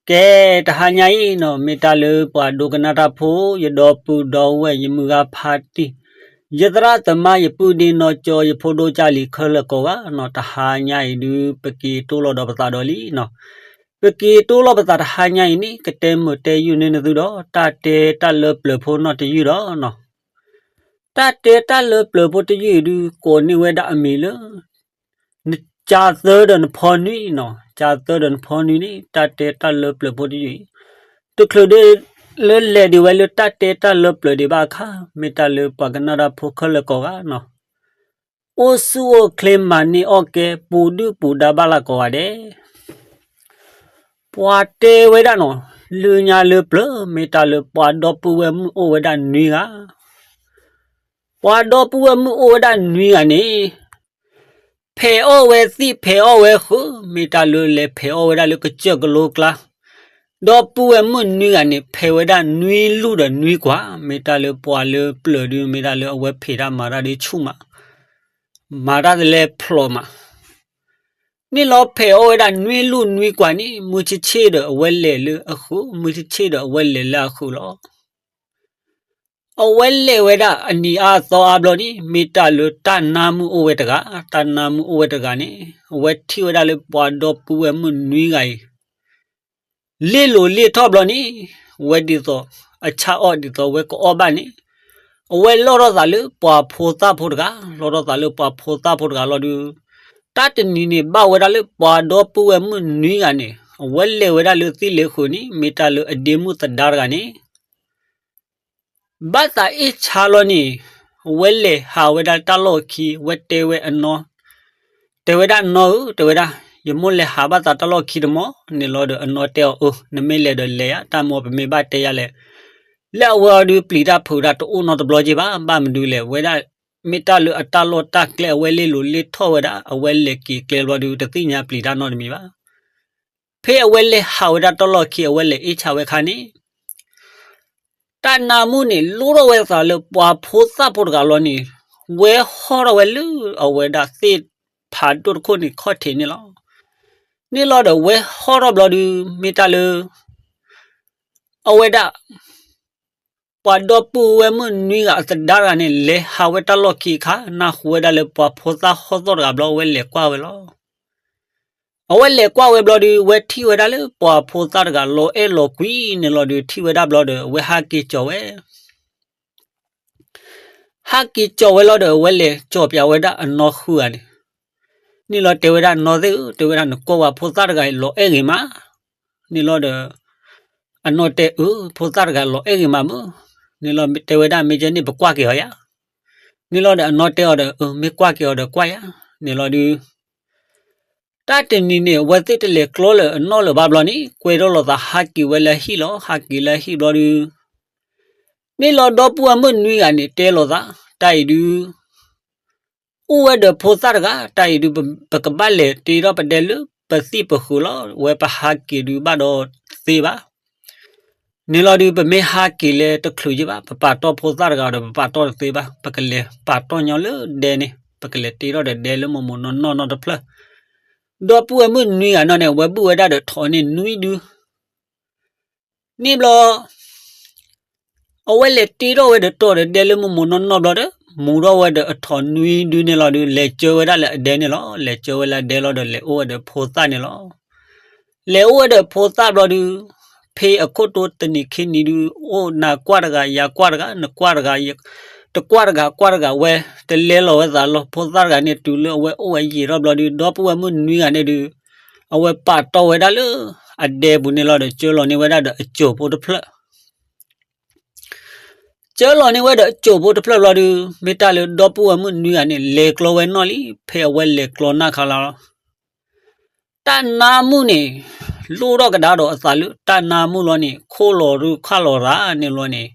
ကဲ, တဟါညါအံၤနီၤ မ့ၢ်တၢ်လၢပှၤဒိကနၣ်တၢ်ဖိ, ယဒီပုၢ်ဒီဝဲၢ် ယမုၢ်ဂၤဖါတံၢ်, ယသရၣ်သမါ ယပုၢ်ဒ့နီၢ်ကၠီ ယဖိဒိၣ်ကၢ်လံၤခဲလၢာ်ကိးဂၤနီၤ, တဟါညါအံၤဒုး ပက့ၤတိၢ်လီၤဒီးပသးဒီးလံနီၤ. ပက့ၤတိၢ်လီၤပသးတဟါညါအံၤန့ၣ် ကတဲမုာ်တဲယုၢ်န့ၢ်နသုဒီး တၢ်တဲတၢ်လၢပျၢၤဖိနီၢ်တယုၢ်ဒီးနီၤ. တၢ်တဲတၢ်လၢပျၢၤဖိတယုၢ်အံၤဒုး ကိးန့ၢ်ဝဲဒၣ်အမံၤလၢ နကၢသၢဒီးနဖီနွံနီၤ, ကၢသၢဒီးနဖီနွံန့ၣ် တၢ်တဲတၢ်လၢပျၢၤဖိတယုၢ်အံၤ, တချုးဒၣ်လၢလဲၤဒံးဝဲလၢတၢ်တဲတၢ်လၢပျၢၤဒံးဘၣ်အခါ, မ့ၢ်တၢ်လၢပှၤကနၣ်တၢ်ဖိခဲလၢာ်ကိးဂၤနီၤ, အိၣ်ဆူၣ်အိၣ်ချ့မၤန့ၢ်အီၣ်ကဲ ပူၤဒုၣ်ပူၤဒါဘၣ်လၢ်ကိးဂၤဒဲး ပှၤတဲဝဲဒၣ်နီၤ, လၢညါလၢပျၢၤ မ့ၢ်တၢ်လၢပှၤဒီပုၢ်ဝဲၢ်မုၣ်အိၣ်ဝဲဒၣ်နွံဂၤ, ပှၤဒီပုၢ်ဝဲၢ်မုၣ်အိၣ်ဝဲဒၣ်နွံဂၤန့ၣ် ဖဲးအီၣ်ဝဲသံၣ်ဖဲးအီၣ်ဝဲဃုာ်, မ့ၢ်တၢ်လၢလဲၤဖဲးအီၣ်ဝဲဒၣ်လၢကစၢၢ်ကလိကျါ, ဒီပုၢ်ဝဲၢ်မုၣ်နွံဂၤန့ၣ် ဖဲးဝဲဒၣ်နွံလူၢ်ဒီးနွံကွၢ်, မ့ၢ်တၢ်လၢပှၤလၢပျၢၤဒုး မ့ၢ်တၢ်လၢအဝဲဖံးတၢ်မၤတၢ်ဒုးဆူၣ်မး, မၤတၢ်တလဲၤဖျိးမး န့ၣ်လီၤ ဖဲးအီၣ်ဝဲဒၣ်နွံလူၢ်နွံကွၢ်န့ၣ် မုၢ်ဆ့ၣ်ဆ့ၣ်ဒီးအဝဲလဲၤလၢအဃုာ်, မုၢ်ဆ့ၣ်ဆ့ၣ်ဒီးအဝဲလဲၤလၢအဃုာ်လီၤ. အဝဲလဲၤဝဲဒၣ်အနံၤအါအသီအါဘျီန့ၣ် မ့ၢ်တၢ်လၢတၢ်နါမုၣ်အိၣ်ဝဲတဂၤ, တၢ်နါမုၣ်အိၣ်ဝဲတဂၤန့ၣ် အဝဲထံၣ်ဝဲဒၣ်လၢပှၤဒီပုၢ်ဝဲၢ်မုၣ်နွံဂၤအံၤ လ့ၣ်လိၤလ့ၣ်ထီၣ်ဘျီန့ၣ် ဝဲဒ်သိး အဆၣ်အီၣ်ဒ်သိးဝဲကအီၣ်ဘၣ်န့ၣ် အဝဲလီၢ်ထီၣ်သးလၢပှၤဖိသၣ်ဖိတဂၤ, လီၢ်ထီၣ်သးလၢပှၤဖိသၣ်ဖိတဂၤလီၤဒုး, တၢ်တနံၤန့ၣ် ဘၣ်ဝဲဒၣ်လၢပှၤဒီပုၢ်ဝဲၢ်မုၣ်နွံဂၤန့ၣ် အဝဲလဲၤဝဲဒၣ်လၢသံၣ်လ့ၤဃုာ်န့ၣ် မ့ၢ်တၢ်လၢအဒ့မုၣ်သဒါတဂၤန့ၣ် ဘၣ်သးအ့ၣ်ဆါလီၤန့ၣ် အဝဲလဲၤဟးဝဲဒၣ်တၢ်လီၢ်ခံ အဝဲတဲဝဲအနီၢ်, တဲဝဲဒၣ်နီၢ်ဧၢ, တဲဝဲဒၣ် ယမိၢ်လဲၤဟးဘၣ်သးတၢ်လီၢ်ခံတမီၢ်န့ၣ်လီၤဒီး အနီၢ်တဲအီၤအၢ နမ့ၢ်လဲၤဒီးလဲၤယါ တၢ်မီပမ့ၢ်ဘၣ်တဲယါလဲၣ်, လၢအဝဲအီၤဒုးပျံၤတၢ်ဖုးတၢ်တအိၣ်နီတဘျီက့ဘၣ်, ဘၣ်မနုၤလဲၣ် ဝဲဒၣ် မ့ၢ်တၢ်လၢအတၢ်လီၢ်တၢ်ကျဲ အဝဲလ့ၣ်လိၤလ့ၣ်ထီၣ်ဝဲဒၣ် အဝဲလဲၤက့ၤကျဲဘျီဒုး တသ့ၣ်ညါပျံၤတၢ်နီတမံၤဘၣ်. ဖဲအဝဲလဲၤဟးဝဲဒၣ်တၢ်လီၢ်ခံ အဝဲလဲၤအ့ၣ်ဆါဝဲအခါန့ၣ် တၢ်နါမုၣ်န့ၣ် လိၣ်ထီၣ်ဝဲသးလၢပှၤဖိသၣ်ဖိတဂၤလီၤန့ၣ် ဝဲဟီၣ်ထီၣ်ဝဲလၢအဝဲဒၣ်သ့ၣ်ဖးဒိၣ်တခိၣ်န့ၣ်ခီၣ်ထံးန့ၣ်လီၤ. န့ၣ်လီၤဒီးဝဲဟီၣ်ထီၣ်ဘျီဒုး မ့ၢ်တၢ်လၢ အဝဲဒၣ် ပှၤဒီပုၢ်ဝဲၢ်မုၣ်နွံဂၤအသဒါတဂၤန့ၣ် လဲၤဟးဝဲတၢ်လီၢ်ခံအခါ နၢ်ဟူဝဲဒၣ်လၢပှၤဖိသၣ်ဟီၣ်သီၣ်တဂၤဘျီ အဝဲလဲၤကွၢ်ဝဲလီၤ. အဝဲလဲၤကွၢ်ဝဲဘျီဒုး အဝဲထံၣ်ဝဲဒၣ်လၢပှၤဖိသၣ်တဂၤလီၤအဲၣ်လီၤကွံန့ၣ်လီၤဒုး ထံၣ်ဝဲဒၣ်ဘျီဒီး အဝဲဟးက့ၤကၠီၤဝဲ ဟးက့ၤကၠီၤဝဲလီၤဒီး အဝဲလဲၤကၠီၤပၠးဝဲဒၣ်အနီၢ်ဃုဂၤန့ၣ်, န့ၣ်လီၤတဲဝဲဒၣ်နီၢ်သ့ၣ်ဧၢ, တဲဝဲဒၣ်နကွၢ်ဝဲဖိသၣ်တဂၤအံၤလီၤအဲၣ်ဂ့ၤမး, န့ၣ်လီၤဒီး အနီၢ်တဲအၢ ဖိသၣ်တဂၤလီၤအဲၣ်ဂ့ၤမးမုၢ်, န့ၣ်လီၤတဲဝဲဒၣ်မ့ၢ်ကဲန့ၣ်ပကွၢ်က့ၤအီၤယါ, န့ၣ်လီၤဒီးအနီၢ်တဲအီၤဒီး အၢ မ့ၢ်ကွၢ်က့ၤအီၤဒီးကွၢ်ယါ, န့ၣ်လီၤဒုး တၢ်တနံၤန့ၣ် အဝဲသ့ၣ်တလဲၤကျီလၢၤအနီၢ်လၢၤဘၣ်ဘျီန့ၣ် ကွဲထီၣ်လိာ်သးဟးက့ၤဝဲလၢဟံၣ်လီၤ. ဟးက့ၤလၢဟံၣ်ဘျီဒုး န့ၣ်လီၤဒီပုၢ်ဝဲၢ်မုၣ်နွံဂၤန့ၣ် တဲလိာ်သး တၢ်အံၤဒုး အိၣ်ဝဲဒီးဖိသၣ်တဂၤ, တၢ်အံၤဒုး ပကဘၣ်လဲၤတ့ထီၣ်ပဒဲလၢပသံၣ်ပဃုာ်လီၤ. ဝဲပဟးက့ၤဒုးဘၣ်ဒီးသ့ဘၣ် န့ၣ်လီၤဒုး ပမ့ၢ်ဟးက့ၤလၢတချုးယ့ၢ်ဘၣ် ပပာ်တီၢ်ဖိသၣ်တဂၤဒီး ပပာ်တီၢ်တသ့ဘၣ်, ပကလဲၤပာ်တီၢ်ညီလၢဒဲန့ၣ် ပကလဲၤတ့ထီၣ်ဒီးဒဲလၢမိၢ်မိၢ်နီၢ်နီၢ်နီတဖျၢၣ်, ဒီပုၢ်ဝဲၢ်မုၣ်နွံဂၤနီၢ်န့ၣ် အဝဲဘုၣ်ဝဲဒၣ်ဒီးထိးန့ၢ်နွံဒု န့ၣ်ဘျီ အဝဲလဲၤတ့ထီၣ်ဝဲဒီးတီၢ်ဒီးဒဲလၢမိၢ်မိၢ်နီၢ်နီၢ်ဘျီဒီး မူထီၣ်ဝဲဒီးအထိးနွံဒုန့ၣ်လီၤဒုး လဲၤကၢဝဲဒၣ်လၢအဒဲန့ၣ်လီၤ. လဲၤကၢဝဲလၢအဒဲလီၤဒီး လဲၤအိၣ်ဝဲဒီးဖိသၣ်န့ၣ်လီၤ. လဲၤအိၣ်ဝဲဒီးဖိသၣ်ဘျီဒုး ဖဲအခိၣ်တီတနံၤခံနံၤဒုး အိၣ်နၤကွၢ်တဂၤ ယၤကွၢ်တဂၤ နကွၢ်တဂၤ တကွၢ်တဂၤ ကွၢ်တဂၤ ဝဲတလဲလီၤဝဲသးလီၤ. ဖိသၣ်တဂၤန့ၣ် တုၤလၢအဝဲအိၣ်ဝဲယံာ်ထီၣ်ဘျီဒုး ဒီပုၢ်ဝဲၢ်မုၣ်နွံဂၤန့ၣ်ဒုး အဝဲပာ်တီၢ်ဝဲဒၣ်လၢအဒဲပူၤန့ၣ်လီၤဒီး ကၢလီၤန့ၢ်ဝဲဒၣ်ဒီးအစိာ်ဖိတဖျၢၣ် ကၢလီၤန့ၢ်ဝဲဒီးအစိာ်ဖိတဖျၢၣ်ဘျီဒုး မ့ၢ်တၢ်လၢဒီပုၢ်ဝဲၢ်မုၣ်နွံဂၤန့ၣ် လဲၤကျီဝဲနီၢ်လံ. ဖဲအဝဲလဲၤကျီနၢ်ခါလီၤ တၢ်နါမုၣ်န့ၣ် လိၣ်ထီၣ်ကဒါဒီးအသးလၢတၢ်နါမုၣ်လီၤန့ၣ် ခိၣ်လီၤရူၢ်ခၣ်လီၤရၤန့ၣ်လီၤန့ၣ်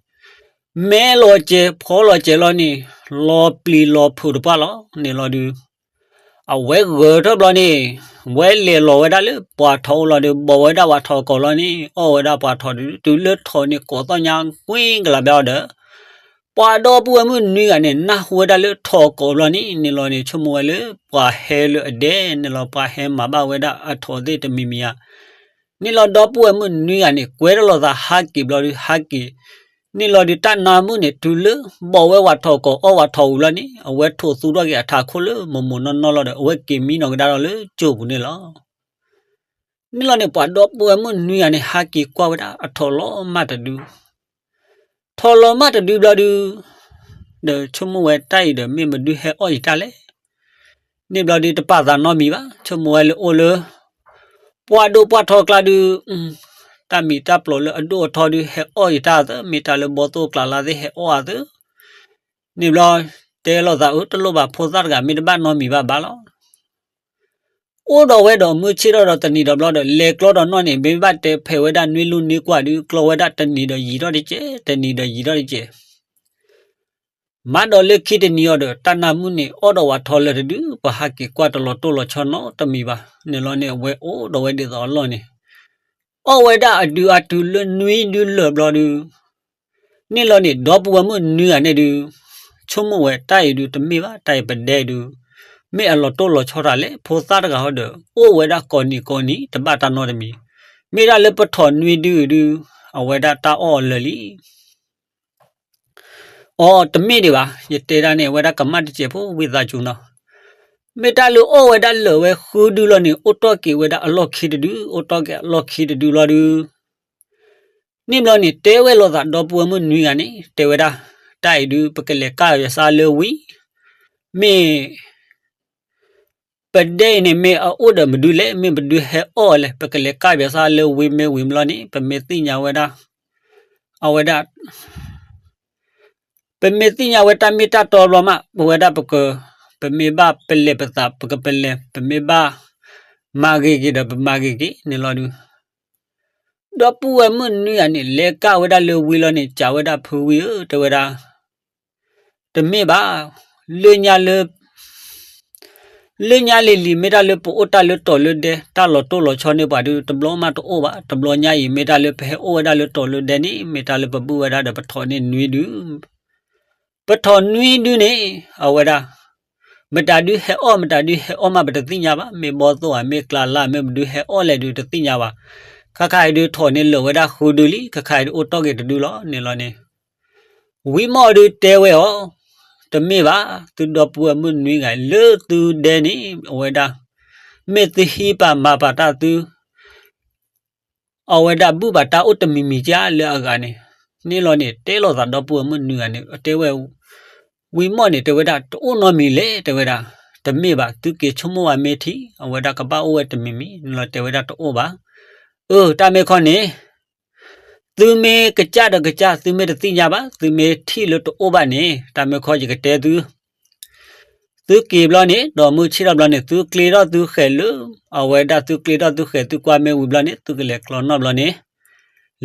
မဲလီၤစဲၤဖီလီၤစဲၤလီၤန့ၣ် လီၤပျံၤလီၤဖုးတပှၢ်လီၤန့ၣ်လီၤဒုး အဝဲဂၢၤထီၣ်ဘျီန့ၣ် ဝဲလဲၤလီၤဝဲဒၣ်လၢပှၤထိးအိၣ်လီၤဒီး ဘီးဝဲဒၣ်ပှၤထိးကိးလီၤန့ၣ် အီၣ်ဝဲဒၣ်ပှၤထိးဒုး တုၤလၢထိးန့ၣ်ကိးသီၣ်ညါကွံကလးဘၣ်အီၤဒီး ပှၤဒီပုၢ်ဝဲၢ်မုၣ်နွံဂၤန့ၣ် နၢ်ဟူဝဲဒၣ်လၢထိးကိးဘျီန့ၣ် န့ၣ်လီၤန့ၣ် ဆိကမိၣ်ဝဲလၢပှၤဟဲလၢအဒဲန့ၣ်လီၤ ပှၤဟဲမၤဘၣ်ဝဲဒၣ်အထိးသ့ၣ်တမံၤမံၤဧါ န့ၣ်လီၤဒီပုၢ်ဝဲၢ်မုၣ်နွံဂၤန့ၣ် ကွဲထီၣ်လိာ်သးဟးက့ၤဘျီဒုး ဟးက့ၤ န့ၣ်လီၤဒုး တၢ်နါမုၣ်န့ၣ် တုၤလၢဘီၣ်ဝဲဝးထီၣ်ကီၢ်အီၣ်ဝးထီၣ်ဝံၤလီၤန့ၣ် အဝဲထိၣ်သူထီၣ်က့ၤအထးခိၣ်လၢမိၢ်မိၢ်နီၢ်နီၢ်လီၤဒီး အဝဲက့ၤမံနီၢ်ကဒါဒီးလၢကၠိပူၤန့ၣ်လီၤ. န့ၣ်လီၤန့ၣ် ပှၤဒီပုၢ်ဝဲၢ်မုၣ်နွံဂၤန့ၣ် ဟးက့ၤကွၢ်ဝဲဒၣ်အထီၣ်လီၤမၢ်တဒု ထီၣ်လီၤမၢ်တဒုဘျီဒုး ဒီးဆိကမိၣ်ဝဲတၢ်အံၤဒီးမ့ၢ်မဒုဟဲအီၣ်ယတၢ်လဲၣ်. န့ၣ်ဘျီဒုးတပာ်သးနီတမံၤဘၣ် ဆိကမိၣ်ဝဲလၢအိၣ်လၢ ပှၢ်ဒိၣ်ပှၢ်ထီကျါဒုး တၢ်မံၤတၢ်ပျီၤလၢအဒိၣ်အထီဒုး ဟဲအီၣ်ယတၢ်အသး မ့ၢ်တၢ်လၢဘီၣ်သိၣ်ကျါလါသ့ၣ်ဟဲအီၣ်အသး န့ၣ်ဘျီ တဲလိာ်သးအၢ တလိၣ်ဘၣ်ဖိသၣ်တဂၤမ့ၢ်တဘၣ်နီတမံၤဘၣ်ဘၣ်လီၤ. အိၣ်ဒီးဝဲဒီးမုၢ်ဆ့ၣ်ထီၣ်ဒီးတနံၤဒီးဘျီဒီး လဲၤကျီဒီးနီၣ်န့ၣ် မ့ၢ်ဘၣ်တဲဖဲးဝဲဒၣ်နွံလူၢ်နွံကွၢ်ဒုး ကျီဝဲဒၣ်တနံၤဒီးယံာ်ထီၣ်တကဲး တနံၤဒီးယံာ်ထီၣ်တကဲး မၤဒီးလၢခံတနံၤအံၤဒီး တၢ်နါမုၣ်န့ၣ် အီၣ်ဒီးဝးထီၣ်လၢာ်တဒု ပှၤဟးက့ၤကွၢ်တလီၤတိၢ်လီၤဆီနီတမံၤဘၣ် န့ၣ်လီၤန့ၣ် အဝဲအိၣ်ဒီးဝဲဒ်သိးအလီၢ်န့ၣ် အီၣ်ဝဲဒၣ်အဒုအတုၤလၢနွံဒုလၢာ်ဘျီဒုး န့ၣ်လီၤန့ၣ် ဒီပုၢ်ဝဲၢ်မုၣ်နွံဂၤန့ၣ်ဒုး ဆိကမိၣ်ဝဲတၢ်အံၤဒုးတမ့ၢ်ဘၣ် တၢ်အံၤပဒဲဒုး မ့ၢ်အလီၤတိၢ်လီၤဆီတၢ်လဲၣ် ဖိသၣ်တဂၤဟီဒီး အိၣ်ဝဲဒၣ်ကိးနံၤကိးနံၤ တဘၣ်တၢ်နီတမံၤ မ့ၢ်ဒၣ်လၢပထီၣ်နွံဒုဒုး အဝဲဒၣ်တၢ်အီၣ်အလၢာ်လံ အိ တမ့ၢ်ဒံးဘၣ် ယတဲဒၣ်န့ၣ် အဝဲဒၣ်ကမၣ်တစဲးဖိဝံသးစူၤနီၤ မ့ၢ်တၢ်လၢအီၣ်ဝဲဒၣ်လၢာ်ဝဲဃုဒုလီၤန့ၣ် အိၣ်တီၢ်က့ၤဝဲဒၣ်အလီၢ်ခံတဒု အိၣ်တီၢ်က့ၤအလီၢ်ခံတဒုလီၤဒုး န့ၣ်ဘျီန့ၣ် တဲဝဲလိာ်သးဒီပုၢ်ဝဲၢ်မုၣ်နွံဂၤန့ၣ် တဲဝဲဒၣ် တၢ်အံၤဒုး ပကလဲၤကၢ်ယစၢ်လၢဝံၤ မ့ၢ် ပဒဲအံၤန့ၣ် မ့ၢ်အအိၣ်ဒီးမဒုလဲၣ် မ့ၢ်မဒုဟဲအီၣ်လဲၣ် ပကလဲၤကၢ်ယစၢ်လၢဝံၤမ့ၢ်ဝံၤဘျီန့ၣ် ပမ့ၢ်သ့ၣ်ညါဝဲဒၣ် အဝဲဒၣ် ပမ့ၢ်သ့ၣ်ညါဝဲတၢ်မ့ၢ်တၢ်တီဘျီမး ပဝဲဒၣ်ပက ပမ့ၢ်ဘၣ်ပလဲၤပသး ပကပလဲၤ ပမ့ၢ်ဘၣ် မၤဂ့ၤက့ၤဒီးပမၤဂ့ၤက့ၤန့ၣ်လီၤဒုး ဒီပုၢ်ဝဲၢ်မုၣ်နွံဂၤန့ၣ် လဲၤကၢ်ဝဲဒၣ်လၢဝံၤလီၤန့ၣ် စံးဝဲဒၣ်ဖုဝံဧၢ တဲဝဲဒၣ် တမ့ၢ်ဘၣ် လၢညါလၢ လၢညါလံၤလံၤ မ့ၢ်တၢ်လၢပအိၣ်တၢ်လၢတီၤလၢဒဲ တၢ်လီၤတိၢ်လီၤဆီန့ၢ်ပှၤဒုး တဘျီမးတအိၣ်ဘၣ် တဘျီညါအံၤ မ့ၢ်တၢ်လၢပဟဲအိၣ်ဝဲဒၣ်လၢတီၤလၢဒဲန့ၣ် မ့ၢ်တၢ်လၢပဘူၣ်ဝဲဒၣ်ဒီးပထီၣ်န့ၢ်နွံဒုး ပထီၣ်နွံဒုန့ၣ် အဝဲဒၣ် မတၤဒုဟဲအီၣ် မတၤဒုဟဲအီၣ်မး ပတသ့ၣ်ညါဘၣ် မ့ၢ်ဘီၣ်သိၣ်ဧါ မ့ၢ်ကျါလါ မ့ၢ်မဒုဟဲအီၣ်လဲၣ်ဒုးတသ့ၣ်ညါဘၣ် ခါခါအံၤဒုးထီၣ်န့ၢ်လၢာ်ဝဲဒၣ်ဃုဒုလံ ခါခါအံၤဒုးအိၣ်တီၢ်က့ၤတဒုလီၤန့ၣ်လီၤန့ၣ် ဝံမီၢ်ဒုးတဲဝဲအီၤ တမ့ၢ်ဘၣ် သုဒီပုၢ်ဝဲၢ်မုၣ်နွံဂၤလၢသုဒဲန့ၣ် အဝဲဒၣ် မ့ၢ်သုဟံးပာ်မၤပာ်တၢ်သု အဝဲဒၣ်ဘူၣ်ဘၣ်တၢ်အိၣ်တမံၤမံၤကၢ်လၢအဂၤန့ၣ် န့ၣ်လီၤန့ၣ် တဲလိာ်သးဒီပုၢ်ဝဲၢ်မုၣ်နွံဂၤန့ၣ် တဲဝဲ ဝံမီၢ်န့ၣ် တဲဝဲဒၣ် တအိၣ်နီတမံၤလဲၣ် တဲဝဲဒၣ် တမ့ၢ်ဘၣ် သုက့ၤဆိကမိၣ်ဝဲမ့ၢ်ထံ အဝဲဒၣ်ကဘၣ်အိၣ်ဝဲတမံၤမံၤ န့ၣ်လီၤတဲဝဲဒၣ်တအိၣ်ဘၣ် အၢ တၢ်မ့ၢ်ခီန့ၣ် သုမ့ၢ်ကစၢ်ဒီးကစၢ် သုမ့ၢ်တသ့ၣ်ညါဘၣ် သုမ့ၢ်ထံၣ်လၢတအိၣ်ဘၣ်န့ၣ် တၢ်မ့ၢ်ခီယကတဲသု သုက့ၤဘျီန့ၣ် ဒီးမုၢ်ဆ့ၣ်ထီၣ်ဘျီန့ၣ် သုကျ့ထီၣ်သုဃဲၤလၢ အဝဲဒၣ်သုကျ့ထီၣ်သုဃဲၤ သုကွၢ်မ့ၢ်ဝံၤဘျီန့ၣ် သုကလဲၤကျီနီၣ်ဘျီန့ၣ်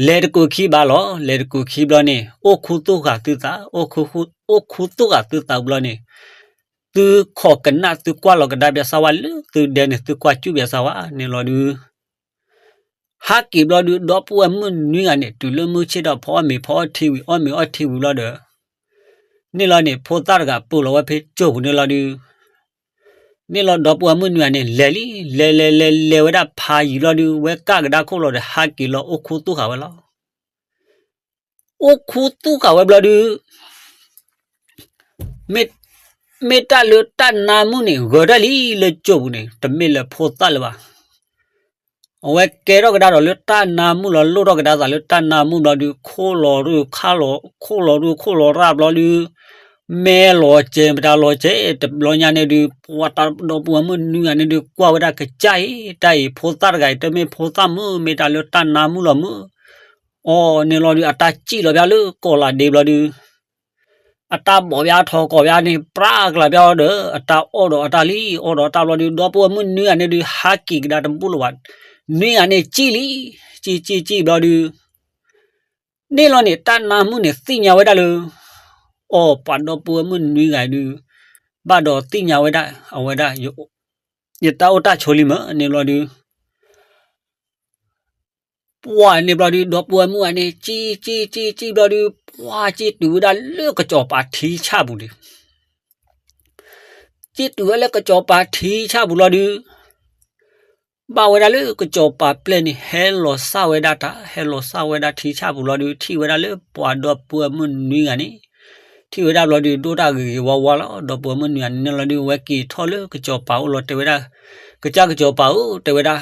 လဲၤတကူာ်ခံဘၣ်လီၤ လဲၤတကူာ်ခံဘျီန့ၣ် အိၣ်ခူသူၣ်ဃာ်သုသး အိၣ်ခူသူၣ်ဃာ်သုသးဘျီန့ၣ် သုခိးကနၣ်သုကွၢ်လီၤကဒါပၠးစၢ်ဝါလၢသုဒဲန့ၣ် သုကွၢ်စူၣ်ပၠးစၢ်ဝါန့ၣ်လီၤဒုး ဟးက့ၤဘျီဒုး ဒီပုၢ်ဝဲၢ်မုၣ်နွံဂၤန့ၣ် တုၤလၢမုၢ်ဆ့ၣ်ဒီးဖီအီၣ်မ့ၤဖီအီထံဝံၤ အီၣ်မ့ၤအီထံဝံၤဘျီဒီး န့ၣ်လီၤန့ၣ် ဖိသၣ်တဂၤပၢၢ်လီၤဝဲဖဲကၠိပူၤန့ၣ်လီၤဒုး န့ၣ်လီၤဒီပုၢ်ဝဲၢ်မုၣ်နွံဂၤန့ၣ် လဲၤလံ လဲၤလဲၤလဲၤလဲၤဝဲဒၣ်ဖးယံၤလီၤဒုး ဝဲကၢ်ကဒါခိၣ်လီၤဒီး ဟးက့ၤလီၤအိၣ်ခူသူၣ်ဃာ်ဝဲလီၤ အိၣ်ခူသူၣ်ဃာ်ဝဲဘျီဒုး မ့ၢ် မ့ၢ်တၢ်လၢတၢ်နါမုၣ်န့ၣ် ဂၢၤတၢ်လံလၢကၠိပူၤန့ၣ် တမ့ၢ်လၢဖိသၣ်လၢၤဘၣ် အဝဲကဲထီၣ်ကဒါဒီးလၢတၢ်နါမုၣ်လီၤ လိၣ်ထီၣ်ကဒါသးလၢတၢ်နါမုၣ်ဘျီဒုး ခိၣ်လီၤရူၢ်ခါလီၤ ခိၣ်လီၤရူၢ်ခိၣ်လီၤရၢ်ဘျီဒုး မဲလီၤစဲး မတၤလီၤစဲး တဘျီညါန့ၣ်ဒုး ပှၤတၢ်ဒီပုၢ်ဝဲၢ်မုၣ်နွံဂၤန့ၣ်ဒုး ကွၢ်ဝဲဒၣ်ကစၢ်အံၤ တၢ်အံၤဖိသၣ်တဂၤအံၤ တမ့ၢ်ဖိသၣ်မုၣ် မ့ၢ်တၢ်လၢတၢ်နါမုၣ်လီၤမုၣ် အီၤန့ၣ်လီၤဒုး အတၢ်စံၣ်လီၤဘၣ်လၢကီၢ်လၢ်ဒ့ဘျီဒုး အတၢ်ဘီၣ်ဘၣ်ထီၣ်ကီၢ်ဘၣ်န့ၣ် ပြၢ်ကလာ်ဘၣ်အီၤဒီး အတၢ်အီၣ်ဒီးအတၢ်လံ အီၣ်ဒီးအတၢ်ဘျီဒုး ဒီပုၢ်ဝဲၢ်မုၣ်နွံဂၤန့ၣ်ဒုး ဟးက့ၤကဒါတဘူၣ်လၢၤဘၣ် နွံဂၤန့ၣ်စံၣ်လံ စံၣ်စံၣ်စံၣ်ဘျီဒုး န့ၣ်လီၤန့ၣ် တၢ်နါမုၣ်န့ၣ်သ့ၣ်ညါဝဲဒၣ်လၢ အီၤပှၤဒီပုၢ်ဝဲၢ်မုၣ်နွံဂၤဒုး ဘၣ်ဒီးသ့ၣ်ညါဝဲဒၣ် အဝဲဒၣ် ယတၢ်အိၣ်တၢ်ဆိးလံမ့ၢ်န့ၣ်ဘျီဒုး ပှၤန့ၣ်ဘျီဒုး ဒီပုၢ်ဝဲၢ်မုၣ်ဂၤန့ၣ် စံၣ်စံၣ်စံၣ်စံၣ်ဘျီဒုး ပှၤစံၣ်တုၤဝဲဒၣ်လၢကစီၤပၤထံဆၣ်ပူၤန့ၣ် စံၣ်တုၤဝဲလၢကစီၤပၤထံဆၣ်ပူၤလီၤဒုး ဘၣ်ဝဲဒၣ်လၢကစီၤပၤပျဲၢ်န့ၣ် ဟဲလီၤစၢ်ဝဲဒၣ်တၢ် ဟဲလီၤစၢ်ဝဲဒၣ်ထံဆၣ်ပူၤလီၤဒုး ထံၣ်ဝဲဒၣ်လၢပှၤဒီပုၢ်ဝဲၢ်မုၣ်နွံဂၤန့ၣ်, ထံၣ်ဝဲဒၣ်ဘျီဒုး ဒိၣ်တၢ်ဂ့ၤဂ့ၤဝါဝါလီၤ. ဒီပုၢ်ဝဲၢ်မုၣ်နွံဂၤန့ၣ်လီၤဒုး ဝဲက့ၤထီၣ်လၢကစီၤပၤအိၣ်လီၤ တဲဝဲဒၣ်, ကစၢ်ကစီၤပၤဧၢ တဲဝဲဒၣ်,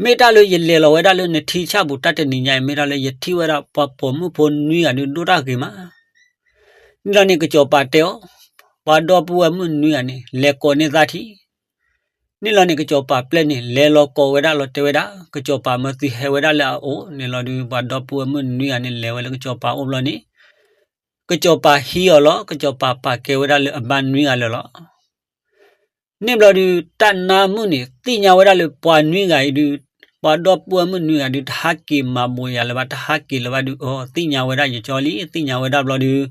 မ့ၢ်တၢ်လၢယလဲၤလီၤဝဲဒၣ်လၢနထံဆၣ်ပူၤတၢ်တနံၤညါအံၤ မ့ၢ်တၢ်လၢယထံၣ်ဝဲဒၣ်ပှၤပိာ်မုၣ်ဖိနွံဂၤဒုး ဒိၣ်တၢ်ဂ့ၤမး န့ၣ်လီၤန့ၣ် ကစီၤပၤတဲအီၤ, ပှၤဒီပုၢ်ဝဲၢ်မုၣ်နွံဂၤန့ၣ် လဲၤကိးန့ၢ်သးထံ, န့ၣ်လီၤန့ၣ် ကစီၤပၤပျဲၢ်န့ၣ် လဲၤလီၤကိးဝဲဒၣ်လီၤ တဲဝဲဒၣ်, ကစီၤပၤမၢသုဟဲဝဲဒၣ်လၢအအိၣ် န့ၣ်လီၤဒုး ပှၤဒီပုၢ်ဝဲၢ်မုၣ်နွံဂၤန့ၣ် လဲၤဝဲလၢကစီၤပၤအိၣ်ဘျီန့ၣ်, ကစီၤပၤဟံးအီၤလီၤ ကစီၤပၤပာ်ကဲဝဲဒၣ်လၢအဘါနွံဂၤလၢာ်လီၤ န့ၣ်ဘျီဒုး တၢ်နါမုၣ်န့ၣ် သ့ၣ်ညါဝဲဒၣ်လၢပှၤနွံဂၤအံၤဒုး, ပှၤဒီပုၢ်ဝဲၢ်မုၣ်နွံဂၤဒုး တဟးက့ၤမၤဘိးယၤလၢၤဘၣ် တဟးက့ၤလၢၤဘၣ်ဒုး အသ့ၣ်ညါဝဲဒၣ်ယကၠီလံ သ့ၣ်ညါဝဲဒၣ်ဘျီဒုး,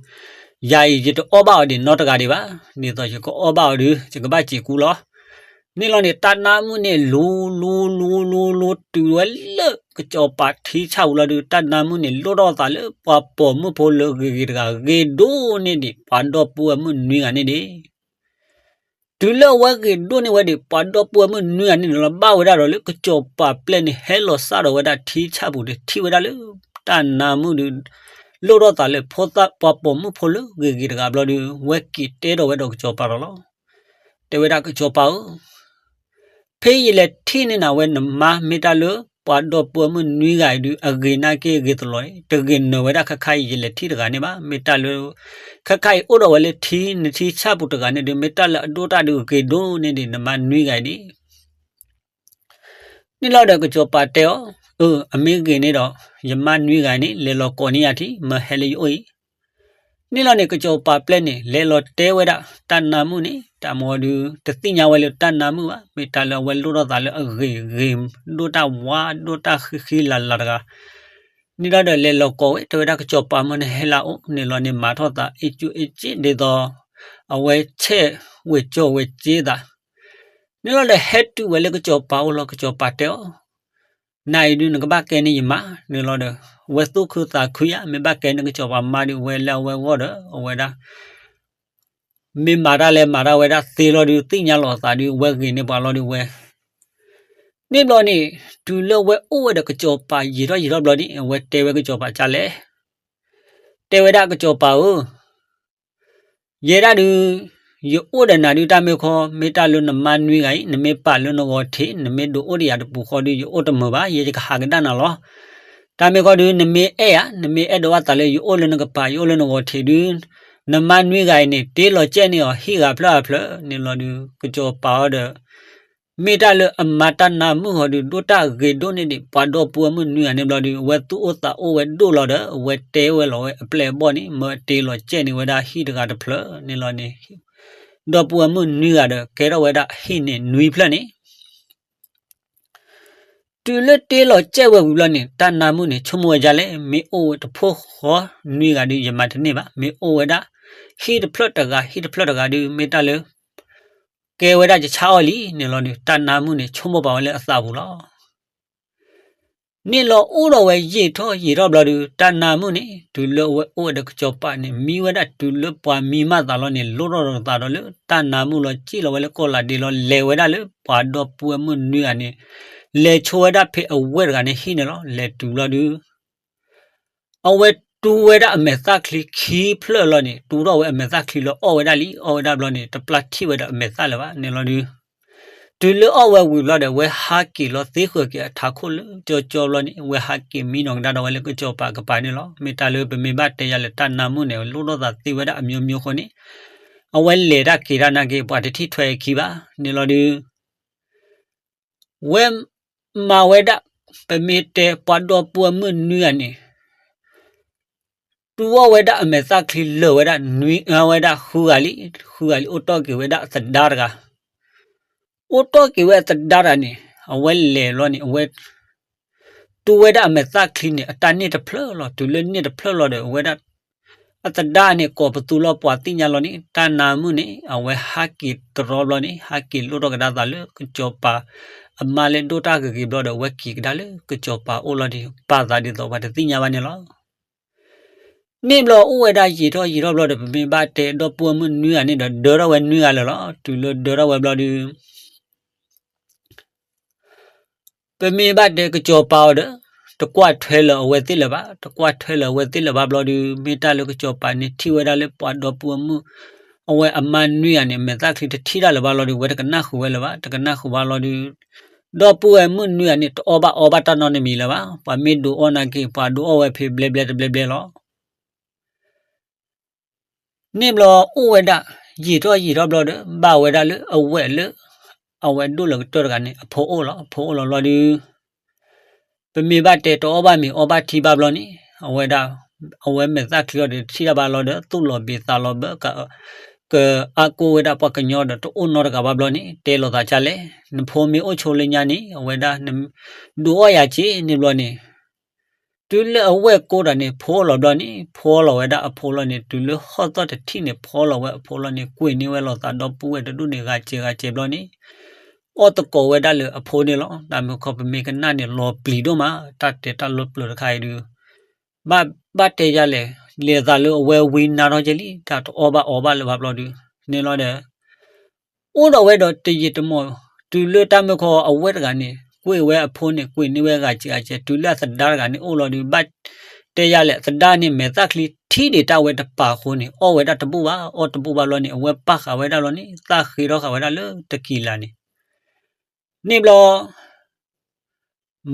ယၤအံၤယတအီၣ်ဘၣ်အီၤဒံးနီတဂၤဒံးဘၣ်, ဒ်သိးယကအီၣ်ဘၣ်အီၤဒုး ယကဘၣ်စံးကူလီၤ. န့ၣ်လီၤန့ၣ် တၢ်နါမုၣ်န့ၣ် လူၤလူၤလူၤလူၤတုၤဝဲလၢကစီၤပၤထံဆၣ်ပူၤလီၤဒုး တၢ်နါမုၣ်န့ၣ် လိၣ်ထီၣ်သးလၢပှၤပိာ်မုၣ်ဖိလၢအဂ့ၤဂ့ၤတဂၤ ဂ့ၤဒိၣ်န့ၢ်ဒံး ပှၤဒီပုၢ်ဝဲၢ်မုၣ်နွံဂၤန့ၣ်ဒံး တုၤလၢအဝဲဂ့ၤဒိၣ်န့ၢ်ဝဲဒံး ပှၤဒီပုၢ်ဝဲၢ်မုၣ်နွံဂၤန့ၣ်လီၤ ဘၣ်ဝဲဒၣ်ဒီးလၢကစီၤပၤပျဲၢ်န့ၣ် ဟဲလီၤစၢ်ဒီးဝဲဒၣ်ထံဆၣ်ပူၤန့ၣ် ထံၣ်ဝဲဒၣ်လၢ တၢ်နါမုၣ်ဒုး လိၣ်ထီၣ်သးလၢဖိသၣ် ပှၤပိာ်မုၣ်ဖိလၢဂ့ၤဂ့ၤတဂၤဘျီဒုး ဝဲက့ၤတဲဒီးဝဲဒီးကစီၤပၤလီၤလီၤ. တဲဝဲဒၣ်ကစီၤပၤဧၢ ဖဲယလဲၤထံၣ်န့ၢ်နၤဝဲနမါ မ့ၢ်တၢ်လၢပှၤဒီပုၢ်ဝဲၢ်မုၣ်နွံဂၤအံၤဒုး အဂ့ၤနာ်က့ဂ့ၤတလီၤန့ၣ် တဂ့ၤနၢၤဝဲဒၣ်ခဲခါအံၤ ယလဲၤထံၣ်တဂၤန့ၣ်ဘၣ်. မ့ၢ်တၢ်လၢ ခဲခါအံၤအိၣ်ဒီးဝဲလၢထံ နထံဆၣ်ပူၤတဂၤန့ၣ်ဒုး မ့ၢ်တၢ်လၢအဒိၣ်တၢ်ဒုးဂ့ၤဒိၣ်န့ၢ်ဒံး နမါနွံဂၤအံၤဒံး န့ၣ်လီၤဒီးကစီၤပၤတဲအီၤ, အၢ အမ့ၢ်ဂ့ၤန့ၣ်ဒီး ယမါနွံဂၤန့ၣ် လဲၤလီၤကိးန့ၢ်ယၤထံ မၢဟဲလၢယအိၣ်အံၤ န့ၣ်လီၤန့ၣ် ကစီၤပၤပျဲၢ်န့ၣ် လဲၤလီၤတဲဝဲဒၣ်တၢ်နါမုၣ်န့ၣ် တၢ်မၤဒုး တသ့ၣ်ညါဝဲလၢတၢ်နါမုၣ်ဘၣ်. မ့ၢ်တၢ်လၢအဝဲလိၣ်ထီၣ်သးလၢအဂ့ၤဂ့ၤ ဒိၣ်တၢ်ဝါ ဒိၣ်တၢ်ဃံဃံလၤလၤတဂၤ န့ၣ်လီၤဒီးလဲၤလီၤကိးဝဲ တဲဝဲဒၣ်ကစီၤပၤမၢနဟဲလၢအအိၣ်န့ၣ်လီၤန့ၣ် မၤထီၣ်သးအ့ၣ်ကူအ့ၣ်က့ၣ်ဒ်သိး အဝဲဆဲးဝဲၤကၠီၤဝဲၤက့သး န့ၣ်လီၤဒီးဟဲတုၤဝဲလၢကစီၤပၤအိၣ်လီၤ ကစီၤပၤတဲအီၤ, နၤအံၤဒုးနကဘၣ်ကဲန့ၢ်ယမါန့ၣ်လီၤဒီး ဝဲသူၣ်ခုသးခုယါ မ့ၢ်ဘၣ်ကဲန့ၢ်ကစီၤပၤမါဒုး ဝဲလၢအဝဲဂီၢ်ဒီး အဝဲဒၣ် မ့ၢ်မၤတၢ်လဲၤမၤတၢ်ဝဲဒၣ်သ့လီၤဒုး သ့ၣ်ညါလီၤသးဒုး ဝဲဂ့ၤန့ၢ်ပှၤလီၤဒုးဝဲ န့ၣ်ဘျီန့ၣ် တုၤလၢဝဲအိၣ်ဝဲဒီးကစီၤပၤယံာ်ထီၣ်ယံာ်ထီၣ်ဘျီန့ၣ် အဝဲတဲဝဲကစီၤပၤကလဲၣ်, တဲဝဲဒၣ်ကစီၤပၤဧၢ ယဲဒၣ်ဒုး ယအိၣ်ဒီးနၤဒုးတၢ်မ့ၢ်ခီ မ့ၢ်တၢ်လၢနမါနွံဂၤအံၤ နမ့ၢ်ပာ်လၢနဂီၤထံး နမ့ၢ်ဒုးအိၣ်ဒီးယၤတပူၤဃီဒုး ယအိၣ်တမုာ်ဘၣ် ယဲယကဟးကဒါနၤလီၤ. တၢ်မ့ၢ်ခီဒုး နမ့ၢ်အဲၣ်ယၤ နမ့ၢ်အဲၣ်ဒိးဘၣ်သးလၢယအိၣ်လၢနကပၤ ယအိၣ်လၢနဂီၤထံးဒုး နမါနွံဂၤအံၤန့ၣ် တ့လီၤကဲန့ၢ်အီၤဟံၣ်ဂၤဖျၢၣ်အဖျၢၣ်န့ၣ်လီၤဒုး ကစီၤပၤအီၤဒီး မ့ၢ်တၢ်လၢအမါတၢ်နါမုၣ်ဃီဒုး ဒိၣ်တၢ်ဂ့ၤဒိၣ်န့ၢ်ဒံး ပှၤဒီပုၢ်ဝဲၢ်မုၣ်နွံဂၤန့ၣ်ဘျီဒုး အဝဲသူၣ်အိၣ်သးအိၣ်ဝဲဒိၣ်လီၤဒီး အဝဲတဲဝဲလီၤဝဲအပျဲၢ်အဘီၣ်န့ၣ် မၢတ့လီၤကဲန့ၢ်ဝဲဒၣ်ဟံၣ်တဂၤတဖျၢၣ်န့ၣ်လီၤန့ၣ် ဒီပုၢ်ဝဲၢ်မုၣ်နွံဂၤဒီး ကဲထီၣ်ဝဲဒၣ်ဟံၣ်န့ၣ်နွံဖျၢၣ်န့ၣ် တုၤလၢတ့လီၤကဲဝဲဝံၤဘျီန့ၣ် တၢ်နါမုၣ်န့ၣ် ဆိကမိၣ်ဝဲဒ်လဲၣ် မ့ၢ်အိၣ်ဝဲတဖိဃီနွံဂၤဒုး ယမၤတန့ၢ်ဘၣ် မ့ၢ်အိၣ်ဝဲဒၣ် ဟံၣ်တဖျၢၣ်တဂၤ ဟံၣ်တဖျၢၣ်တဂၤဒုး မ့ၢ်တၢ်လၢ ကဲဝဲဒၣ်ယဆါအီၤလံန့ၣ်လီၤဒုး တၢ်နါမုၣ်န့ၣ် ဆိကမိၣ်ပာ်ဝဲလၢအသးပူၤလီၤ. န့ၣ်လီၤအိၣ်ဒီးဝဲယံာ်ထီၣ်ယံာ်ထီၣ်ဘျီဒုး တၢ်နါမုၣ်န့ၣ် တုၤလၢအဝဲအိၣ်ဝဲဒီးကစီၤပၤန့ၣ် မံဝဲဒၣ်တုၤလၢပှၤမံမၢ်သးလီၤန့ၣ် လိၣ်ထီၣ်ဒီးသးဒီးလၢတၢ်နါမုၣ်လီၤ စံၣ်လီၤဝဲလၢကီၢ်လၤဒ့လီၤ လဲၤဝဲဒၣ်လၢပှၤဒီပုၢ်ဝဲၢ်မုၣ်နွံဂၤန့ၣ် လဲၤဆိဝဲဒၣ်ဖဲအဝဲၢ်တဂၤန့ၣ်ဟံၣ်န့ၣ်လီၤ လဲၤတုၤဘျီဒုး အဝဲတူဝဲဒၣ်အမဲာ်သၣ်ချံခံဖျၢၣ်လီၤန့ၣ် တူထီၣ်ဝဲအမဲာ်သၣ်ချံလီၤ အီၣ်ဝဲဒၣ်လံ အီၣ်ဝဲဒၣ်ဘျီန့ၣ် တပျၢ်ထံၣ်ဝဲဒီးအမဲာ်သၣ်လၢၤဘၣ်န့ၣ်လီၤဒုး တုၤလၢအီၣ်ဝဲဝံၤဘျီဒီး ဝဲဟးက့ၤလီၤသ့ဃၢၤက့ၤအထးခိၣ်လၢကၠီကၠီဘျီန့ၣ် ဝဲဟးက့ၤမံနီၤကဒါဒီးဝဲလၢကစီၤပၤကပၤန့ၣ်လီၤ. မ့ၢ်တၢ်လၢပမ့ၢ်ဘၣ်တဲယၤလၢတၢ်နါမုၣ်န့ၣ် လိၣ်ထီၣ်သးသ့ဝဲဒၣ်အမျိုးမျိုးဃိန့ၣ် အဝဲလဲၤတၢ်က့ၤတၢ်နာ်က့ ပှၤတထံၣ်ထွဲအခံဘၣ်န့ၣ်လီၤဒုး ဝဲမၤဝဲဒၣ် ပမ့ၢ်တဲပှၤဒီပုၢ်ဝဲၢ်မုၣ်နွံဂၤန့ၣ် တူအီၣ်ဝဲဒၣ်အမဲာ်သၣ်ချံလၢာ်ဝဲဒၣ်နွံ ဝဲဒၣ်ဃုဂၤလံ, ဃုဂၤလံ အိၣ်တီၢ်က့ၤဝဲဒၣ်အသဒါတဂၤ, အိၣ်တီၢ်က့ၤဝဲအသဒါတဂၤန့ၣ် အဝဲလဲၤလီၤန့ၣ် အဝဲ တူဝဲဒၣ်အမဲာ်သၣ်ချံန့ၣ် အတၢ်န့ၣ်တဖျၢၣ်လီၤ. တုၤလၢန့ၣ်တဖျၢၣ်လီၤဒီး အဝဲဒၣ် အသဒါန့ၣ် ကိးပသူလီၤ ပှၤသ့ၣ်ညါလီၤန့ၣ် တၢ်နါမုၣ်န့ၣ် အဝဲဟးက့ၤတရီဘျီန့ၣ် ဟးက့ၤလိၣ်ထီၣ်ကဒါသးလၢကစီၤပၤ အမါလၢဒိၣ်တၢ်ဂ့ၤဂ့ၤဘျီဒီး အဝဲက့ၤကဒါလၢကစီၤပၤအိၣ်လီၤဒီး ပာ်သးဒ်သိးပှၤတသ့ၣ်ညါဘၣ်န့ၣ်လီၤ. န့ၣ်ဘျီအိၣ်ဝဲဒၣ်ယံာ်ထီၣ်ယံာ်ထီၣ်ဘျီဒီး ပမ့ၢ်ဘၣ်တဲဒီပုၢ်ဝဲၢ်မုၣ်နွံဂၤန့ၣ်ဒီး ဒၢထီၣ်ဝဲနွံဂၤလၢာ်လီၤ. တုၤလၢဒၢထီၣ်ဝဲဘျီဒုး ပမ့ၢ်ဘၣ်တဲကစီၤပၤအီၤဒီး တကွၢ်ထွဲလၢၤအဝဲသ့ၣ်လၢၤဘၣ်, တကွၢ်ထွဲလၢၤအဝဲသ့ၣ်လၢၤဘၣ်ဘျီဒုး မ့ၢ်တၢ်လၢကစီၤပၤန့ၣ်ထံၣ်ဝဲဒၣ်လၢပှၤဒီပုၢ်ဝဲၢ်မုၣ် အဝဲအမါနွံဂၤန့ၣ် မဲာ်သၣ်ချံတထံၣ်တၢ်လၢၤဘၣ်လီၤဒီး ဝဲတကနၣ်ဃုာ်ဝဲလၢၤဘၣ်, တကနၣ်ဃုာ်ဘၣ်လီၤဒီး ဒီပုၢ်ဝဲၢ်မုၣ်နွံဂၤန့ၣ် တအီၣ်ဘၣ်အီဘၣ်တၢ်နီတမံၤလၢၤဘၣ်, ပှၤမ့ၢ်ဒုးအီၣ်နာ်က့ ပှၤဒုးအီၣ်ဝဲဖဲဘျဲဘျဲတဘျဲဘျဲလီၤ. န့ၣ်ဘျီအိၣ်ဝဲဒၣ် ယံာ်ထီၣ်ယံာ်ထီၣ်ဘျီဒီး ဘၣ်ဝဲဒၣ်လၢအဝဲၢ်လၢ အဝဲဒိၣ်လၢကတၢၢ်တဂၤန့ၣ် အဖိအိၣ်လီၤ. အဖိအိၣ်လီၤဘျီဒီး ပမ့ၢ်ဘၣ်တဲတအီၣ်ဘၣ်မ့ၤအီဘၣ်ထံဘၣ်ဘျီန့ၣ် အဝဲဒၣ် အဝဲမဲာ်သၣ်ချံအီၤဒီးတထံၣ်တၢ်ဘၣ်လီၤဒီး သူၣ်လီၤဘှံးသးလီၤဘှီး ကအါကိၢ်ဝဲဒၣ်ပှၤကညီဒီးတအိၣ်နီတဂၤဘၣ်ဘျီန့ၣ် တဲလိာ်သးဒ်လဲၣ်, နဖိမ့ၢ်အိၣ်ဆိလၢညါန့ၣ် အဝဲဒၣ် ဒုးအီၣ်ယၤက့ၤန့ၣ်ဘျီန့ၣ် တုၤလၢအဝဲၢ်ကိးတၢ်န့ၣ် ဖိလီၤဘျီန့ၣ် ဖိလီၤဝဲဒၣ်အဖိလီၤန့ၣ် တုၤလၢဟီၣ်သီၣ်တထံၣ်န့ၣ် ဖိလီၤဝဲအဖိလီၤန့ၣ် ကွံာ်န့ၢ်ဝဲလိာ်သးဒီပုၢ်ဝဲၢ်တဒူၣ်န့ၣ် ဂၤစဲးဂၤစဲးဘျီန့ၣ် အီၣ်သကိးဝဲဒၣ်လၢအဖိန့ၣ်လီၤ. တၢ်မုၢ်ခီပမ့ၢ်ကနၣ်န့ၣ် လီၤပျံၤဒိၣ်မး တၢ်တဲတၢ်လီၤပျၢၤတခါအံၤဒုး ဘၣ်ဘၣ်တဲယၤလဲၣ်, လဲၤသးလၢအဝဲဝံနါထီၣ်ကဲလံ တၢ်တအီၣ်ဘၣ်အီဘၣ်လၢၤဘၣ်ဘျီဒုး န့ၣ်လီၤဒီး အိၣ်ဒီးဝဲဒီးတယံာ်တမီၢ် တုၤလၢတၢ်မုၢ်ခီအဝဲၢ်တဂၤန့ၣ် ကွံာ်ဝဲအဖိန့ၣ် ကွံာ်န့ၢ်ဝဲဂၤစဲးဂၤစဲး တုၤလၢအသဒါတဂၤန့ၣ်အိၣ်လီၤဒုး ဘၣ်တဲယၤလဲၣ် သဒါန့ၣ် မဲာ်သၣ်ချံထံၣ်ဒံးတၢ်ဝဲတပာ်အဃိန့ၣ် အီၣ်ဝဲဒၣ်တဘူၣ်ဘၣ် အီၣ်တဘူၣ်ဘၣ်ဘျီန့ၣ် အဝဲပာ်ဃာ်ဝဲဒၣ်လီၤန့ၣ် သၣ်ဃ့ထီၣ်ဃာ်ဝဲဒၣ်လၢတကံၤလၤန့ၣ် န့ၣ်ဘျီ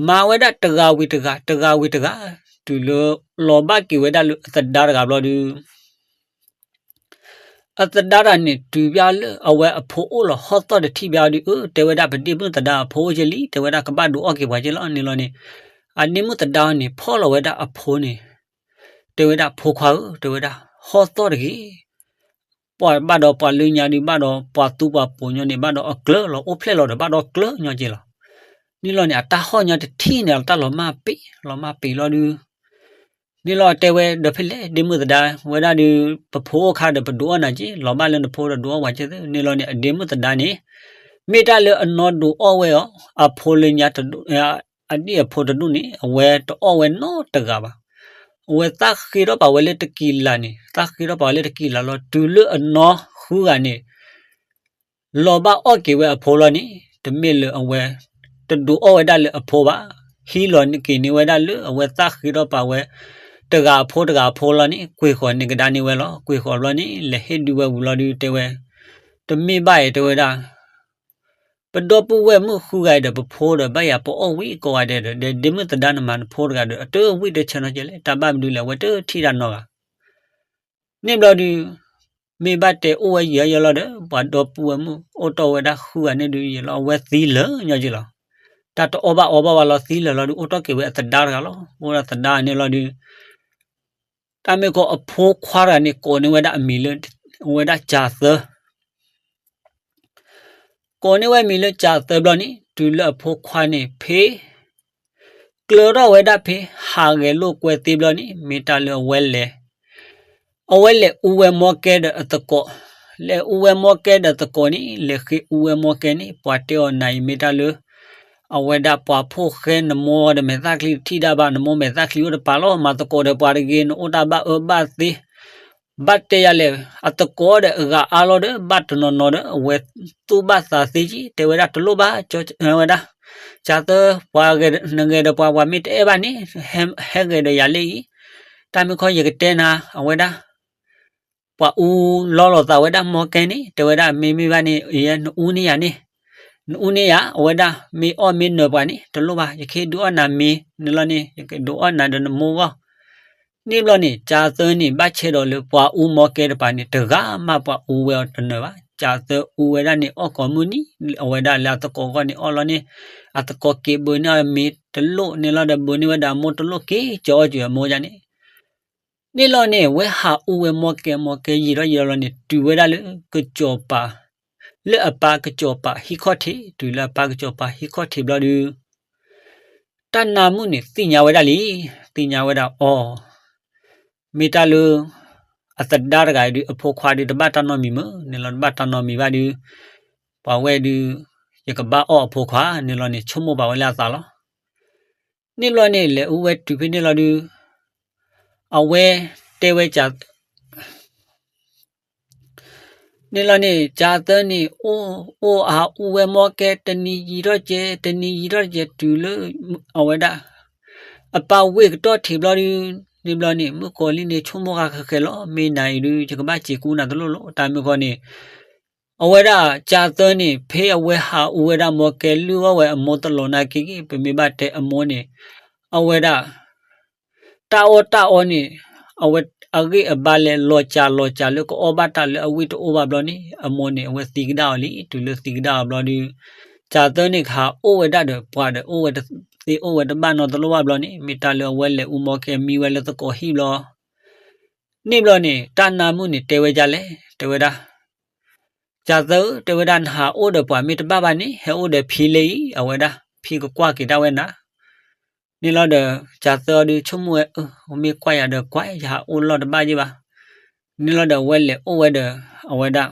မၤဝဲဒၣ်တဂၤဝံၤတဂၤ တဂၤဝံၤတဂၤ တုၤလၢလီၤဘၣ်က့ၤဝဲဒၣ်လၢအသဒါတဂၤဘျီဒုး အသဒါတဂၤန့ၣ် တုၤဘၣ်လၢအဝဲအဖိအိၣ်လီၤ ဟီၣ်သီၣ်တထံၣ်ဘၣ်ဒုး အၢ တဲဝဲဒၣ် ပဒ့မုၣ်သဒါအဖိအိၣ်ကဲလံ တဲဝဲဒၣ် ကဘၣ်ဒုးအီၣ်က့ၤပှၤကဲလီၤန့ၣ်လီၤန့ၣ် အဒ့မုၣ်သဒါန့ၣ် ဖီၣ်လီၤဝဲဒၣ်အဖိန့ၣ် တဲဝဲဒၣ် ဖိခွါဧၢ တဲဝဲဒၣ် ဟီၣ်သီၣ်တဂ့ၤ ပှၤဘၣ်ဒီးပှၤလၢညါဒုး ဘၣ်ဒီးပှၤသူပှၤပိာ်ညီန့ၣ် ဘၣ်ဒီးအကျၢၤလီၤ အိၣ်ဖျဲၣ်လီၤဒီး ဘၣ်ဒီးကျၢၤညီကဲလီၤ န့ၣ်လီၤန့ၣ် အတၢ်ဟီၣ်ညီတထံၣ်န့ၣ် တၢ်လီၤမၢ်ပ့ၤ လီၤမၢ်ပ့ၤလီၤဒုး န့ၣ်လီၤတဲဝဲဒီး ဖဲလဲၣ် ဒ့မုၣ်သဒါ ဝဲဒၣ်ဒုး ပဖိအိၣ်ခါဒီး ပဒုးအီၣ်နၤက့ လီၤဘၣ်လၢနဖိဒီး ဒုးအီၣ်ဝဲကဲသ့ န့ၣ်လီၤန့ၣ် အဒ့မုၣ်သဒါန့ၣ် မ့ၢ်တၢ်လၢအနီၢ်ဒုးအီၣ်ဝဲအီၤ အဖိလၢညါ အဒ့ၣ်အဖိတဒူၣ်န့ၣ် အဝဲတအီၣ်ဝဲနီတဂၤဘၣ် အဝဲသၣ်ဃ့ထီၣ်ပာ်ဝဲလၢတကံၤလၤန့ၣ် သၣ်ဃ့ထီၣ်ပာ်ဝဲလၢတကံၤလၤလီၤ တုၤလၢအနီၢ်ဃုဂၤန့ၣ် လီၤဘၣ်အီၣ်က့ၤဝဲအဖိလီၤန့ၣ် တမ့ၢ်လၢအဝဲ တဒုးအီၣ်ဝဲဒၣ်လၢအဖိဘၣ်, ဟံးလီၤက့ၤန့ၢ်ဝဲဒၣ်လၢအဝဲသၣ်ဃ့ထီၣ်ပာ်ဝဲ တဂၤအဖိတဂၤအဖိလီၤန့ၣ် ကွံာ်ဃီၤန့ၢ်ကဒါန့ၢ်ဝဲလီၤ. ကွံာ်ဃီၤဘျီန့ၣ် လဲၤဟ့ၣ်ဒုးဝဲဝံၤလီၤဒုးတဲဝဲ, တမ့ၢ်ဘၣ်အံၤတဲဝဲဒၣ် ပဒီပုၢ်ဝဲၢ်မုၣ်ဃုဂၤအံၤဒီး ပဖိဒီးဘၣ်ယၤပအီၣ်ဝံၣ်ကိးဂၤဒဲးဒီး ဒဲဒ့မုၣ်သဒါနမၤနဖိတဂၤဒီး အတဝံၣ်တဆၢနီတကဲလဲၣ် တၢ်ဘၣ်မနုၤလဲၣ် အဝဲတထံၣ်တၢ်နီတဂၤ န့ၣ်ဘျီဒုး မ့ၢ်ဘၣ်တဲအိၣ်ဝဲယံာ်ယံာ်လီၤဒီး ပှၤဒီပုၢ်ဝဲၢ်မုၣ်အိၣ်တ့ၢ်ဝဲဒၣ်ဃုဂၤန့ၣ်ဒုး ယံာ်လီၤ အဝဲသံလၢာ်ညီက့လီၤ. တၢ်တအီၣ်ဘၣ်အီဘၣ်ဝဲလီၤ သံလၢာ်လီၤဒုး အိၣ်တ့ၢ်က့ၤဝဲအသဒါတဂၤလီၤ. အိၣ်ဒီးသဒါန့ၣ်လီၤဒုး တၢ်မ့ၢ်ကီးအဖိခွါတဂၤန့ၣ် ကိးန့ၢ်ဝဲဒၣ်အမံၤလၢ ဝဲဒၣ်ကၠၤသၢ ကိးန့ၢ်ဝဲမံၤလၢကၠၤသၢဘျီန့ၣ် တုၤလၢအဖိခွါန့ၣ်ဖဲ ကျၢၤထီၣ်ဝဲဒၣ်ဖဲ ဟးဂဲၤလိာ်ကွဲသ့ဘျီန့ၣ် မ့ၢ်တၢ်လၢအဝဲလဲၤ အဝဲလဲၤအူဝဲမီကဲဒီးအသကိး, လဲၤအူဝဲမီကဲဒီးသကိးန့ၣ် လဲၤဃ့အူဝဲမီကဲန့ၣ် ပှၤတဲအီၤနၤအံၤမ့ၢ်တၢ်လၢ အဝဲဒၣ်ပှၤဖိၣ်ဃဲနမိၢ်ဒီးမဲာ်သၣ်ချံတထံၣ်ဒၣ်ဘၣ် နမိၢ်မဲာ်သၣ်ချံအိၣ်တပၤလီၤ မၤသကိးဒီးပှၤတဂ့ၤ နအိၣ်တၢ်ဘၣ်အၢဘၣ်သီ ဘၣ်တဲယၤလဲၣ် အသကိးဒီးအဂၤအါလီၤဒီး ဘၣ်တနီၤနီၤဒီး အဝဲသူၣ်ဘၣ်သးသ့က့ တဲဝဲဒၣ်တလိၣ်ဘၣ် ဝဲဒၣ် ကၠၤသၢ ပှၤဂဲၤ နဂဲၤဒီးပှၤ ပှၤမ့ၢ်တအဲၣ်ဘၣ်န့ၣ် ဟဲဂဲၤဒီးယၤလၢအံၤ တၢ်မ့ၢ်ခီယကတဲနၤ အဝဲဒၣ် ပှၤအူလီလိာ်သးဝဲဒၣ်မီကဲန့ၣ် တဲဝဲဒၣ် မ့မ့ၢ်ဘၣ်န့ၣ် နအူန့ၢ်ယၤန့ၣ် နအူန့ၢ်ယၤ အဝဲဒၣ် မ့ၢ်အီၣ်မ့ၢ်နၢၤပှၤန့ၣ် တလိၣ်ဘၣ် ယကဟ့ၣ်ဒုးအီၣ်နၤမ့ၤန့ၣ်လီၤန့ၣ် ယကဒုးအီၣ်နၤဒီးနမိၢ်ဂီၢ် န့ၣ်ဘျီန့ၣ် ကၠၤသၢန့ၣ် ဘၣ်ဆဲးဒီးလၢပှၤအူမီကဲတပၤန့ၣ် တဂၤမးပှၤအူဝဲအီၤတနၢၤဘၣ်. ကၠၤသၢအူဝဲဒၣ်န့ၣ် အီၣ်ကိးမုၢ်နံၤ အဝဲဒၣ်လၢအသကိးဂီၢ်န့ၣ်အီၣ်လီၤန့ၣ် အသကိးက့ၤဘၢန့ၢ်အီၤမ့ၤတလိၣ်န့ၣ်လီၤဒီး ဘၢန့ၢ်ဝဲဒၣ်အမိၢ်တလိၣ်က့ၤ ကၠီအီၣ်က့ၤအမိၢ်ယါန့ၣ် န့ၣ်လီၤန့ၣ် ဝဲဟးအူဝဲမီကဲမီကဲယံာ်ထီၣ်ယံာ်ထီၣ်လီၤန့ၣ် တုၤဝဲဒၣ်လၢကစီၤပၤ လၢအပၢ်ကစီၤပၤဟံၣ်ခီၣ်ထံး တုၤလၢအပၢ်ကစီၤပၤဟံၣ်ခီၣ်ထံးဘျီဒုး တၢ်နါမုၣ်န့ၣ်သ့ၣ်ညါဝဲဒၣ်လံ, သ့ၣ်ညါဝဲဒၣ်အီၤ, မ့ၢ်တၢ်လၢ အသဒါတဂၤအံၤဒုး အဖိခွါဒုး တဘၣ်တၢ်နီတမံၤမ့ၢ်န့ၣ်လီၤ, တဘၣ်တၢ်နီတမံၤဘၣ်ဒုး ပှၤဝဲဒုး ယကဘၣ်အီၣ်အဖိခွါန့ၣ်လီၤန့ၣ် ဆိကမိၣ်ဘၣ်ဝဲလၢအသးလီၤ. န့ၣ်ဘျီန့ၣ် လဲၤအူဝဲတုၤဖဲန့ၣ်လီၤဒုး အဝဲတဲဝဲကၠၤ န့ၣ်လီၤန့ၣ် ကၠၤသၢန့ၣ် အိၣ်အိၣ်အဟးအိၣ်ဝဲမီၢ်ကဲ တနံၤယံာ်ထီၣ်ကဲ တနံၤယံာ်ထီၣ်ကဲ တုၤလၢအဝဲဒၣ် အပၢ်ဝ့ၢ်ကတီၢ်ထံးဘျီဒုး န့ၣ်ဘျီန့ၣ် မုၣ်ကီၤလံၢ်န့ၣ် ဆိကမိၣ်ဃာ်ဃဲၤဃဲၤလီၤ မ့ၢ်နၤအံၤဒုး ယကဘၣ်စံးကူနၤတလိၣ်လီၤ တၢ်မ့ၢ်ခီန့ၣ် အဝဲဒၣ်ကၠၤသၢန့ၣ် ဖဲအဝဲဟးအိၣ်ဝဲဒၣ်မီၢ်ကဲလုၢ်အီၣ်ဝဲအမိၢ်တလီၤနာ်က့ ပမ့ၢ်ဘၣ်တဲအမိၢ်န့ၣ် အဝဲဒၣ် တၢ်အီၣ်တၢ်အီန့ၣ် အဝဲအဂ့ၢ်အဘါလဲၤလီၤစၢ်လီၤစၢ်လၢကအီၣ်ဘၣ်တၢ်လၢအဝ့ၢ်တအိၣ်ဘၣ်ဘျီန့ၣ် အမိၢ်န့ၣ် အဝဲသံကဒါအီၤလံ တုၤလၢသံကဒါအီၤဘျီဒုး ကၠၤသၢန့ၣ်ကဟးအိၣ်ဝဲဒၣ်ဒီးပှၤဒီးအိၣ်ဝဲတသ့အိၣ်ဝဲတဘၣ်နီတလိၣ်ဘၣ်ဘျီန့ၣ် မ့ၢ်တၢ်လၢအဝဲလဲၤအူမီၢ်ကဲမံဝဲလၢသကိးဟံၣ်ဘျီ န့ၣ်ဘျီန့ၣ် တၢ်နါမုၣ်န့ၣ်တဲဝဲဒ်လဲၣ် တဲဝဲဒၣ် ကၠၤသၢဧၢ တဲဝဲဒၣ် နဟးအိၣ်ဒီးပှၤမ့ၢ်တဘၣ်ဘၣ်န့ၣ် ဟဲအိၣ်ဒီးဖံလၢအံၤ အဝဲဒၣ် ဖံကကွၢ်က့ၤဒၣ်ဝဲနၤ န့ၣ်လီၤဒီး ကၠၤသၢအီၤဒုးဆိကမိၣ်ဝဲ အၢ မ့ၢ်ကွၢ်ယၤဒီးကွၢ် ယဟးအိၣ်လီၢ်တဘၣ်ယ့ၢ်ဘၣ် န့ၣ်လီၤဒီးအဝဲလဲၤအိၣ်ဝဲဒီး အဝဲဒၣ်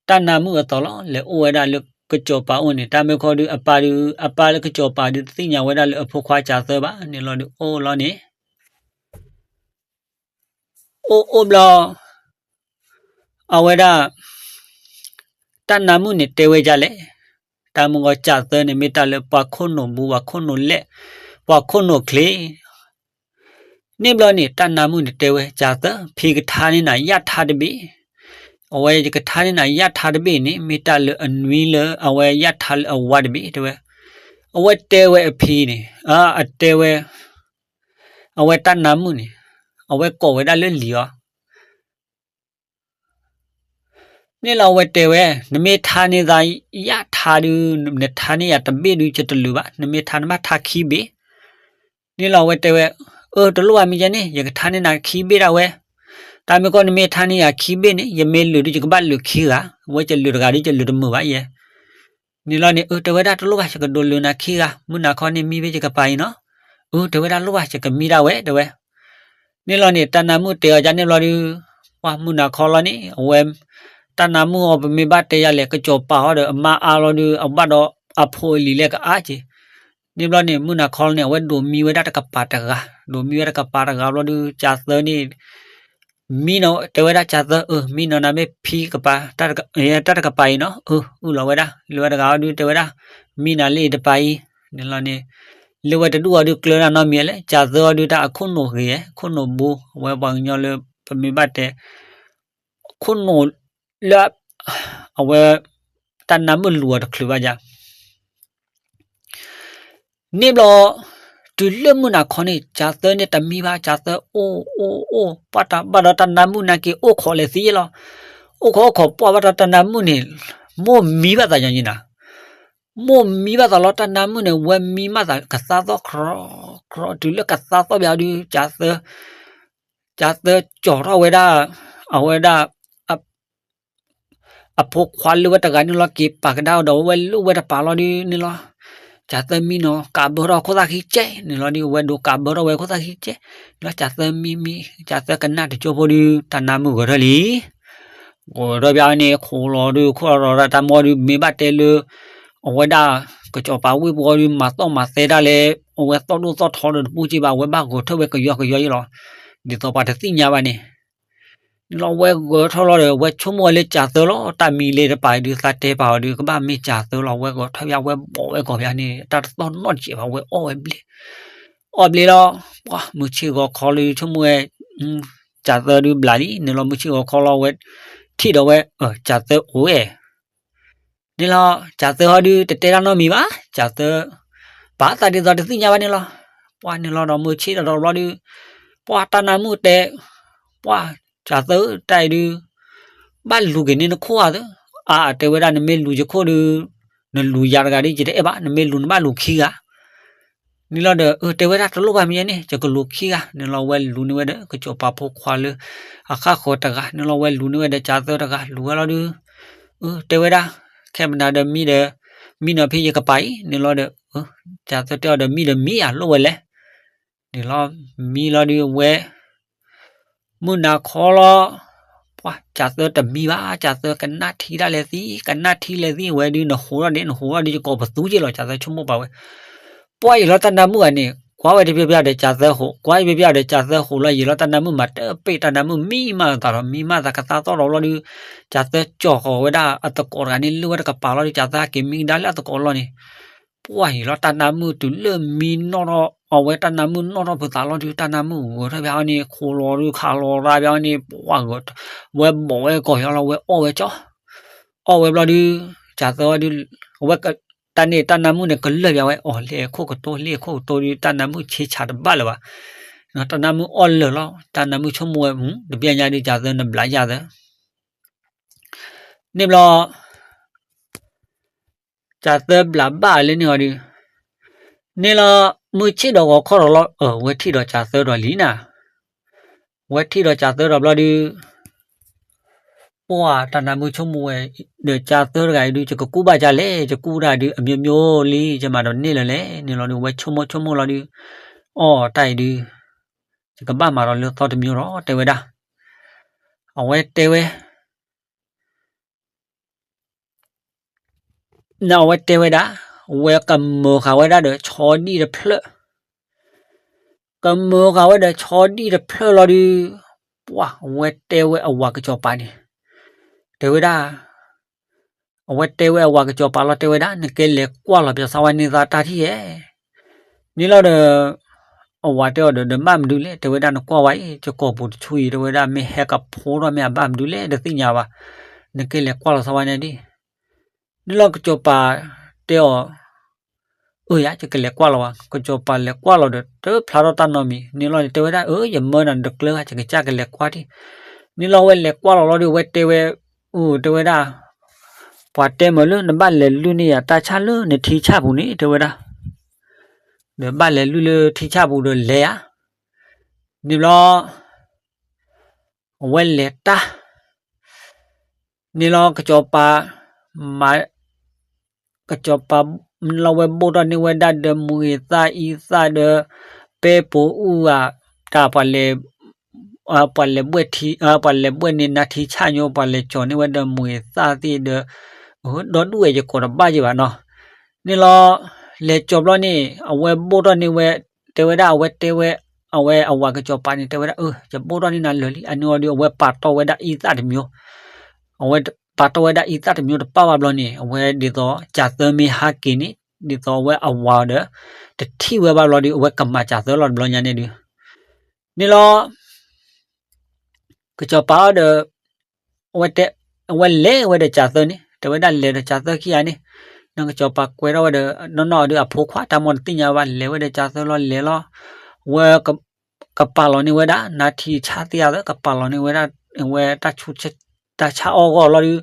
တၢ်နါမုၣ်အသိးလီၤ လဲၤအိၣ်ဝဲဒၣ်လၢကစီၤပၤအိၣ်န့ၣ် တၢ်မ့ၢ်ခီဒုး အပၢ်ဒုး အပၢ်လၢကစီၤပၤဒုးတသ့ၣ်ညါဝဲဒၣ်လၢအဖိခွါကၠၤသၢဘၣ် န့ၣ်လီၤဒုးအိၣ်လီၤန့ၣ် အိၣ်အိၣ်ဘျီ အဝဲဒၣ် တၢ်နါမုၣ်န့ၣ်တဲဝဲဒ်လဲၣ်, တၢ်မုၢ်ဂီၤကၠၤသၢန့ၣ် မ့ၢ်တၢ်လၢပှၤခိၣ်နူာ်ဘူး ပှၤခိၣ်နူာ်လဲၣ် ပှၤခိၣ်နူာ်ချ့ န့ၣ်ဘျီန့ၣ် တၢ်နါမုၣ်န့ၣ်တဲဝဲ ကၠၤသၢ ဖံကထါန့ၢ်နၤယၣ်ထါတဘ့ၣ်, အဝဲယကထါန့ၢ်နၤယၣ်ထါတဘ့ၣ်န့ၣ် မ့ၢ်တၢ်လၢအနွံလၢအဝဲယၣ်ထါလၢအဝါတဘ့ၣ် တဲဝဲ, အဝဲတဲဝဲအဖံန့ၣ် အတဲဝဲ အဝဲတၢ်နါမုၣ်န့ၣ် အဝဲကိးဝဲဒၣ်လၢလံၤအီၤ န့ၣ်လီၤအဝဲတဲဝဲ, နမ့ၢ်ထါန့ၢ်သးယၣ်ထါဒုး နထါန့ၢ်ယၤတဘ့ၣ်ဒုး ယတလုာ်ဘၣ်, နမ့ၢ်ထါနဘၣ်ထါခံဘ့ၣ်, န့ၣ်လီၤအဝဲတဲဝဲ, အၢ တလိၣ်ဘၣ်မ့ၢ်ယဲန့ၣ် ယကထါန့ၢ်နၤခံဘ့ၣ်ဒၣ်ဝဲ, တၢ်မ့ၢ်ကီၢ်နမ့ၢ်ထါန့ၢ်ယၤခံဘ့ၣ်န့ၣ် ယမ့ၢ်လုာ်ဒုး ယကဘၣ်လုာ်ခံဂၤ, အဝဲယလုာ်တဂၤဒုး ယလုာ်တမုာ်ဘၣ်ယဲ န့ၣ်လီၤန့ၣ် အၢ တဲဝဲဒၣ်တလိၣ်ဘၣ် ယကဒိးလုာ်နၤခံဂၤ, မုၢ်နၤခီန့ၣ်မံဘ့ၣ်ယကပၤအံၤနီၤ, အၢ တဲဝဲဒၣ်လိၣ်ဘၣ် ယကမံဒၣ်ဝဲ တဲဝဲ, န့ၣ်လီၤန့ၣ် တၢ်နါမုၣ်တဲအီၤဒ်န့ၣ်ဘျီဒုး, ပှၤမုၢ်နၤခီလီၤန့ၣ် အဝဲ, တၢ်နါမုၣ်အီၤ ပမ့ၢ်ဘၣ်တဲယၤလဲၣ် ကစီၤပၤအီၤဒီးအမါအါလီၤဒုး အဘၣ်ဒီးအဖိအလံၤလဲၣ်ကအါက့ၤ, န့ၣ်ဘျီန့ၣ် မုၢ်နၤခီလီၤန့ၣ် အဝဲဒိးမံဝဲဒၣ်တကပၤတဂၤ, ဒိးမံဝဲတကပၤတဂၤဘျီဒုး ကၠၤသၢန့ၣ် မံနီၤ တဲဝဲဒၣ်ကၠၤသၢ အၢ မံနီၤနၤမ့ၢ်ဖံကပၤ, တၢ်တကပၤအံၤနီၤ အၢ အုၣ်လီၤဝဲဒၣ် လၢဝဲတဂၤအီၤဒုးတဲဝဲဒၣ်, မံနၤလၢအံၤတပၤအံၤ, န့ၣ်လီၤန့ၣ်, လၢဝဲတဒူၣ်အီၤဒုးကျၢၤတၢ်နီတမံၤလဲၣ်, ကၠၤသၢအီၤဒုးတၢ်အခိၣ်နူာ်ဂ့ၤ, ခိၣ်နူာ်ဘူး အဝဲပှၤကညီလၢ ပမ့ၢ်ဘၣ်တဲ ခိၣ်နူာ်လၢ အဝဲ တၢ်နါမုၣ်လူၤအီၤတချုးဘၣ်ယါ န့ၣ်ဘျီ, တုၤလၢမုၢ်နၤခီန့ၣ် ကၠၤသၢန့ၣ်တမံဘၣ် ကၠၤသၢအိၣ်အိၣ်အိၣ် ပှၢ်တၢ်ဘၣ်ဒီးတၢ်နါမုၣ်နာ်က့ၤအိၣ်ခိးလဲၤသံလီၤ, အိၣ်ခိးအိၣ်ခိးပှၢ်ဘၣ်ဒီးတၢ်နါမုၣ်န့ၣ်, မိၢ်မံဘၣ်သးညီနၤ, မိၢ်မံဘၣ်သးလီၤ တၢ်နါမုၣ်န့ၣ် ဝဲမံဘၣ်သးကသါသီၣ် ကြီ တုၤလၢကသါသီၣ်ဘၣ်ဒုး ကၠၤသၢ ကၠၤသၢကၠီၤထီၣ်ဝဲဒၣ်, အဝဲဒၣ် အဖိခွါလၢဝဲတဂၤန့ၣ်လီၤ က့ၤပာ်ကဒါအီၤဒီးဝဲလၢဝဲတပၤလီၤဒုးန့ၣ်လီၤ, ကၠၤသၢမံနီၤ ကးဘၢထီၣ်ခိၣ်သၣ်ခံကဲန့ၣ်လီၤဒုး ဝဲဒိးကးဘၢထီၣ်ဝဲခိၣ်သၣ်ခံကဲ, လီၤကၠၤသၢမံမံ, ကၠၤသၢကနၣ်တကၠိဖိဒုး တၢ်နါမုၣ်ဂဲၤထၢၣ်လံ ဂဲၤထီၣ်ဘၣ်န့ၣ် ခိးလီၤဒုး ခိးလီၤတၢ်မီဒုး မ့ၢ်ဘၣ်တဲလၢ အဝဲဒၣ် ကစီၤပၤဝ့ၢ်ပူၤအီၤဒုး မၤသီၣ်မၤသဲဒၣ်လဲၣ်, အဝဲသီၣ်ဒိၣ်သီၣ်ထီဒီးတပူၤက့ဘၣ် အဝဲဘၣ်ဂဲၤထၢၣ်ဝဲကယီကယီယံလီၤ, ဒ်သိးပှၤတသ့ၣ်ညါဘၣ်န့ၣ် န့ၣ်လီၤဝဲဂဲၤထီၣ်လီၤဒီး ဝဲဆိကမိၣ်ဝဲလၢကၠၤသၢလီၤ တၢ်မံလၢတပၤဒုး သးတဲပာ်အီၤဒုး ကဘၣ်မ့ၢ်ကၠၤသၢလီၤ ဝဲဂဲၤထီၣ်ဘၣ် ဝဲဘီၣ်ဝဲကီၢ်ဘၣ်န့ၣ် တၢ်တသီၣ်နီတစဲးဘၣ် ဝဲအီၣ်ဝဲဘျ့ အီၣ်ဘျ့လီၤ, ပှၢ်မုၢ်ဆ့ၣ်ဂီၤခီလၢဆိကမိၣ်ဝဲ ကၠၤသၢဒုးဘျးလံ န့ၣ်လီၤ မုၢ်ဆ့ၣ်ဂီၤခီလီၤဝဲ ထံၣ်ဒီးဝဲ ကၠၤသၢအိၣ်ဝဲ န့ၣ်လီၤ ကၠၤသၢဟီဒုး တတဲတၢ်နီတမံၤဘၣ် ကၠၤသၢ ပာ်သးဒ်သိးတသ့ၣ်ညါဘၣ်န့ၣ်လီၤ, ပှၢ်န့ၣ်လီၤဒီးမုၢ်ဆ့ၣ်ဒီးဒီးဘျီဒုး ပှၢ်တၢ်နါမုၣ်တဲ ပှၢ်ကၠၤသၢတၢ်အံၤဒုး ဘၣ်လူၤက့ၤန့ၢ်နခိၣ်ဧါသၢ, အါ တဲဝဲဒၣ် နမ့ၢ်လူၤယခိၣ်ဒုး နလူၤယၤတဂၤဒ်ယတအဲၣ်ဘၣ် နမ့ၢ်လူၤနဘၣ်လူၤခံဂၤ န့ၣ်လီၤဒီး အၢ တဲဝဲဒၣ်တလိၣ်ဘၣ်မ့ၢ်ယဲန့ၣ် ယကလူၤခံဂၤ န့ၣ်လီၤဝဲလူၤန့ၢ်ဝဲဒီး ကစီၤပၤဖိခွါလၢ အဃၣ်ဃီၤတဂၤ န့ၣ်လီၤဝဲလူၤန့ၢ်ဝဲဒီး ကၠၤသၢတဂၤ လူၤဝဲလီၤဒုး အၢ တဲဝဲဒၣ် ခဲမနၤဒီးမံဒီး မံနီၤဖဲယကပၤအံၤ န့ၣ်လီၤဒီး ကၠၤသၢတဲအီၤဒီးမံဒီးမံဧါလိၣ်ဝဲလဲၣ် န့ၣ်လီၤ မံလီၤဒုးဝဲ မုၢ်နၤခီလီၤ ပှၢ်ကၠၤသၢတမံဘၣ် ကၠၤသၢကနၣ်ထံဒၣ်လဲာ်သံ ကနၣ်ထံလဲာ်သံဝဲဒုး နဟူးထီၣ်ဒ့ နဟူးထီၣ်ဒုး ယကိးပသူက့လီၤ ကၠၤသၢဆိကမိၣ်ပာ်ဝဲ ပှၢ်အံၤလီၤတၢ်နါမုၣ်ဂၤန့ၣ် ကွၢ်ဝဲတပျၢ်ပျၢ်ဒီးကၢ်သၢဟိး, ကွၢ်တပျၢ်ပျၢ်ဒီးကၢ်သၢဟိးလီၤယံာ်လီၤ တၢ်နါမုၣ်မၤတပ့ၢ် တၢ်နါမုၣ်မံမးအသးဒီး မံမးသးကသါသီၣ်ဒီးလီၤဒုး, ကၢ်သၢကၠီၣ်ဃီၤဝဲဒၣ်အသကိးတဂၤန့ၣ် လၢဝဲတကပၤလီၤဒုး ကၢ်သၢဟဲက့ၤမံကဒါလၢအသကိးလီၤန့ၣ်, ပှၢ်ယံာ်လီၤ တၢ်နါမုၣ်တုၤလၢမံနီၣ်ထီၣ် အဝဲတၢ်နါမုၣ်နီၣ်ထီၣ်ဖုးသးလီၤဒုး တၢ်နါမုၣ်ဂဲၤထီၣ်ဘၣ်အီၤန့ၣ် ခိးလီၤဒုးခးလီၤတၢ်ဘၣ်အီၤန့ၣ် ပှၢ်ဂဲၤ ဝဲဘီၣ်ဝဲကီၢ်ယီလီၤ ဝဲအီၣ်ဝဲကၠီ အီၣ်ဝဲဘျီဒုး, ကၢ်သၢဝဲဒုး, အဝဲ, တၢ်န့ၣ်တၢ်နါမုၣ်န့ၣ် ကလၢာ်ဘၣ်ဝဲ အီၣ်လ့ၣ်ခိၣ်ကတိၤ လ့ၣ်ခိၣ်ကတိၤဒုး တၢ်နါမုၣ်ဆ့ဆးတဘၣ်လၢၤဘၣ်. တၢ်နါမုၣ်အီၣ်လၢာ်လီၤ တၢ်နါမုၣ်ဆိကမိၣ်ဝဲ, တဘျီညါဒုး ကၢ်သၢနဘျးယၤသၢ န့ၣ်ဘျီ ကၢ်သၢဘျးဘၣ်လၢန့ၣ်အီၤဒုး, န့ၣ်လီၤ မုၢ်ဆ့ၣ်ဒီးဂီၤခီဒီးလီၤ အဝဲထံၣ်ဒီးကၢ်သၢဒီးလံနၤ, ဝဲထံၣ်ဒီးကၢ်သၢဒီးဘျီဒုး, ပှၢ်တၢ်နါမုၣ်ဆိကမိၣ်ဝဲ, ဒီးကၢ်သၢတဂၤအံၤဒုး ယကကူၣ်ဘၣ်ကၢ်လဲၣ် ယကူၣ်ဒၣ်ဒုး အမျိုးမျိုးလံ ယမၤဒီးန့ၢ်လၢၤလဲၣ်န့ၣ်လီၤဒုး ဝဲဆိကမိၣ်ဆိကမိၣ်လီၤဒုး, အီၣ်တၢ်အံၤဒုး, ယကဘၣ်မၤဒီးလၢသီတမျိုးလီၤ တဲဝဲဒၣ်, အဝဲတဲဝဲ န့ၣ်အဝဲတဲဝဲဒၣ်, ဝဲကမၢဃာ်ဝဲဒၣ်ဒီးဆီဒံၣ်တဖျၢၣ်, ကမၢဃာ်ဝဲဒီးဆီဒံၣ်တဖျၢၣ်လီၤဒုး, ပှၢ်ဝဲတဲဝဲအဝၤကစီၤပၤန့ၣ်, တဲဝဲဒၣ်, အဝဲတဲဝဲအဝၤကစီၤပၤလီၤ တဲဝဲဒၣ် နကဲလဲၤကွၢ်လီၤပျီသးဝဲန့ၢ်သးတၢ်ထံၣ်ဧဲ န့ၣ်လီၤဒီး, အဝၤတဲအီၤဒီး ဒီးဘၣ်မနုၤလဲၣ် တဲဝဲဒၣ် နကွၢ်ဝဲအံၤ ယကီၢ်ပူၤတဆူအံၤ တဲဝဲဒၣ် မ့ၢ်ဟဲကဖိထီၣ်မ့ၢ်အဘၣ်မနုၤလဲၣ် တသ့ၣ်ညါဘၣ်, နကဲလဲၤကွၢ်လီၤသးဝဲန့ၣ်ဒံး, န့ၣ်လီၤကစီၤပၤတဲအီၤ အၢယၤ ယကလဲၤကွၢ်လီၤဝဲ, ကစီၤပၤလဲၤကွၢ်လီၤဒီး တဖျါထီၣ်တၢ်နီတမံၤ, န့ၣ်လီၤန့ၣ် တဲဝဲဒၣ် အၢ ယမၢနၤတကျၢၤ ယကစၢ်ကလဲၤကွၢ်ထံၣ်, န့ၣ်လီၤဝဲလဲၤကွၢ်လီၤလီၤဒီး ဝဲတဲဝဲ, အၢ တဲဝဲဒၣ်, ပှၤတဲမ့ၢ်လၢနဘၣ်လဲၤလုၢ်န့ၢ်ယၤတၢ်ဆၣ်လၢနထံဆၣ်ပူၤန့ၣ် တဲဝဲဒၣ်, ဒီးဘၣ်လဲၤလုၢ်လၢထံဆၣ်ပူၤဒီးလဲၤဧါ, န့ၣ်ဘျီ အဝဲလဲၤတၢ်, န့ၣ်လီၤကစီၤပၤ, မၤ ကစီၤပၤလီၤဝဲဘိၣ်ထီၣ်န့ၢ်ဝဲဒၣ်ဒီးမုၢ်ဂ့ၤသၣ်အံသၣ်ဒီး, ပဲပိာ်အူၣ်ဧါ, တၢ်ပှၤလဲၤ, ပှၤလဲၤဘှဲၣ်, ပှၤလဲၤဘှဲၣ်န့ၢ်နါထံဆၣ်ညိ ပှၤလဲၤကၠီၤန့ၢ်ဝဲဒီးမုၢ်ဂ့ၤသၣ်သ့ၣ်ဒီး, ဒီဒူၣ်ဝဲယကိးတဘၣ်ယံၤဘၣ်နီၤ, န့ၣ်လီၤ, လဲၤကၠီၤဘျီန့ၣ် အဝဲဘိၣ်ထီၣ်န့ၢ်ဝဲ, တဲဝဲဒၣ်အဝဲတဲဝဲ, အဝဲအဝၤကစီၤပၤန့ၣ် တဲဝဲဒၣ် အၢ ယဘိၣ်ထီၣ်န့ၢ်နၤလၢာ်လံ အန့ၣ်အီၤဒီး အဝဲပာ်တီၢ်ဝဲဒၣ်အံသၣ်တမျိုး အဝဲပာ်တီၢ်ဝဲဒၣ်အံသၣ်တမျိုးတပၣ်ဘၣ်ဘျီန့ၣ် အဝဲဒ်သိးကၢ်သၢမ့ၢ်ဟးက့ၤန့ၣ် ဒ်သိးအဝဲအဝၤဒီး တထံၣ်ဝဲဘၣ်ဘျီဒီး အဝဲကမၤကၢ်သၢလီၤတဘျီညါန့ၣ်ဒုး, န့ၣ်လီၤ, ကစီၤပၤအီၤဒီး အဝဲတဲ, အဝဲလဲၤဝဲဒီးကၢ်သၢန့ၣ် တဲဝဲဒၣ်လဲၤဒီးကၢ်သၢခံဂၤန့ၣ်, နီၢ်ကစီၤပၤကွဲထီၣ်ဝဲဒီး နီၢ်နီၢ်အီၤဒီးအဖိခွါတၢ်မီၢ်တသ့ၣ်ညါဘၣ် လဲၤဝဲဒီးကၢ်သၢလီၤလဲၤလီၤ, ဝဲ ကပာ်လီၤန့ၢ်ဝဲဒၣ် နါထံဆၣ်သ့ၣ်အသး ကပာ်လီၤန့ၢ်ဝဲဒၣ် ဝဲတၢ်ဆူး တၢ်ဆါအီၣ်ဂီၢ်လီၤဒီး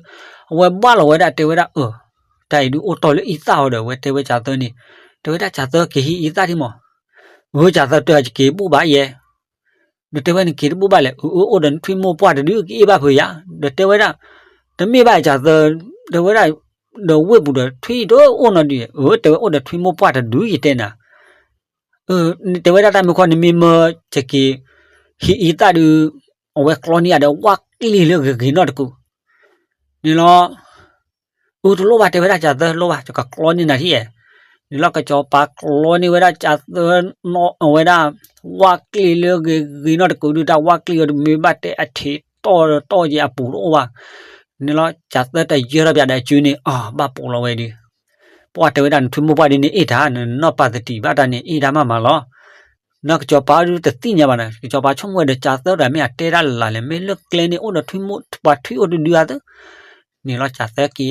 အဝဲဘၣ်လီၤဝဲဒၣ်တဲဝဲဒၣ် အၢ တၢ်အံၤဒုးအိၣ်တီၢ်လၢအံသၣ်အီၤဒီး ဝဲတဲဝဲကၢ်သၢန့ၣ် တဲဝဲဒၣ်ကၢ်သၢက့ၤဟံးအံသၣ်ဒံးမး, အၢ ကၢ်သၢတဲက့ၤဘူၣ်ဘၣ်ယဲ နတဲဝဲနက့ၤတဘူၣ်ဘၣ်လဲၣ် အၢ အိၣ်ဒီးနထွံၣ်မိၢ်ပှၢ်တဒုက့ၤအ့ၣ်ဘၣ်ဖုးယၤ ဒီးတဲဝဲဒၣ် တမ့ၢ်ဘၣ်ကၢ်သၢ တဲဝဲဒၣ် ဒီးဝ့ၢ်ပူၤဒီးထွံၣ်တအိၣ်နီတဒု အၢ တဲဝဲအိၣ်ဒီးထွံၣ်မိၢ်ပှၢ်တဒုယတဲနၤ တဲဝဲဒၣ်တၢ်မုၢ်ခီနမ့ၢ်မၢယက့ၤ ဟံးအံသၣ်ဒုး အဝဲကျီန့ၢ်ယၤဒီးဝၣ်ကျံၢ်လၢဂ့ၤဂ့ၤနီတကုာ်န့ၣ်လီၤ. အၢတလိၣ်ဘၣ်တဲဝဲဒၣ်ကၢ်သၢတလိၣ်ဘၣ် ယကကျီန့ၢ်နၤထံၣ်ဧဲ န့ၣ်လီၤ ကစီၤပၤကျီန့ၢ်ဝဲဒၣ်ကၢ်သၢ အဝဲဒၣ် ဝၣ်ကျံၢ်လၢဂ့ၤဂ့ၤနီတကုာ်ဒုး တၢ်ဝၣ်ကျံၢ်အီၤတမ့ၢ်ဘၣ်တဲအထံးတီၢ်တီၢ်ယဲအပူၤတအိၣ်ဘၣ်န့ၣ်လီၤ. ကၢ်သၢတယၢထီၣ်ပၠးဒီးအစုန့ၣ် အဘၣ်ပိာ်လီၤဝဲဒုး ပှၢ်တဲဝဲဒၣ်နထွံၣ်မိၢ်ပှၢ်ဒုးန့ၣ်အ့ၣ်တၢ် နနီၢ်ပာ်သတံးဘၣ်တၢ်န့ၣ် အ့ၣ်တၢ်မးမးလီၤ. နီၢ်ကစီၤပၤဒုးတသ့ၣ်ညါဘၣ်န့ၣ် ကစီၤပၤဆိကမိၣ်ဝဲဒီးကၢ်သၢဒီးမ့ၢ်အတဲတၢ်လၢ်လၢ်လဲၣ် မ့ၢ်လၢကျဲန့ၣ်အိၣ်ဒီးထွံၣ်မိၢ်ပှၢ်ထွံၣ်အိၣ်တဒုအသး န့ၣ်လီၤ ကၢ်သၢက့ၤတၢ် ကၢ်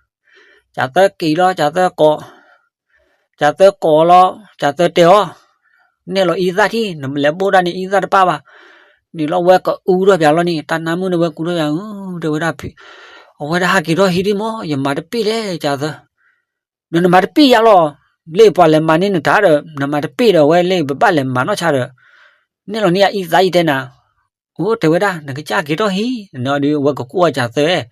သၢက့ၤလီၤ ကၢ်သၢကိး ကၢ်သၢကိးလီၤ ကၢ်သၢတဲအီၤ နဲၣ်လီၤအံသၣ်ထံၣ် နလဲၤဘိၣ်တၢ်န့ၣ်အံသၣ်တပၣ်ဘၣ် န့ၣ်လီၤဝဲကအုထီၣ်ပၠးလီၤန့ၣ် တၢ်နါမုၣ်န့ၣ်ဝဲကူထီၣ်ပၠး တဲဝဲဒၣ် အဝဲဒၣ်ဟးက့ၤထီၣ်ဟံးဒံးမး ယမၤတပ့ၢ်လဲၣ် ကၢ်သၢ ဒီးနမၤတပ့ၢ်ယၤလီၤ လၢပှၤလဲၤမၤန့ၢ်နတၢ်ဒီး နမၤတပ့ၢ်ဒီးအဝဲလၢပဘၣ်လဲၤမၤနီၢ်ဆါဒီး နဲၣ်လီၤန့ၢ်အံသၣ်ယတဲနၤ အိၣ်တဲဝဲဒၣ် နကစၢ်က့ၤထီၣ်ဟံး နီၢ်ဒုးအဝဲကကူၣ်အီၤကၢ်သၢ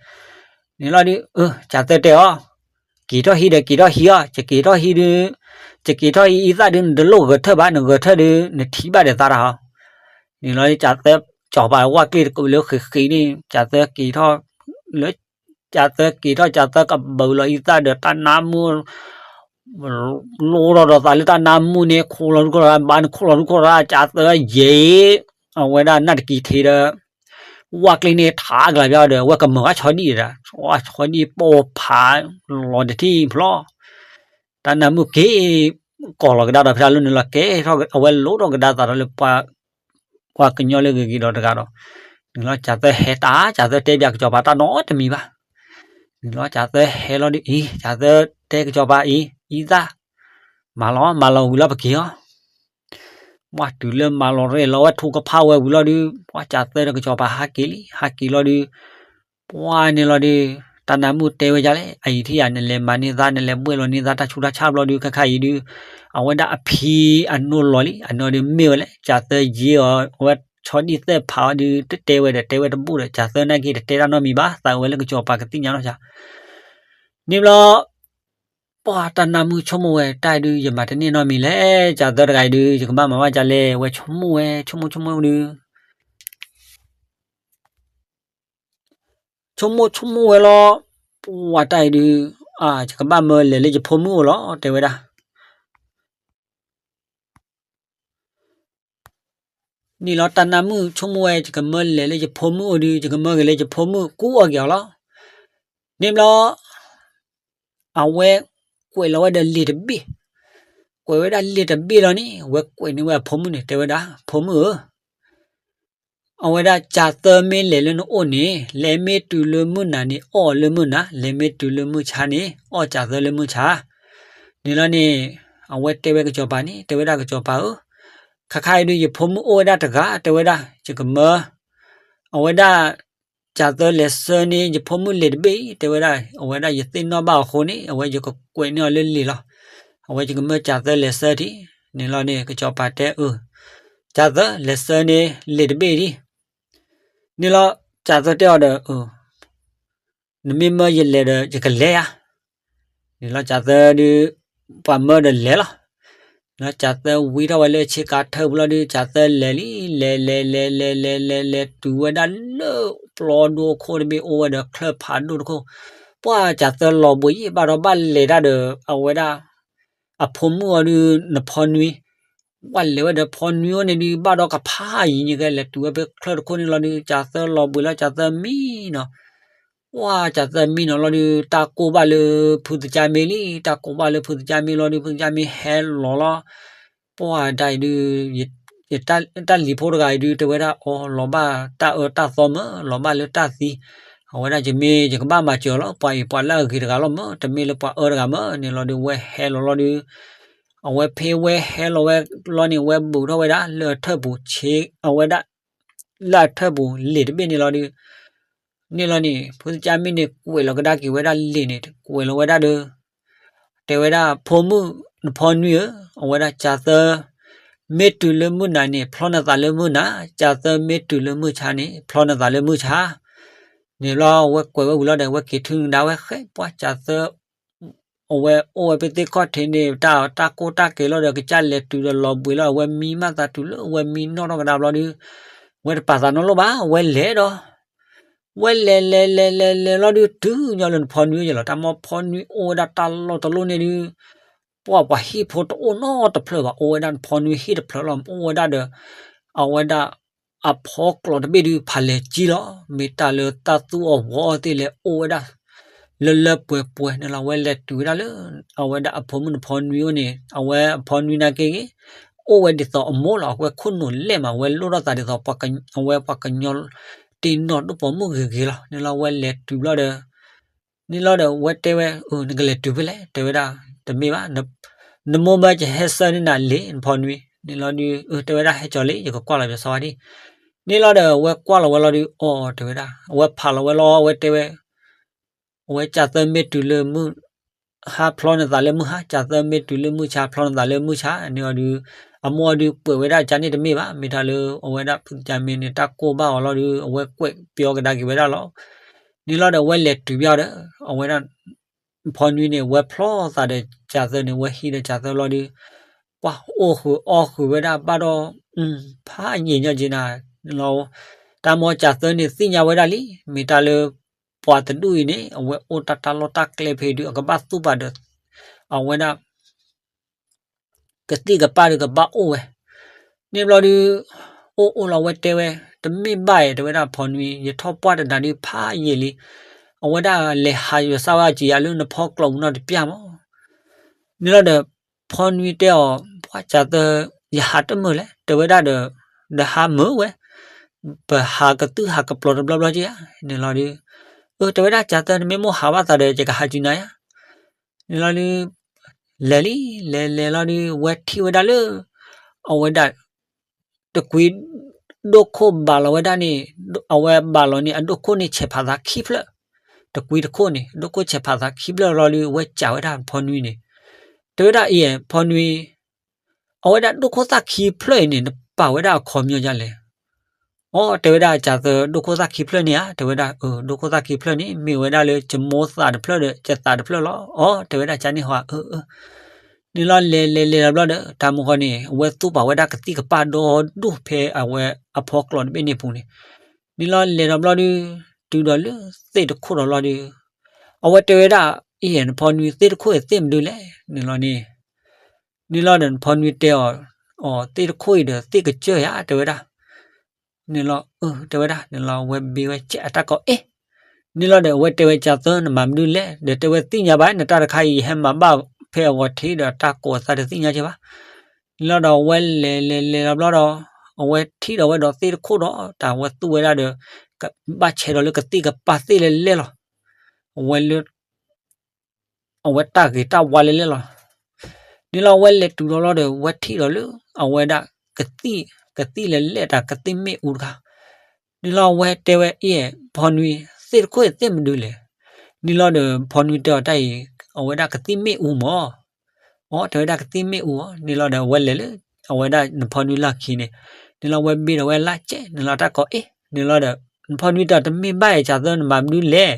န့ၣ်လီၤဒုး ကၢ်သၢတဲအီၤ က့ၤထီၣ်ဟံးဒီးက့ၤထီၣ်ဟံးအီၤ ယက့ၤထီၣ်ဟံးဒုး ယက့ၤထီၣ်ဟံးအံသၣ်ဒုး နတလိၣ်ဂဲၤထၢၣ်ဘၣ် နဂဲၤထၢၣ်ဒုး နထံၣ်ဘၣ်ဒီးသးတၢ်ဟီ န့ၣ်လီၤ ကၢ်သၢ ကၠီၤပၤဝၣ်ကျ့ၢ်တကုးလၢဃ့ဃ့န့ၣ် ကၢ်သၢက့ၤထီၣ် လၢ ကၢ်သၢက့ၤထီၣ် ကၢ်သၢကဘုးလီၤအံသၣ်ဒီးတၢ်နါမုၣ် လိၣ်ထီၣ်ဒီးသးလၢတၢ်နါမုၣ်န့ၣ် ခိၣ်လီၤဒုခိၣ်ရၣ် ဘၣ်န့ၣ်ခိၣ်လီၤဒုခိၣ်ရၣ် ကၠးသၢယဲၢ် အဝဲဒၣ်နၢ်တကံၤထံးဒီး ဝၣ်ကျ့န့ၣ်ထးကလၤဘၣ်ဒီး အဝဲကမၤဘၣ်ဆီဒံၣ်ဒၣ် ဆီဒံၣ်ပိာ်ဖးလီၤတထံၣ်ဖျီ တၢ်နါမုၣ်က့ၤ ကိးလီၤကဒါဒီးဖဲတၢ်လီၢ်န့ၣ်လီၤ ကဲထီၣ်အဝဲလိၣ်ထီၣ်ကဒါသးဒီးလၢ ပှၤကညီလၢဂ့ၤဂ့ၤဒီးတဂၤဒီး နုာ်လီၤကၠးသၢဟဲတၢ် ကၠးသၢတဲပၠးကစီၤပၤတၢ်နီတမံၤဘၣ်. နုာ်လီၤကၠးသၢဟဲလီၤဒုးအံၤ ကၠးသၢတဲကစီၤပၤအံၤ အံသၣ် မၤလီၤ မၤလီၤဝံၤလီၤပက့ၤအီၤ ပှၤတုၤလၢမၤလီၤရဲၣ်လီၤဝဲထူကဖၣ်ဝဲဝံၤလီၤဒုး ပှၤကၠးသၢဒီးကစီၤပၤဟးက့ၤလံ ဟးက့ၤလီၤဒုး ပှၤန့ၣ်လီၤဒုး တၢ်နါမုၣ်တဲဝဲဒ်လဲၣ် အအံၤထံၣ်ယၤ နလဲၤမၤန့ၢ်သး နလဲၤဘှဲၣ်လီၤန့ၢ်သး တၢ်ဆူးတၢ်ဆါဘျီဒုး ခဲခါအံၤဒုး အဝဲဒၣ်အဖံအနိလီၤလံ အနိဒုးမ့ၢ်ဝဲလဲၣ် ကၠးသၢယ့အီၤ အဝဲဆီဒံၣ်သၢဖးအီၤဒုး တတဲဝဲဒီး တဲဝဲတဘူၣ်ဒီး ကၠးသၢနာ်က့ၤ တတဲတၢ်နီတမံၤဘၣ် သးဝဲလၢကစီၤပၤကသ့ၣ်ညါလီၤကၠး န့ၣ်ဘျီ ပှၤတၢ်နါမုၣ်ဆိကမိၣ်ဝဲ တၢ်အံၤဒုး ယမၤတန့ၢ်နီတမံၤလဲၣ် ကၠးသၢတဂၤအံၤဒုး ယကဘၣ်မၤဘၣ်ဒ်လဲၣ် ဝဲဆိကမိၣ်ဝဲ ဆိကမိၣ်ဆိကမိၣ်ဒုး ဆိကမိၣ်ဆိကမိၣ်ဝဲလီၤ. ပှၤတၢ်အံၤဒုး အၢ ယကဘၣ်မၢလဲၤလၢယဖိမုၣ်အိၣ်လီၤ တဲဝဲဒၣ်. န့ၣ်လီၤ တၢ်နါမုၣ်ဆိကမိၣ်ဝဲ ယကမၢလဲၤလၢယဖိမုၣ်အိၣ်ဒုး ယကမၢက့ၤလၢယဖိမုၣ်ကူအီၣ်က့ၤအီၤလီၤ. န့ၣ်ဘျီ အဝဲကွဲးလီၤဝဲဒီးလံာ်တဘ့ၣ်, ကွဲးဝဲဒၣ်လံာ်တဘ့ၣ်လီၤန့ၣ် အဝဲကွဲးန့ၢ်ဝဲအဖိမုၣ်န့ၣ် တဲဝဲဒၣ် ဖိမုၣ်ဧၢ အဝဲဒၣ်ကၠးသၢမ့ၢ်လဲၤလၢနအိၣ်န့ၣ် လဲၤမ့ၢ်တုၤလၢမုၢ်နၤန့ၣ် အီၣ်လၢမုၢ်နၤ, လဲၤမ့ၢ်တုၤလၢမုၢ်ဆါန့ၣ် အီၣ်ကၠးသၢလၢမုၢ်ဆါ. န့ၣ်လီၤန့ၣ် အဝဲတဲဝဲကစီၤပၤန့ၣ် တဲဝဲဒၣ်ကစီၤပၤဧၢ, ခါခါအံၤဒုး ယဖိမုၣ်အိၣ်ဝဲဒၣ်တဂၤ တဲဝဲဒၣ် ယကမၢ အဝဲဒၣ် ကၠးသၢလဲၤဆှၢန့ၢ် ယဖိမုၣ်လံာ်တဘ့ၣ်အံၤ တဲဝဲဒၣ် အဝဲဒၣ်ယသ့ၣ်နီၣ်ဘၣ်အဃိန့ၣ် အဝဲယကကွဲးန့ၢ်အီၤလၢလံာ်လီၤ. အဝဲယကမၢကၠးသၢလဲၤဆှၢထံၣ်, န့ၣ်လီၤန့ၣ် ကစီၤပၤတဲအၢ, ကၠးသၢလဲၤဆှၢန့ၢ်လံာ်တဘ့ၣ်ဒံး. န့ၣ်လီၤ ကၠးသၢတဲအီၤဒီး နမ့ၢ်မၢယလဲၤဒီး ယကလဲၤယၤ. န့ၣ်လီၤ ကၠးသၢဒုး ပှၤမၢဒီးလဲၤလီၤ. လီၤ ကၠးသၢဝံထီၣ်ဝဲလၢဆ့ကၤထၢပူၤလီၤဒုး ကၠးသၢလဲၤလံ လဲၤလဲၤလဲၤလဲၤလဲၤလဲၤလဲၤတုၤဝဲဒၣ်လၢ ပျီဒိၣ်ခိၣ်တဘ့ၣ်အိၣ်ဝဲဒီးချၢၣ်ဖးဒိၣ်တခိၣ်, ပှၢ်ကၠးသၢလီၤဘှံးယံၣ်ဘၣ်ဒီးဘၣ်လဲၤတၢ်ဒီး အဝဲဒၣ် အဖိမုၣ်အီၤဒုး နဖီနွံ, ပှၢ်လဲၤဝဲဒီးဖီနွံအိၣ်န့ၣ်ဒုး ဘၣ်ဒီးကဖးယံၤညါကဲ လဲၤတုၤဝဲဖဲချၢၣ်တခိၣ်န့ၣ်လီၤဒုး ကၠးသၢလီၤဘှံးလီၤ ကၠးသၢမံနီၤ ပှၢ်ကၠးသၢမံနီၤလီၤဒုး တၢ်ကိၢ်ဘၣ်လၢဖုသကၢ်မ့ၢ်လံ, တၢ်ကိၢ်ဘၣ်လၢဖုသကၢ်မ့ၢ်လီၤဒုး ဖုသကၢ်မ့ၢ်ဟဲလီၤလီၤ. ပှၢ်တၢ်အံၤဒုး တၢ်လံၤဖိတဂၤအံၤဒုး တဲဝဲဒၣ်အီၤ လီၤဘၣ်တၢ်အၢတၢ်သီမၢ လီၤဘၣ်လၢတၢ်သံ, အဝဲဒၣ်ယမ့ၢ်ယကဘၣ်မၤစၢၤလီၤ ပှၤအံၤပှၤလၢအဂ့ၤတဂၤလီၤမၢ တမ့ၢ်လၢပှၤအၢတဂၤမၢ န့ၣ်လီၤဒုး ဝဲဟဲလီၤလီၤဒုး အဝဲဖဲဝဲဟဲလီၤဝဲလီၤန့ၣ် ဝဲဘူးထီၣ်ဝဲဒၣ်လၢအထၢၣ်ပူၤ ဆ့ အဝဲဒၣ် လၢအထၢၣ်ပူၤလံာ်တဘ့ၣ်န့ၣ်လီၤဒုး န့ၣ်လီၤန့ၣ် ဖုသကၢ်မ့ၢ်န့ၣ် ကွဲးလီၤကဒါက့ၤဝဲဒၣ်လံာ်န့ၣ် ကွဲးလီၤဝဲဒၣ်ဒီး တဲဝဲဒၣ် ဖိမုၣ်နဖီနွံဧၢ, အဝဲဒၣ်ကၠးသၢ မ့ၢ်တုၤလၢမုၢ်နၤန့ၣ် ဖျီနသးလၢမုၢ်နၤ, ကၠးသၢမ့ၢ်တုၤလၢမုၢ်ဆါန့ၣ် ဖျီနသးလၢမုၢ်ဆါ. န့ၣ်ဘျီ အဝဲကွဲးဝဲဝံၤလီၤဒီး အဝဲက့ၤထုးနဒါဝဲဃဲ ပှၢ်ကၠးသၢ အဝဲအိၣ်ဝဲဖဲသ့ၣ်ခီၣ်ထံးန့ၣ် တၢ်တၢ်ကိၢ်တၢ်ကဲၤလီၤဒီး ကစၢ်လဲၤတုၤဒီးလီၤဘှံးလီၤ အဝဲမံမးသးတုၤလၢအဝဲမံနီၣ်ထီၣ်ကဒါဘျီဒုး ဝဲတပာ်သးနီတလိၣ်ဘၣ် ဝဲလဲၤဒီး ဝဲလဲၤလဲၤလဲၤလဲၤလဲၤလီၤဒုး တုၤညီလၢနဖီနွံယဲလီၤ တၢ်မ့ၢ်ဖီနွံအိၣ်ဝဲဒၣ်တၢ်လီၢ်တလီၢ်န့ၣ်ဒုး ပှၢ်ပှၤဟံၣ်ဖိတအိၣ်နီတဖျၢၣ်ဘၣ် အိၣ်ဝဲဒၣ်နဖီနွံဟံၣ်တဖျၢၣ်လီၤ အိၣ်ဝဲဒၣ်ဒီး အဝဲဒၣ် အဖီကျိးတဘ့ၣ်ဒုး ဖးလဲၤကံလီၤ မ့ၢ်တၢ်လၢတၢ်သူၣ်အီၣ်ဝီအီၣ်သ့ၣ်လဲၤအိၣ်ဝဲဒၣ် လၢလၢပှဲၤပှဲၤန့ၣ်လီၤ ဝဲလဲၤတုၤဝဲဒၣ်လၢ အဝဲဒၣ်အဖိမုၣ်နဖီနွံအိၣ်န့ၣ် အဝဲအဖီနွံနာ်က့ဂ့ၤ အိၣ်ဝဲဒ်သိးအမိၢ်လီၤ အဝဲခိၣ်နူာ်လဲၢ်မး အဝဲလိၣ်ထီၣ်သးဒ်သိး အဝဲပှၤကညီ တံၢ်နီၢ်ဒိၣ်ပိာ်မုၣ်ဂ့ၤဂ့ၤလီၤ န့ၣ်လီၤ ဝဲလဲၤတုၤဘျီဒီး န့ၣ်လီၤဒီး ဝဲတဲဝဲ နကလဲၤတုၤဖဲလဲၣ် တဲဝဲဒၣ် တမ့ၢ်ဘၣ် နမိၢ်မၢကဟဲဆှၢန့ၢ်နၤလံာ် နဖီနွံ န့ၣ်လီၤဒုး တဲဝဲဒၣ်ဟဲကၠီၤလံ ယကကွၢ်လီၤပစီဝါဒံၣ် န့ၣ်လီၤဒီး ဝဲကွၢ်လီၤဝဲလီၤဒုး အီ တဲဝဲဒၣ် အဝဲဖးလီၤဝဲလီၤ ဝဲတဲဝဲ အဝဲကၠးသၢမ့ၢ်တုၤလၢမုၢ် ဟါဖျီနသးလၢမုၢ်ဟါ ကၠးသၢမ့ၢ်တုၤလၢမုၢ်ဆါ ဖျီနသးလၢမုၢ်ဆါ န့ၣ်အီၤဒုး အမိၢ်အီၤဒုးကွဲးဝဲဒၣ်ကန့ၣ်တမ့ၢ်ဘၣ် မ့ၢ်တၢ်လၢအဝဲဒၣ်ဖုသကၢ်မ့ၢ်န့ၣ် တၢ်ကိၢ်ဘၣ်အီၤလီၤဒုး အဝဲကွဲးပျီကဒါက့ၤဝဲဒၣ်လီၤ န့ၣ်လီၤဒီး ဝဲလဲၤတုၤဘၣ်ဒီး အဝဲဒၣ် ဖီနွံန့ၣ် ဝဲဖျီသးဒီးကၠးသၢန့ၣ် ဝဲဟံးဒီးကၠးသၢလီၤဒုး ပှၤအိၣ်ဃုာ်အီၣ်ဃုာ်ဝဲဒၣ်ဘၣ်ဒီး ဖးယံာ်ညီက့နၤ လီၤ တၢ်မ့ၢ်ကၠးသၢန့ၣ်သ့ၣ်ညါဝဲဒၣ်လံ မ့ၢ်တၢ်လၢ ပှၤတဒူၣ်အံၤန့ၣ် အဝဲအိၣ်တၢ်တၢ်လီၢ်တၢ်ကျဲဖဲဒုး အကဘၣ်သူၣ်ပာ်ဒီး အဝဲဒၣ် ကသံၣ်ကပၢ်ဒီးကဘၣ်အိၣ်ဝဲ, န့ၣ်ဘျီဒုး အိၣ်အိၣ်လီၤဝဲတဲဝဲ, တမ့ၢ်ဘၣ်အံၤ တဲဝဲဒၣ် ဖီနွံ ယထီၣ်ပှၢ်တနၤဒုးဖးယံာ်လံ, အဝဲဒၣ်လဲၤဟးယိၤသၣ်ဝဲကံယၤလၢနဖီကျိးပူၤနီတပျၢ်မး. န့ၣ်လီၤဒီး ဖီနွံတဲအီၤ ပှၢ်ကၢ်သၢ ယဟးတမုာ်လဲၣ် တဲဝဲဒၣ်ဒီး, ဒီးဟးမုာ်ဝဲ, ပဟးကသုၣ်ဟးကပျီၤတဘျီဘျီက့ဧါ, န့ၣ်လီၤဒုး, အၢ တဲဝဲဒၣ်ကၢ်သၢ နမ့ၢ်မိၣ်ဟးဘၣ်သးဒီး ယကဟးကံနၤယါ, န့ၣ်လီၤဒုး လဲၤလံ လဲၤလဲၤလီၤဒုး ဝဲထံၣ်ဝဲဒၣ်လၢ အဝဲဒၣ် တကွံ ဒိၣ်ခိၣ်ဘၣ်လီၤဝဲဒၣ်န့ၣ်, အဝဲဘၣ်လီၤန့ၣ် အဒိၣ်ခိၣ်န့ၣ်ဆဲးဖးသးခံဖျၢၣ်, တကွံတခိၣ်န့ၣ် ဒိၣ်ခိၣ်ဆဲးဖးသးခံဖျၢၣ်လီၤဒုး ဝဲကးဝဲဒၣ်ဖီနွံန့ၣ်, တဲဝဲဒၣ်အံၤ ဖီနွံ အဝဲဒၣ်ဒိၣ်ခိၣ်သၣ်ခံဖျၢၣ်အံၤန့ၣ် နပာ်ဝဲဒၣ်အခီပညီဒ်လဲၣ်. အိ တဲဝဲဒၣ်ကၢ်သၢ ဒိၣ်ခိၣ်သၣ်ခံဖျၢၣ်န့ၣ်ဧါ, တဲဝဲဒၣ် အၢ ဒိၣ်ခိၣ်သၣ်ခံဖျၢၣ်န့ၣ် မ့ၢ်ဝဲဒၣ်လၢကမိၢ်သးတဖျၢၣ်ဒီး ကသးတဖျၢၣ်လီၤ. အိ တဲဝဲဒၣ်ကန့ၣ်ဟါ အၢ အၢ န့ၣ်လီၤလဲၤလဲၤလဲၤဒီးဘျီဒီး တၢ်မူဃီန့ၣ် အဝဲသူၣ်ပာ်ဝဲဒၣ်ကသံၣ်ကပၢ်ဒီဒိၣ်ဖဲအဝဲအဖီကျိးတဘ့ၣ်န့ၣ်ပူၤန့ၣ်, န့ၣ်လီၤလဲၤဒီးဘျီဒုး တုၤဒီးလၢသ့ၣ်တခိၣ်ဒီးလီၤဒုး, အဝဲတဲဝဲဒၣ် အံၤ နဖီနွံ သ့ၣ်တခိၣ်အံၤသ့ၣ်မနုၤလဲၣ် န့ၣ်လီၤန့ၣ်, န့ၣ်လီၤဒီးနဖီနွံတဲအီၤ, အီ သ့ၣ်တခိၣ်အံၤဒီးသ့ၣ်ကစၢၢ်ယါ တဲဝဲဒၣ် န့ၣ်လီၤ အၢ တဲဝဲဒၣ် န့ၣ်လီၤ အဝဲဘ့ဝဲကဲးအတၢ်ကိးအ့ၣ်, န့ၣ်လီၤဒီး အဝဲတဲဝဲကၢ်သၢ နမၤမနုၤလဲၣ် ဒီးတဲဝဲသ့ၣ်ညါဘၣ် နတၢ်တခါအံၤ ယဟဲမၤဘၣ်ဖဲအဂီၤထံးဒီးတၢ်ကိးအသးတသ့ၣ်ညါကဲဘၣ်, န့ၣ်လီၤဒီး အဝဲလဲၤလဲၤလဲၤလီၤဘျီဒီး အဝဲထံၣ်ဒီးဝဲဒီးသ့ၣ်တခိၣ်ဒီး တၢ်ဝဲသူၣ်ဝဲဒၣ်ဒီး ဘၣ်ဆဲးဒီးလၢကသံၣ်ကပၢ်သ့ၣ်လဲၣ်လဲၣ်လီၤ, အဝဲလၢ အဝဲတၢ်ဂ့ၤတၢ်ဝါလဲၣ်လဲၣ်လီၤ. န့ၣ်လီၤ အဝဲလဲၤတုၤလီၤလီၤဒီး ဝဲထံၣ်ဒီးလၢ အဝဲဒၣ် ကသံၣ် ကသံၣ်လဲၣ်လဲၣ်တၢ် ကသံၣ်မ့ၣ်အူတခါ, န့ၣ်လီၤ အဝဲတဲဝဲအံၤ ဖီနွံ သ့ၣ်တခိၣ်အံၤသ့ၣ်မနုၤလဲၣ်, န့ၣ်လီၤဒီး ဖီနွံတဲအီၤတၢ်အံၤ အဝဲဒၣ်ကသံၣ်မ့ၣ်အူမၢ် အိ တဲဝဲဒၣ်ကသံၣ်မ့ၣ်အူအီၤ, န့ၣ်လီၤဒီး အဝဲလဲၤလၢ အဝဲဒၣ်နဖီနွံလီၢ်ခံန့ၣ်, န့ၣ်လီၤ အဝဲဘ့ဒီးဝဲအလၣ်ကဲး န့ၣ်လီၤ တၢ်ကိးအ့ၣ် န့ၣ်လီၤဒီး နဖီနွံတဲအီၤတမ့ၢ်ဘၣ်အံၤ ကၢ်သၢ နမၤမနုၤလဲၣ်,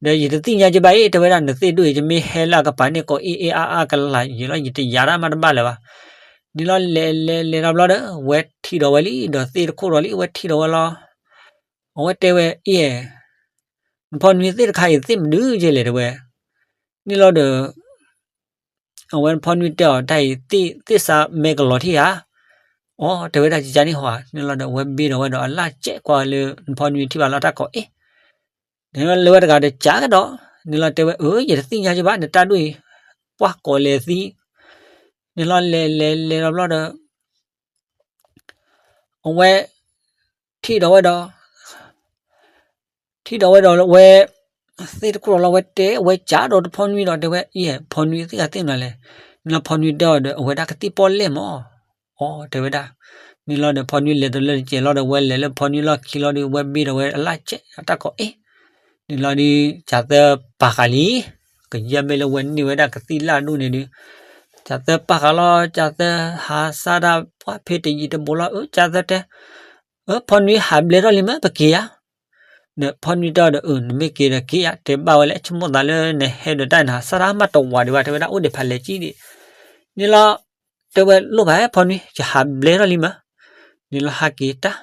ဒီးယတသ့ၣ်ညါကဘၣ်အံၤ တဲဝဲဒၣ် နသ့ၣ်ဒိၣ်အံၤ ယမ့ၢ်ဟဲလၢအကပၤန့ၣ် ကိးအ့ၣ်အ့ၣ်အါအါကလၤယံာ်လီၤ ယတယာ်တၢ်မးတဘၣ်လၢၤဘၣ်, န့ၣ်လီၤ လဲၤလဲၤလဲၤဒီးဘျီဒီး ဝဲထံၣ်ဒီးဝဲလံ ဒီးသ့ၣ်တခိၣ်ဒီးလံ ဝဲထံၣ်ဒီးဝဲလီၤ, အဝဲတဲဝဲအံၤ နဖီနွံသ့ၣ်တခါအံၤသ့ၣ်မနုၤကဲလဲၣ် တဲဝဲ, န့ၣ်လီၤဒီး အဝဲနဖီနွံတဲအီၤ တၢ်အံၤသ့ၣ် သ့ၣ်စးမဲကလီၤထံၣ်ဧါ, အိ တဲဝဲဒၣ်ကကန့ၣ်ဟါ, န့ၣ်လီၤဒီး အဝဲဘ့ဒီးဝဲဒီးအလၣ်ကဲးကွၢ်လၢနဖီနွံထံၣ်ဘၣ်လီၤတၢ်ကိးအ့ၣ်, န့ၣ်လီၤလၢဝဲတဂၤဒီးကးကဒီး, န့ၣ်လီၤတဲဝဲ အၢ ယတသ့ၣ်ညါကဘၣ် နတၢ်ဒိၣ်အံၤ ပှၢ်ကိးလဲၤသံ, န့ၣ်လီၤလဲၤလဲၤလဲၤဒီးဘျီဒီး အဝဲ ထံၣ်ဒီးဝဲဒီး ထံၣ်ဒီးဝဲဒီးဝဲ သ့ၣ်တခိၣ်ဒီးလီၤ ဝဲတဲ ဝဲကးဒီးတဖီနွံဒီး တဲဝဲအံၤ ဖီနွံသ့ၣ်ဂၤသ့ၣ်မနုၤလဲၣ်, န့ၣ်လီၤဖီနွံတဲအီၤဒီး အဝဲဒၣ်ကသံၣ်ပီၣ်လဲၣ်မၢ်, အိ တဲဝဲဒၣ်, န့ၣ်လီၤဒီးဖီနွံလဲၤတလၢတကဲးလီၤဒီး ဝဲလဲၤလၢဖီနွံလီၢ်ခံလီၤဒီး ဝဲဘ့ဒီးဝဲအလၣ်ကဲး အတၢ်ကိးအ့ၣ်, န့ၣ်လီၤဒီး ကၢ်သၢပာ်ဃာ်လံ, ကယဲၢ်မ့ၢ်လၢဝဲန့ၢ်ဝဲဒၣ်ကသံၣ်လၢအဒိၣ်န့ၣ်ဒီး ကၢ်သၢပာ်ဃာ်လီၤ, ကၢ်သၢဟးစၢ်ဒၣ်ပှၢ်ဖဲတယံာ်တဘူးလီၤ, အၢ ကၢ်သၢတဲ အၢ ဖီနွံဟးဘျဲထီၣ်လံမၢ် ပက့ၤဧါ, ဒီးဖီနွံတဲအီၤဒီး အၢ နမ့ၢ်က့ၤဒီးက့ၤဧါ, တဲဘၣ်ဝဲလၢ ဆိကမိၣ်သးလၢနဟဲဒီးတၢ်နဟးစၢ်ဒၣ်မးတဝးဒံးဘၣ် တဲဝဲဒၣ်အိၣ်ဒံးဖးလဲၢ်ကံဒံး, န့ၣ်လီၤ တဲဝဲလိၣ်ဘၣ်ဖီနွံ ယဟးဘျဲထီၣ်လံမၢ်, န့ၣ်လီၤဟးက့ၤတၢ်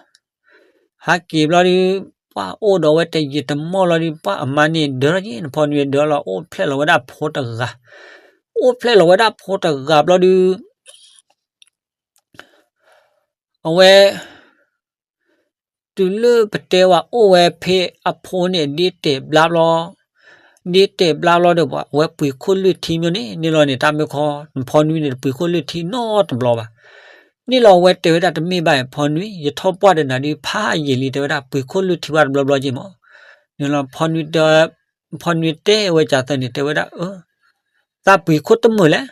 ဟးက့ၤဘျီဒုး ပှၢ်အိၣ်ဒီးဝဲတယံာ်တမီၢ်လီၤဒုး ပှၢ်အမါန့ၣ်ဒၢထီၣ်က့ၤ နဖီနွံဒၢလီၤ အိၣ်ဖျဲၣ်လီၤဝဲဒၣ်ဖိတဂၤ, အိၣ်ဖျဲၣ်လီၤဝဲဒၣ်ဖိတဂၤဘျီဒုး အဝဲ တုၤလၢပတဲဝဲအိၣ်ဝဲဖဲအဖိန့ၣ် ဒ့တဲာ်ဘျါဘျီ, ဒ့တဲာ်ဘျါဘျီဒီး အဝဲပှ့ၤခိၣ်လုၢ်ထံမိန့ၣ် န့ၣ်လီၤန့ၣ် တၢ်မ့ၢ်ခီ နဖီနွံန့ၣ် တပှ့ၤခိၣ်လုၢ်ထံနီတဘျီဘၣ်. န့ၣ်လီၤအဝဲတဲဝဲဒၣ်တမ့ၢ်ဘၣ် ဖီနွံ ယထီၣ်ပှၢ်တနၤဒုးဖးယံာ်လံ တဲဝဲဒၣ် ပှ့ၤခိၣ်လုၢ်ထံဝဲတဘျီဘျီက့ၤမး. န့ၣ်လီၤ ဖီနွံတဲဝဲကၢ်သၢန့ၣ် တဲဝဲဒၣ် အၢ သးပှ့ၤခိၣ်တမုာ်လဲၣ်.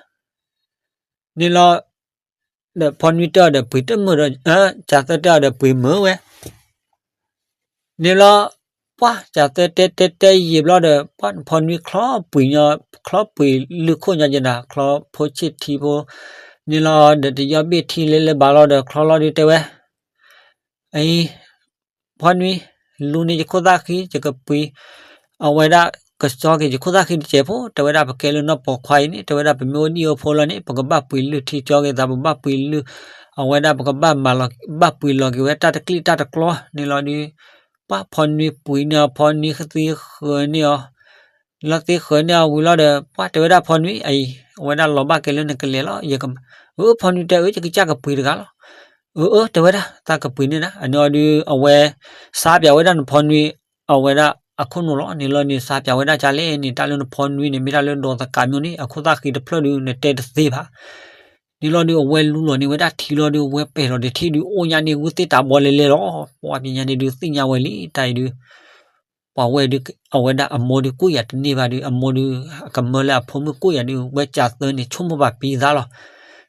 န့ၣ်လီၤ ဒီးဖီနွံတဲအီၤဒီးပှ့ၤတမုာ်ဒီး ကၢ်သၢတဲအီၤဒီးပှ့ၤမုာ်ဝဲ. န့ၣ်လီၤ ပှၢ်ကၢ်သၢတဲတဲတဲယံာ်ဘျီဒီး ပှၢ်ဖီနွံချီပှ့ၤညီ ချီပှ့ၤလုၢ်ခိၣ်ညီက့ၤနၤ ချီဖိဆ့ၣ်ထံဖိ န့ၣ်လီၤ ဒီးတယီဘ့ၣ်ထံလၢလၢဘၣ်လီၤဒီးချီလီၤဒုးတဲဝဲ အံၤ ဖီနွံ လူန့ၢ်ယခိၣ်သၣ်ဃံ ယကပှ့ၤ အဝဲဒၣ် ကစီက့ၤယခိၣ်သၣ်ဃံတစဲးဖိ တဲဝဲဒၣ် ပကဲလၢနီၢ်ပိာ်ခွါအံၤန့ၣ် တဲဝဲဒၣ် ပမ့ၢ်အိၣ်ဒံၣ်အိၣ်ဖိလီၤန့ၣ် ပကဘၣ်ပှ့ၤလုၢ်ထံကၠီက့ၤသး ပဘၣ်ပှ့ၤလုၢ် အဝဲဒၣ် ပကဘၣ်မၤလီၤ ဘၣ်ပှ့ၤလီၤက့ၤဝဲတၢ်တကျံၣ်တၢ်တကျီန့ၣ်လီၤဒုး ပှၢ်ဖီနွံပှ့ၤန့ၢ်အီၤ ဖီနွံသံဃၢၤန့ၢ်အီၤ လီၤသံဃၢၤန့ၢ်အီၤဝံၤလီၤဒီး ပှၢ်တဲဝဲဒၣ်ဖီနွံ အံၤ အဝဲဒၣ်လီၤဘၣ်ကဲလၢနကလဲၤလီၤ ယက အၢ ဖီနွံတဲ အၢ ယကစၢ်ကပှ့ၤတဂၤလီၤ. အၢ အၢ တဲဝဲဒၣ် သးကပှ့ၤန့ၢ်နၤ. အန့ၣ်အီၤဒုး အဝဲ စါပၠးဝဲဒၣ်နဖီနွံ အဝဲဒၣ်အခိၣ်နူာ်လီၤ. န့ၣ်လီၤန့ၣ် စါပၠးဝဲဒၣ်ကလဲၣ်န့ၣ် တၢ်လၢနဖီနွံန့ၣ် မ့ၢ်တၢ်လၢဒီးသကးမၠိန့ၣ် အခိၣ်သၣ်ဃံတဖျၢၣ်ဒုး နတဲတသ့ဘၣ်. န့ၣ်လီၤဒုး အဝဲလူလီၤန့ၢ်ဝဲဒၣ်ထံလီၤဒုး အဝဲပဲာ်လီၤဒီးထံဒုး အိၣ်ညါန့ၣ် ဂုၢ်သ့ၣ်တၢ်ဘီလဲၤလဲၤလီၤ. ပှၤပျဲညါန့ၣ်ဒုး သ့ၣ်ညါဝဲလံ တၢ်အံၤဒုး ပှၤဝဲဒုး အဝဲဒၣ်အမိၢ်ဒုး ကူၣ်ယၤတန့ၢ်ဘၣ်ဒုး အမိၢ်ဒုး အကမၢလၢအဖိမုၣ်ကူၣ်ယၤဒုး ဝဲကၠးသၢန့ၣ် ဆိကမိၣ်ဘၣ်ပံသးလီၤ.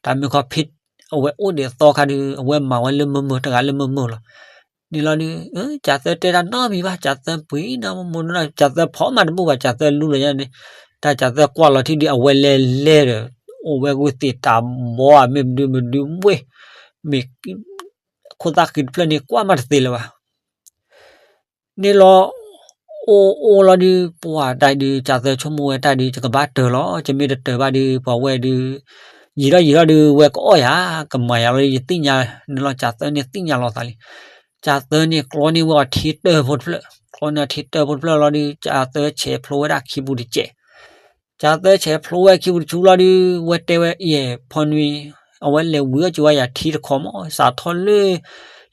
တၢ်မ့ၢ်ခီဖံး အဝဲအိၣ်ဒံးအသီခါဒုး အဝဲမၤဝဲလၢမုာ်မုာ်တဂၤလၢမုာ်မုာ်လီၤ. န့ၣ်လီၤဒုး ကၠးသၢတဲတၢ်နီတမံၤဘၣ် ကၠးသၢပှ့ၤနီၢ်မိၢ်နီၢ် ကၠးသၢဖီမးတဘူၣ်ဘၣ် ကၠးသၢလူလီၤညါန့ၣ် တၢ်ကၠးသၢကွၢ်လီၤထံဒုး အဝဲလဲၤလဲၤဒီး အိၣ်ဝဲဂုၢ်သ့ၣ်တၢ်ဘီဧါ မ့ၢ်မနုၤမနုၤမ့ၢ် မ့ၢ် ခိၣ်သၣ်ဃံတဖျၢၣ်န့ၣ် ကွၢ်မးတသ့လၢၤဘၣ်. န့ၣ်လီၤ အိၣ်အိၣ်လီၤဒုး ပှၤတၢ်ဒုး ကၠးသၢဆိကမိၣ်ဝဲတၢ်ဒုး ယကဘၣ်တၢၤလီၤ ယမ့ၢ်တတၢၤဘၣ်ဒုး ပှၤဝဲဒုး ယံာ်ထီၣ်ယံာ်ထီၣ်ဒုး ဝဲကအီၣ်ယၤ ကမၤယၤလီၤ ယသ့ၣ်ညါ န့ၣ်လီၤ ကၠးသၢန့ၣ်သ့ၣ်ညါလီၤသးလံ. ကၠးသၢန့ၣ်ကျီန့ၢ်ဝဲအီၤထံတၢၢ်ဖိတဖျၢၣ် ကျီန့ၢ်အီၤထံတၢၢ်ဖိတဖျၢၣ်လီၤဒုး ကၠးသၢဆဲးဖျိဝဲဒၣ်ခံပူၤတစဲး ကၠးသၢဆဲးဖျိဝဲခံပူၤတဆူလီၤဒုး ဝဲတဲဝဲအံၤ ဖီနွံ အဝဲလဲၤဝံၤအီၣ်က့ၤဝဲယၤထံတခီမး စးထီၣ်လၢ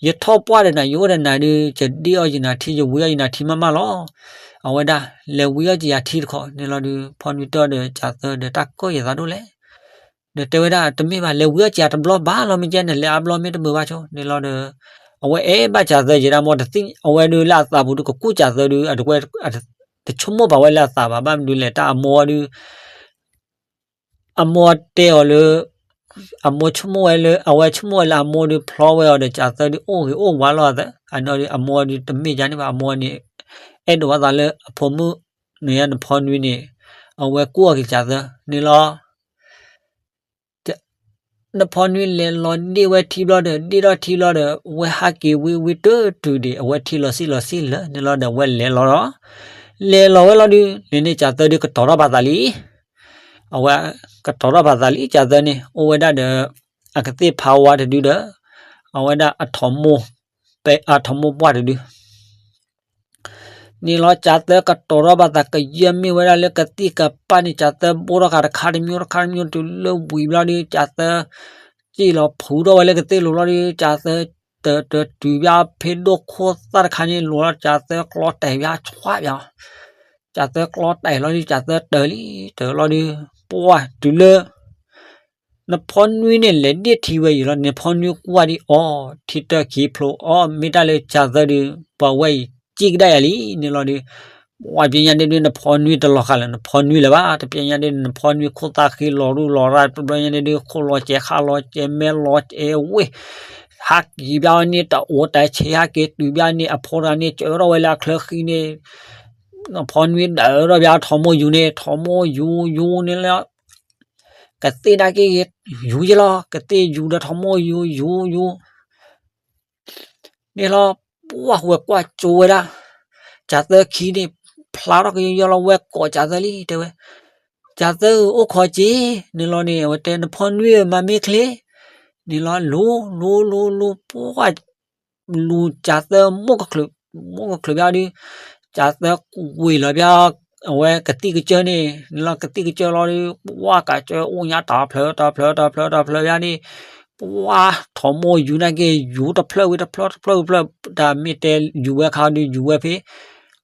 ယထီၣ်ပှၢ်ဒီးနၤ ယအိၣ်ဒီးနၤဒုး ယဒ့ၣ်အီၣ်ယနၤထံ ယဝံအီၣ်ယနၤထံမးမးလီၤ. အဝဲဒၣ် လဲၤဝံအီၣ်က့ၤယၤထံတခီ န့ၣ်လီၤဒုး ဖီနွံတဲအီၤဒီးကၠးသၢဒီး တၢ်ကီၢ်ယသးဒိၣ်လဲၣ် ဒီးတဲဝဲဒၣ် တမ့ၢ်ဘၣ် လဲၤဝံအီၣ်က့ၤယၤတဘျီဘၣ်လီၤ မ့ၢ်ကဲန့ၣ် လဲၤအါဘျီမ့ၢ်တမုာ်ဘၣ်ဆိ န့ၣ်လီၤဒီး အဝဲအဲၣ်ဘၣ်ကၠးသၢယဲဒၣ်မ့ၢ်တသ့ၣ် အဝဲဒုးလၢအသးပူၤဒုးကကူၣ်ကၠးသၢဒုး အတဝဲ တဆိကမိၣ်ဘၣ်ဝဲလၢအသးဘၣ် ဘၣ်မနုၤလဲၣ် တၢ်အမိၢ်ဒုး အမိၢ်တဲအီၤလၢ အမိၢ်ဆိကမိၣ်ဝဲလၢ အဝဲဆိကမိၣ်ဝဲလၢအမိၢ်ဒုးဖျီဝဲအီၤဒီး ကၠးသၢဒုးအိၣ်ဂ့ၤအိၣ်ဝါလီၤသး အန့ၣ်ဒုး အမိၢ်ဒုးတမ့ၢ်ယါန့ၣ်ဘၣ် အမိၢ်န့ၣ် အဲၣ်ဒိးဝဲသးလၢအဖိမုၣ် နဖီနွံန့ၣ် အဝဲကူၣ်အီၤက့ၤကၠးသၢန့ၣ်လီၤ. နဖီနွံလဲၤလီၤဒ့ၣ်ဝဲထံဘျီဒီး ဒ့ၣ်ထီၣ်ထံလီၤဒီး ဝဲဟးက့ၤဝံဝံတုၤတုၤဒံး အဝဲထံလီၤဆံၣ်လီၤဆံၣ်လၢာ်န့ၣ်လီၤဒီး အဝဲလဲၤလီၤဒီး လဲၤလီၤဝဲလီၤဒုး လဲၤန့ၣ်ကၠးသၢဒုးကတီၤထီၣ်ဘၣ်သးလံ အဝဲကတီၤထီၣ်ဘၣ်သးလံ ကၠးသၢန့ၣ် အိၣ်ဝဲဒၣ်ဒီး အကသ့ၣ်ဖးဝါတဒုဒီး အဝဲဒၣ်အထိးမိၢ် အထိးမိၢ်ပှၢ်တဒု န့ၣ်လီၤ ကၠးသၢကတီၤထီၣ်ဘၣ်သးကယဲၢ်မ့ၢ်ဝဲဒၣ်လၢကသံၣ်ကပၢ်န့ၣ် ကၠးသၢဘိထီၣ်ဃာ်တခါတမံၤတခါတမံၤတုၤလၢဝံၤဘျီဒုး ကၠးသၢ စံၣ်လီၤဖုးထီၣ်ဝဲလၢကသ့ၣ်လိၤလီၤဒုး ကၠးသၢ တတတုၤဘၣ်ဖဲဒိၣ်ခိၣ်သၣ်တခါန့ၣ်လိၤလီၤ ကၠးသၢကျီတဲာ်ဘၣ်ဆွးဘၣ် ကၠးသၢကျီတဲာ်လီၤဒုး ကၠးသၢတၢၤလံ တၢၤလီၤဒုး ပှၢ်တုၤလၢ နဖီနွံန့ၣ် လဲၤဒ့ၣ်ထံဝဲယံာ်လီၤ နဖီနွံကွၢ်ဒံးအီၤ ထံတၢၢ်ခံဖျိအီၤ မ့ၢ်တၢ်လၢကၠးသၢဒုး ပှၤဝဲအံၤစံၣ်ကဒါယၤလံန့ၣ်လီၤဒုး ပှၢ်ပျဲညါဒ့ဒုး နဖီနွံတလီၤဃာ်လၢၤ နဖီနွံလၢၤဘၣ် တပျဲညါဒ့ဒုး နဖီနွံခိၣ်သၣ်ဃံလီၤရူလီၤရၢ် တဘျီညါဒ့ဒုး ခိၣ်လီၤစဲးခါလီၤစဲးမဲလီၤစဲးဝ့ၢ် ဟးက့ၤဘၣ်န့ၣ် တအိၣ်တၢ်ဆဲးဟးက့ၤတုၤဘၣ်န့ၣ် အဖိတဂၤန့ၣ် ကၢထီၣ်ဝဲလၢအချၢဃံန့ၣ် နဖီနွံဒၢးထီၣ်ဘၣ် ထိးမိၢ်ယူၤန့ၣ် ထိးမိၢ်ယူၤယူၤန့ၣ်လီၤ ကသ့ၣ်နာ်က့ ယူၤယဲလီၤ ကသ့ၣ်ယူၤဒီးထိးမိၢ်ယူၤယူၤယူၤ န့ၣ်လီၤ ပှၢ်ဝဲကွၢ်ကၠိဝဲဒၣ် ကၠးသၢခံန့ၣ် ဖျါထီၣ်ကယီယီလီၤ ဝဲကိးကၠးသၢလံ တဲဝဲ ကၠးသၢဧၢ အိၣ်ခိးက့ၤ န့ၣ်လီၤန့ၣ် အဝဲတဲ နဖီနွံဧၢ မၤမ့ၢ်ချ့ န့ၣ်လီၤ လူၤလူၤလူၤလူၤ ပှၢ် လူၤကၠးသၢမိၢ်ကချုး မိၢ်ကချုးဘၣ်ဒုး ကၠးသၢဝ့ၤလီၤဘၣ် အဝဲကသံၣ်ကစၢၢ်န့ၣ် န့ၣ်လီၤ ကသံၣ်ကစၢၢ်လီၤဒုး ပှၢ်ကစၢၢ်အိၣ်ညါတၢ်ဖျၢၣ်တၢ်ဖျၢၣ်တၢ်ဖျၢၣ်တၢ်ဖျၢၣ်ဘၣ်န့ၣ် ပှၢ်ထိးမိၢ်ယူၤနာ်က့ ယူၤတဖျၢၣ်ဝံၤတဖျၢၣ်တဖျၢၣ်ဝံၤတဖျၢၣ် တၢ်မ့ၢ်တဲယူၤဝဲခါဒုးယူၤဝဲဖဲ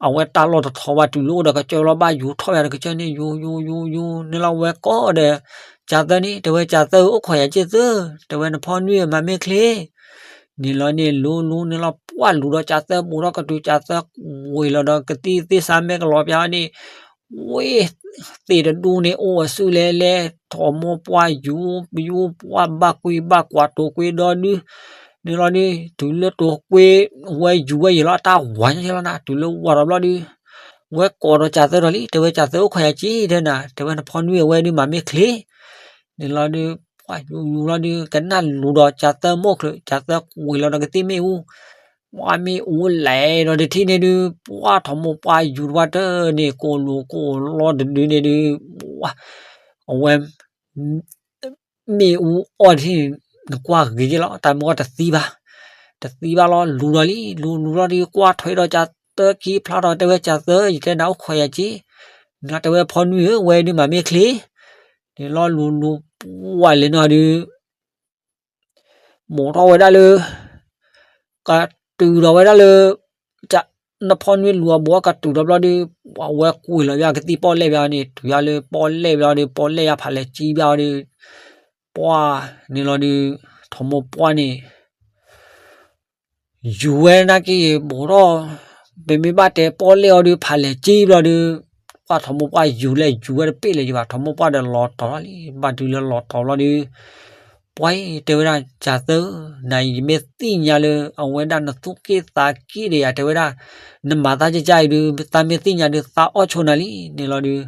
အဝဲတၢ်လီၢ်တထီၣ်ဘၣ်တုၤလၢအိၣ်ဒီးကစၢၢ်လီၤ ဘၣ်ယူၤထီၣ်ယၤဒီးကစၢၢ်န့ၣ် ယူၤယူၤယူၤယူၤ န့ၣ်လီၤ ဝဲကိးဒီး ကၠးသၢန့ၣ် တဲဝဲ ကၠးသၢဧၢ အိၣ်ခိးယၤက့ၤသၢ တဲဝဲ နဖီနွံဧၢ မၤမ့ၢ်ချ့ န့ၣ်လီၤန့ၣ် လူၤလူၤန့ၣ်လီၤ ပှၢ်လူၤဒီးကၠးသၢဘူးထီၣ်ကတုၤ ကၠးသၢဝ့ၤလီၤဒီးကသံၣ်သ့ၣ်စါမဲကလီၤပျါန့ၣ် ဝ့ၢ်သ့ၣ်တဒူၣ်န့ၣ် အိၣ်အစုလဲၤလဲၤ ထိးမိၢ်ပှၢ်ယူၤ ယူၤပှၢ်ဘၣ်ကွံဘၣ်ကွၢ်တိာ်ကွံဒီဒု န့ၣ်လီၤဒုး တုၤလၢတိာ်ကွံ ဝဲယူၤဝဲယံာ်လီၤ တၢ်ဝၤညါလီၤနၤ တုၤလၢဝၤဒီးဘျီဒုး ဝဲကိးဒီးကၠးသၢဒီးလံ တဲဝဲ ကၠးသၢ အိၣ်ခိးယၤက့ၤ တဲနၤ တဲဝဲ နဖီနွံဧၢ ဝဲဒုးမၤမ့ၢ်ချ့ န့ၣ်လီၤဒုး ပှၢ်ယူၤယူၤလီၤဒုး ကနၣ်လူၤဒီးကၠးသၢမိၢ်ချုး ကၠးသၢဝ့ၤလီၤဒီးကသံၣ်မ့ၣ်အူ ပှၢ်မ့ၣ်အူလဲၤဒီးတထံၣ်န့ၣ်ဒုး ပှၢ်ထိးမိၢ်ပှၢ်ယူၤတဝၢ်တၢၢ်န့ၣ် ကိၢ်လူၤကိၢ်လီၤတဒုန့ၣ်ဒုး အဝဲ မ့ၣ်အူအီၣ်တထံၣ်န့ၣ် နကွၢ်ဂ့ၤက့ၤလီၤ တၢ်မ့ၢ်အီၣ်တသံဘၣ် တသံဘၣ်လီၤ လူၤဒီးလံ လူၤလူၤလီၤဒုး ကွၢ်ထွဲဒီးကၠးသၢခံဖျါထီၣ် တဲဝဲ ကၠးသၢ ယတဲနၤ အိၣ်ခိးယၤက့ၤ နတဲဝဲ ဖီနွံဧၢ ဝဲဒုးမၤမ့ၢ်ချ့ န့ၣ်လီၤ လူၤလူၤပှၢ်လဲၤနီၤဒုး မိၣ်ထီၣ်ဝဲဒၣ်လၢ ကတုၤဒီးဝဲဒၣ်လၢ နဖီနွံလူၤအဘူး ကတုၤဒီးဘျီဒုး ပှၤဝဲကွံာ်လီၤဘၣ်ကသံၣ်ပီၣ်လဲၣ်ဘၣ်န့ၣ် တုၤယါလၢပီၣ်လဲၣ်ဘၣ်ဒီး ပီၣ်လဲၣ်ယါဖးလဲၣ်ကံဘၣ်ဒီး ပှၤန့ၣ်လီၤဒုး ထိးမိၢ်ပှၢ်န့ၣ် ယူၤဝဲနာ်က့ ဘူးထီၣ် ပမ့ၢ်ဘၣ်တဲပီၣ်လဲၣ်အီၤဒုး ဖးလဲၣ်ကံဘျီဒုး ပှၤထိးမိၢ်ပှၢ်ယူၤလဲၣ်ယူၤဝဲတပ့ၢ်လၢၤယဘၣ် ထိးမိၢ်ပှၢ်ဒီးလီၤတီၤလီၤလံ ဘၣ်တုၤလၢလီၤတီၤဘျီဒုး ပှၤတဲဝဲဒၣ် ကၢ်သၢ နၤအံၤယမ့ၢ်သ့ၣ်ညါလၢ အဝဲဒၣ်နသူၣ်က့ၣ်သးက့ၣ်ဒီးယၤ တဲဝဲဒၣ် နမၤသးကကါအံၤဒုး သးမ့ၢ်သ့ၣ်ညါဒုး သးအီၣ်ဆိနၤလံ န့ၣ်လီၤဒုး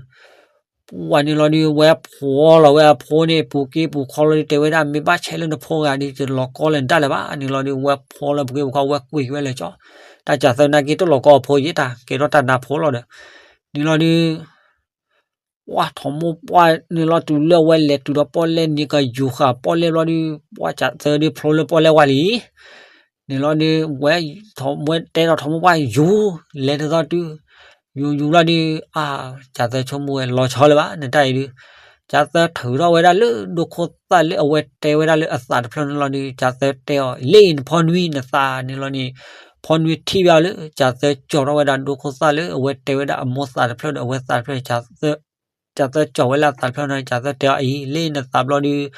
ပှၤန့ၣ်လီၤဒုး ဝဲဖှီလီၤဝဲအဖိန့ၣ် ပူၤက့ပူၤခီလီၤဒုး တဲဝဲဒၣ် မ့ၢ်ဘၣ်ဆဲးလၢနဖိဂၤဒုး ယလီၤကီလၢနတၢ်လၢၤဘၣ် န့ၣ်လီၤဒုး ဝဲဖှီလၢပူၤက့ပူၤခီ ဝဲကွံာ်က့ၤဝဲလၢကၠီ တၢ်ကၢ်သၢနာ်က့တလီၤကီအဖိယဲတၢ် ကဲထီၣ်တၢ်နါဖိလီၤဒီး န့ၣ်လီၤဒုး ပှၤထိးမိၢ်ပှၢ်န့ၣ်လီၤ တုၤလၢအဝဲလဲၤတုၤဒီးပီၣ်လဲၣ်န့ၣ် ကယူၤဃာ်ပီၣ်လဲၣ်ဘျီဒုး ပှၤကၢ်သၢဒုးဖျိလၢပီၣ်လဲၣ်ဝါလံ န့ၣ်လီၤဒုး ဝဲ ဝဲတဲဒီးထိးမိၢ်ပှၢ်ယူၤ လဲၤတသီတုၤ ယူၤယူၤဘျီဒုး အါ ကၢ်သၢဆိကမိၣ်ဝဲ လီၤဆီလၢၤဘၣ် နတၢ်အံၤဒုး ကၢ်သၢထုးထီၣ်ဝဲဒၣ်လၢဒိခိၣ်သၣ်လၢအဝဲတဲဝဲဒၣ်လၢအသးတဖျၢၣ်န့ၣ်လီၤဒုး ကၢ်သၢတဲအီၤ လ့နဖီနွံနသးန့ၣ်လီၤန့ၣ် ဖီနွံထံၣ်ဘၣ်လၢ ကၢ်သၢကၠီၤထီၣ်ဝဲဒၣ်ဒိခိၣ်သၣ်လၢအဝဲတဲဝဲဒၣ်အမိၢ်သးတဖျၢၣ်ဒီးအဝဲသးတဖျၢၣ်န့ၣ် ကၢ်သၢကၠီၤဝဲလၢအသးတဖျၢၣ်န့ၣ် ကၢ်သၢတဲအီၤအံၤ လ့နသးဘျီဒုး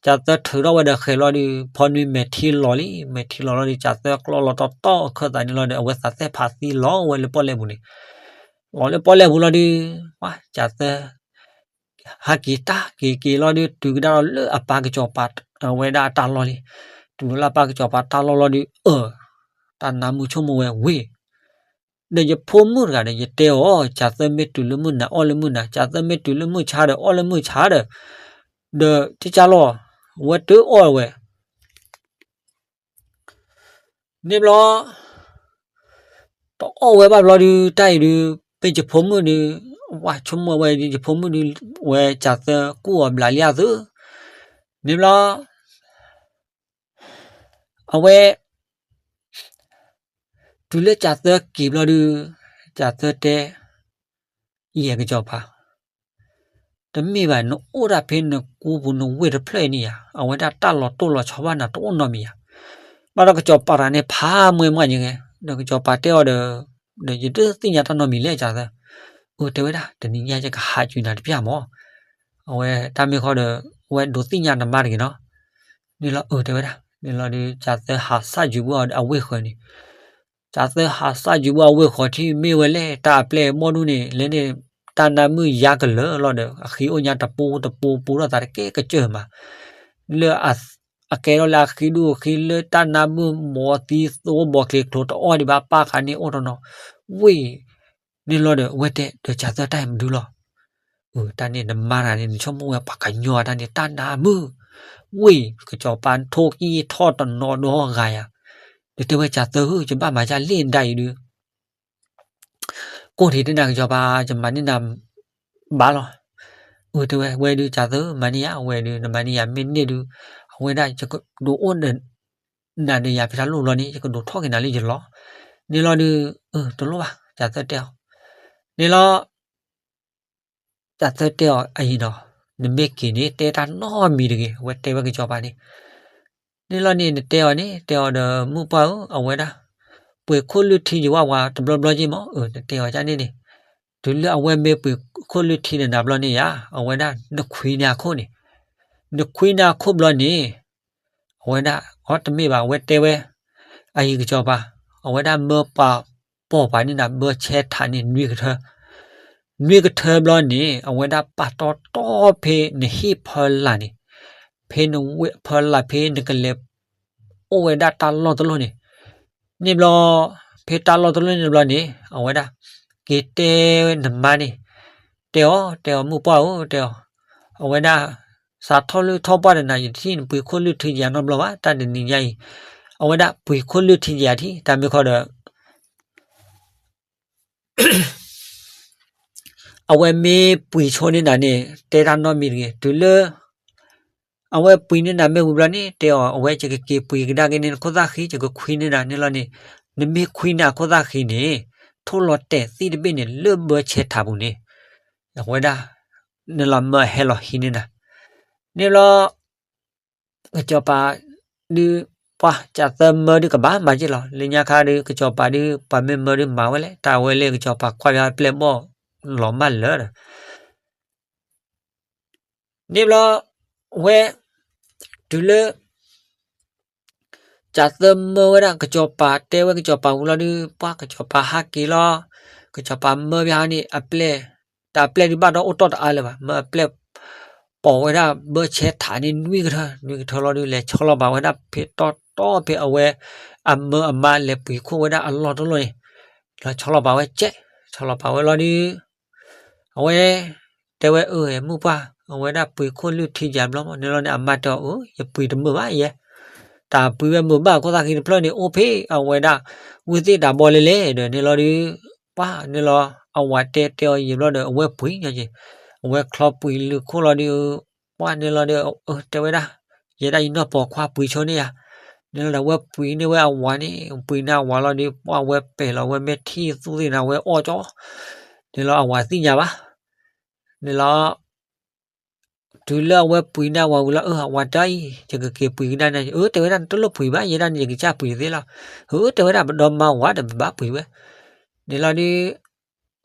ကၢ်သၢထုးထီၣ်ဝဲဒီးဃဲၤလီၤဒုး ဖီနွံမဲာ်ထံလီၤလံ မဲာ်ထံလီၤလီၤဒုး ကၢ်သၢကျီလီၤတီတီအခၢၣ်သးန့ၣ်လီၤဒီး အဝဲသးသ့ၣ်ဖးသံလီၤဝဲလၢပီၣ်လဲၣ်ပူၤန့ၣ် လီၤလၢပီၣ်လဲၣ်ပူၤလီၤဒုး ပှၤကၢ်သၢ ဟဲက့ၤတၢ်က့ၤက့ၤလီၤဒုး တုၤကဒါလီၤလၢအပၢ်ကစီၤပၤ အဝဲဒၣ်အတၢ်လီၢ်လံ တုၤလၢအပၢ်ကစီၤပၤတၢ်လီၢ်လီၤဒုး အၢ တၢ်နါမုၢ်ဆိကမိၣ်ဝဲဝ့ၢ် ဒီးယဖိမုၣ်တဂၤဒီး ယတဲအီၤ ကၢ်သၢမ့ၢ်တုၤလၢမုၢ်နၤ အီၣ်လၢမုၢ်နၤ ကၢ်သၢမ့ၢ်တုၤလၢမုၢ်ဆါဒီး အီၣ်လၢမုၢ်ဆါဒီး ဒီးကကၢ်လီၤ ဝဲတအီၣ်ဝဲ န့ၣ်ဘျီ တအီၣ်ဝဲဘၣ်ဘျီဒုး တၢ်အံၤဒုး မ့ၢ်ယဖိမုၣ်ဒုး ဝဲဆိကမိၣ်ဝဲ ယဖိမုၣ်ဒုး ဝဲကၢ်သၢကူၣ်အီၤဘျးလံအသု န့ၣ်ဘျီ အဝဲ တုၤလၢကၢ်သၢက့ၤဘျီဒုး ကၢ်သၢတဲ ယဲၢ်ကစီၤပၤ တမ့ၢ်ဘၣ် နအိၣ်ဒၣ်ဖဲနကူပူၤနဝ့ၢ်တဖျၢၣ်အံၤန့ၣ်ယါ အဝဲဒၣ်တၢ်လီၤတိၢ်လီၤဆီဘၣ်နၤတအိၣ်နီတမံၤယါ ဘၣ်ဒီးကစီၤပၤတဂၤန့ၣ် ဖးမွဲမွဲညါကဲ ဒီးကစီၤပၤတဲအီၤဒီး ဒီးယတသ့ၣ်ညါတၢ်နီတမံၤလဲၣ်ကၢ်သၢ အၢ တဲဝဲဒၣ် တနံၤညါယကဟးကွံာ်နၤတပျၢ်မး အဝဲတၢ်မ့ၢ်ဃီဒီး အဝဲဒိးသ့ၣ်ညါနမါတဂ့ၤနီၤ န့ၣ်လီၤ အၢ တဲဝဲဒၣ် န့ၣ်လီၤဒီး ကၢ်သၢဟးစၢ်ယုာ်ဘၣ်အီၤဒီးအဝ့ၢ်ဃီန့ၣ် ကၢ်သၢဟးစၢ်ယုာ်ဘၣ်အဝ့ၢ်ဃီထံမ့ၢ်ဝဲလဲၣ် တၢ်အပျဲၢ်အဘီၣ်ဒူၣ်န့ၣ် လဲၤန့ၣ် တၢ်နါမုၢ်ယါကလၢာ်လီၤဒီး အဃံအိၣ်ညါတပူၤတပူၤပူၤထီၣ်သးတကဲကစၢၢ်မး လၢ အကဲထီၣ်လၢအဃံဒူၣ်အဃံလၢတၢ်နါမုၢ်ဘီသံသိဘီချ့ချိတအီၣ်ဒံးဘၣ်ပၢ်ဃးန့ၣ်အိၣ်တနီၤ ဝ့ၢ် န့ၣ်လီၤဒီး အဝဲတဲ ဒီးကၢ်သၢတၢ်အံၤမနုၤလီၤ အၢ တၢ်န့ၣ်နမါတဂၤန့ၣ် နဆိကမိၣ်ဝဲပှၤကညီတၢ်န့ၣ် တၢ်နါမုၢ် ဝ့ၢ် ကစီၤပၤထိၣ်ကံၢ်ထီၣ်တနီၤဒီဂၤယါ ဒီးတဲဝဲကၢ်သၢဧၢ ယဘၣ်မၤယါလ့ၣ်နဒၣ်အံၤဒုး ကိၢ်ထံးတနၤကစီၤပၤ ယမၤန့ၢ်နၤ ဘၣ်လီၤ အၢ တဲဝဲ ဝဲဒုးကၢ်သၢ မၤန့ၢ်ယါ ဝဲဒုး နမၤန့ၢ်ယါမ့ၢ်န့ၢ်ဒုး အဝဲဒၣ်ယကဒိးအိၣ်ဒီး နၤဒီးယၤဖဲတၢ်လိၣ်ဘျီန့ၣ် ယကဒိးထီၣ်က့ၤနၤလၢယလီၢ် န့ၣ်လီၤဒုး အၢ တလိၣ်ဘၣ် ကၢ်သၢတဲအီၤ န့ၣ်လီၤ ကၢ်သၢတဲအီၤအံၤနီၤ နမ့ၢ်က့ၤန့ၣ် တဲတၢ်နီတမံၤတဂ့ၤ အဝဲတဲဝဲကစီၤပၤန့ၣ် န့ၣ်လီၤန့ၣ် နတဲအီၤန့ၣ် တဲအီၤဒီး မုၢ်ပှၢ်ဧၢ အဝဲဒၣ် ပှ့ၤခိၣ်လုၢ်ထံယဝဲဝဲတဘျီဘျီက့မး အၢ နတဲအီၤဒ်န့ၣ်န့ၣ် တုၤလၢအဝဲမ့ၢ်ပှ့ၤခိၣ်လုၢ်ထံနၤဘျီန့ၣ်ယါ အဝဲဒၣ်နခွံန့ၢ်အခိၣ်န့ၣ် နခွံန့ၢ်အခိၣ်ဘျီန့ၣ် အဝဲဒၣ် အီတမ့ၢ်ဘၣ် အဝဲတဲဝဲ အအံၤကစီၤပၤ အဝဲဒၣ်မၢပှၤပိာ်ပှၤန့ၢ်နၤဘၢဆဲထးန့ၣ် နွံကထၢ နွံကထၢဘျီန့ၣ် အဝဲဒၣ်ပာ်တီတီဖဲနဟံၣ်ဖီလာ်န့ၣ် ဖဲနဝ့ၢ်ဖီလာ်ဖဲနကလဲၤ အိၣ်ဝဲဒၣ်တၢ်လီၢ်တလီၢ်န့ၣ် န့ၣ်ဘျီ ဖဲတၢ်လီၢ်တလီၢ်န့ၣ်ဘျီန့ၣ် အဝဲဒၣ် က့ၤတဲနမါန့ၣ် တဲအီၤ တဲအီၤ မုၢ်ပှၢ်ဧၢ တဲအီၤ အဝဲဒၣ် စးထီၣ်လၢထီၣ်ပှၢ်ဒီးနၤ ယတထံၣ်နပှ့ၤခိၣ်လုၢ်ထံယၤနီတဘျီဘၣ် တၢ်တနံၤညါအံၤ အဝဲဒၣ်ပှ့ၤခိၣ်လုၢ်ထံယၤထံၣ် တၢ်မ့ၢ်ခီဒီး အဝဲမ့ၢ်ပှ့ၤဆိန့ၢ်နၤန့ၣ် တဲတၢ်နီတမံၤတဂ့ၤ တုၤလၢ အဝဲပှ့ၤန့ၢ်နၤမ့ၢ်ဝံၤဘျီန့ၣ် တဲအီၤ အဝဲယကက့ၤပှ့ၤကဒါက့ၤန့ၢ်နခိၣ်သၣ်ဃံ ယကခွံန့ၢ်နၤန့ၣ်လီၤန့ၣ် နမ့ၢ်ခွံန့ၢ်အခိၣ်သၣ်ဃံန့ၣ် ထိၣ်လီၤတဲာ်သ့ၣ်တဘ့ၣ်န့ၣ် လၢဘၢဆဲထးပူၤန့ၣ် အဝဲဒၣ် နလီၤမၢအဟဲလီၤဟံးန့ၢ်နၤ န့ၣ်ဘျီ ကစီၤပၤ ဒုး ပှၢ်ကၠးသၢမၢဒုးကဘၣ်မၤက့ၢ်လီၤ. လၢညါခါဒုး ကစီၤပၤဒုး ပှၤမ့ၢ်မၢဒုးမၤဝဲလဲၣ်, တၢ်ဝဲလၢကစီၤပၤကွၢ်ဘၣ်ပျဲၢ်ဘီၣ်လီၤမၢ်လၢာ်ဒီး န့ၣ်ဘျီ ဝဲ တုၤလၢ ကၠးသၢမၢဝဲဒၣ် ကစီၤပၤတဲဝဲကစီၤပၤဝံၤလီၤဒုး ပှၢ်ကစီၤပၤဟးက့ၤလီၤ. ကစီၤပၤမၢဘၣ်ဟါန့ၣ် အပျဲၢ် တၢ်အပျဲၢ်ဒုးဘၣ်ဒီးအိၣ်တီၢ်တအါလၢၤဘၣ်, မၢအပျဲၢ် ပိာ်ဝဲဒၣ်ဘၢဆဲထးန့ၣ်နွံကထၢ နွံကထၢလီၤဒုး လဲၤဆီလီၤပာ်ဝဲဒၣ်ဖဲတီတီဖဲအဝဲ အမၢအမါလဲၤပှ့ၤခိၣ်ဝဲဒၣ်အလီၢ်တလီၢ်န့ၣ်, လီၤဆီလီၤပာ်ဝဲကဲး, ဆီလီၤပာ်ဝဲလီၤဒုး အဝဲ တဲဝဲအၢ မုၢ်ပှၢ် အဝဲဒၣ်ပှ့ၤခိၣ်လုၢ်ထံယၤဘျီမးန့ၣ်လီၤန့ၣ် အမါတဲအီၤအၢ ယပှ့ၤတမုာ်ဘၣ်ယဲ, တၢ်ပှ့ၤဝဲမုာ်ဘၣ်ခိၣ်သၣ်ဃံတဖျၢၣ်န့ၣ် အိၣ်ဖဲအဝဲဒၣ် ဝံၣ်သ့ၣ်တၢ်ဘီလဲလဲၣ်ဒီးန့ၣ်လီၤဒုး ပှၢ်န့ၣ်လီၤ အဝၤတဲတဲအီၤယံာ်ဘျီဒီး အဝဲပှ့ၤညါက့ၤ, အဝဲချီပှ့ၤလုၢ်ခိၣ်လီၤဒုး ပှၢ်န့ၣ်လီၤဒီး အၢ တဲဝဲဒၣ် ယဲဒၣ်ယနီၢ်ပိာ်ခွါပှ့ၤဆိန့ၢ်ယၤ, န့ၣ်လီၤဒီးအဝဲပှ့ၤန့ၢ်ဝဲအဝၤန့ၣ် ပှ့ၤန့ၢ်အဝၤလီၤဒုး ပှၢ်ဝဲပဲာ်လီၤဝဲမ့ၢ်ထံၣ်သူၣ်သ့ၣ်န့ၣ် အဝဲအီၣ်ကၠီ န့ၣ်လီၤအဝၤသ့ၣ်ညါဘၣ်, န့ၣ်လီၤ တုၤလၢအဝဲပှ့ၤန့ၢ်အဝၤဝံၤလီၤ အၢ အဝၤတၢ်အံၤ ယကက့ၤပှ့ၤကဒါန့ၣ် အၢ တဲဝဲဒၣ် နတလိၣ်ပှ့ၤဘၣ် ယဲဒၣ်န့ၣ် ယကစၢ်ပှ့ၤသ့လီၤ, အၢ တဲဝဲဒၣ် ပဒီမါဝၤဒီးပဘၣ်ပှ့ၤဝဲ, န့ၣ်လီၤဒုး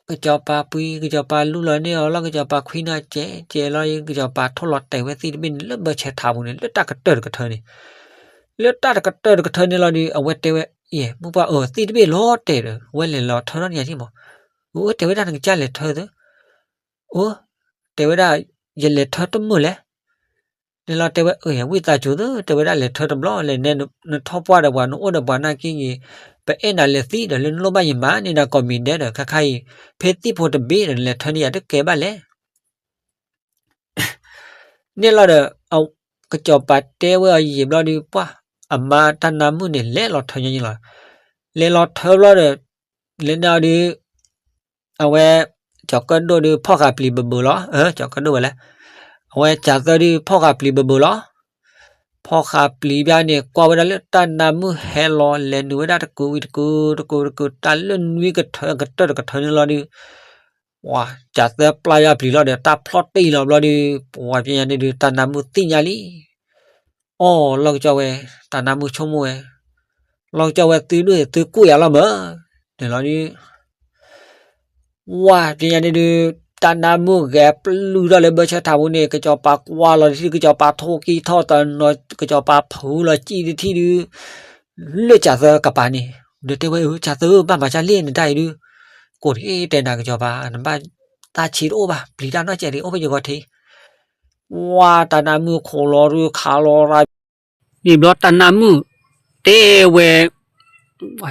ကစီၤပၤပှ့ၤ ကစီၤပၤလူလီၤန့ၢ်အီၤလီၤ ကစီၤပၤခွံနၤကဲးကဲးလီၤ ကစီၤပၤထိၣ်လီၤတဲာ်ဝဲသ့ၣ်တဘ့ၣ်န့ၣ် လၢဘၢဆဲထးပူၤန့ၣ် လၢတၢ်ကတၢၢ်တကထၢန့ၣ်, လၢတၢ်တကတၢၢ်တကထၢန့ၣ်လီၤဒုး အဝဲတဲဝဲ ယဲ မုၢ်ပှၢ်အၢ သ့ၣ်တဘ့ၣ်လီၤတဲာ်ဒီး အဝဲလဲၤလီၤထၢထီၣ်န့ၢ်ယၤထံၣ်မး, အၢ တဲဝဲဒၣ် နကစၢ်လဲၤထၢသၢ အိ တဲဝဲဒၣ် ယလဲၤထၢတမုာ်လဲၣ်, န့ၣ်လီၤတဲဝဲ အၢ ယဝံသးစူၤသၢ တဲဝဲဒၣ် လဲၤထၢတဘျီလဲၣ် နဲနထီၣ်ပှၢ်ဒီးပှၤ နအိၣ်ဒီးပှၤနာ်က့ဂ့ၤ, ပအဲၣ်နၤလဲၤသံဒီး လၢနလိၣ်ဘၣ်ယမၤန့ၢ်နၤ ကိးမံၤဒဲးဒီး ခါခါအံၤ ဖဲသံၣ်ဖိတဘ့ၣ်ဒီး နလဲၤထၢန့ၢ်ယၤတကဲဘၣ်လဲၣ် န့ၣ်လီၤဒီး ကစီၤပၤတဲဝဲအီၤယံာ်ဘျီဒုး ပှၢ် အမါတၢ်နါမုၣ်န့ၣ် လဲၤလီၤထၢညီနုၢ်လီၤ, လဲၤလီၤထၢဘျီဒီး လဲၤန့ၣ်အီၤဒုး အဝဲ ကၠီၤကၢၣ်ဒိၣ်ဒုး ဖီၣ်ဃာ်ပျံၤဘၢဘၢလီၤ, ကၠီၤကၢၣ်ဒိၣ်ဝဲလဲၣ်, အဝဲကၠးသၢဒုး ဖီၣ်ဃာ်ပျံၤဘၢဘၢလီၤ, ဖီၣ်ဃာ်ပျံၤဘၣ်န့ၣ် ကွၢ်ဝဲဒၣ်လၢတၢ်နါမုၣ်ဟဲလီၤ လဲၤနုာ်ဝဲဒၣ်တကူးဝံၤတကူး တကူးတကူး တၢ်လၢနွံကထၢကတၢၢ်တကထၢန့ၣ်လီၤဒုး ပှၤကၠးသၢပျၢ်ယွၤပျံၤလီၤဒီး တၢ်ဖျီၣ်တ့ၢ်လီၤဘျီဒုး ပှၤပညါန့ၣ်ဒုး တၢ်နါမုၣ်သ့ၣ်ညါလံ, အီၣ်လီၤကစၢ်ဝဲ, တၢ်နါမုၣ်ဆိကမိၣ်ဝဲ, လီၤကစၢ်ဝဲသုဒိၣ်သုကူၣ်ယၤလီၤမၢ်, န့ၣ်လီၤဒုး ဝါ ပညါန့ၣ်ဒုး တၢ်နါမုၣ်ဂဲၤပျုၢ်ထီၣ်လၢဘၢဆၢထးပူၤန့ၣ် ကစီၤပၤကွၢ်လီၤတထံၣ် ကစီၤပၤထိၣ်ကံၢ်ထီၣ်တနီၤ ကစီၤပၤဖုးလီၤစံၣ်တထံၣ်ဒုး လၢကၠးသၢကပၤန့ၣ် ဒီးတဲဝဲ ကၠးသၢ ဘၣ်မၤကၢ်လဲၣ်နတၢ်အံၤဒုး ကိးတ့ၢ်တဲနၤကစီၤပၤ နဘၣ်သးဆံးတအိၣ်ဘၣ် ပျံၤတၢ်နီၢ်ကဲးဒံး အိၣ်ဖဲယဂီၢ်ထံး ဝါ တၢ်နါမုၣ်ခိးလီၤဒုးခးလီၤရၤ န့ၣ်ဘျီတၢ်နါမုၣ် တဲဝဲ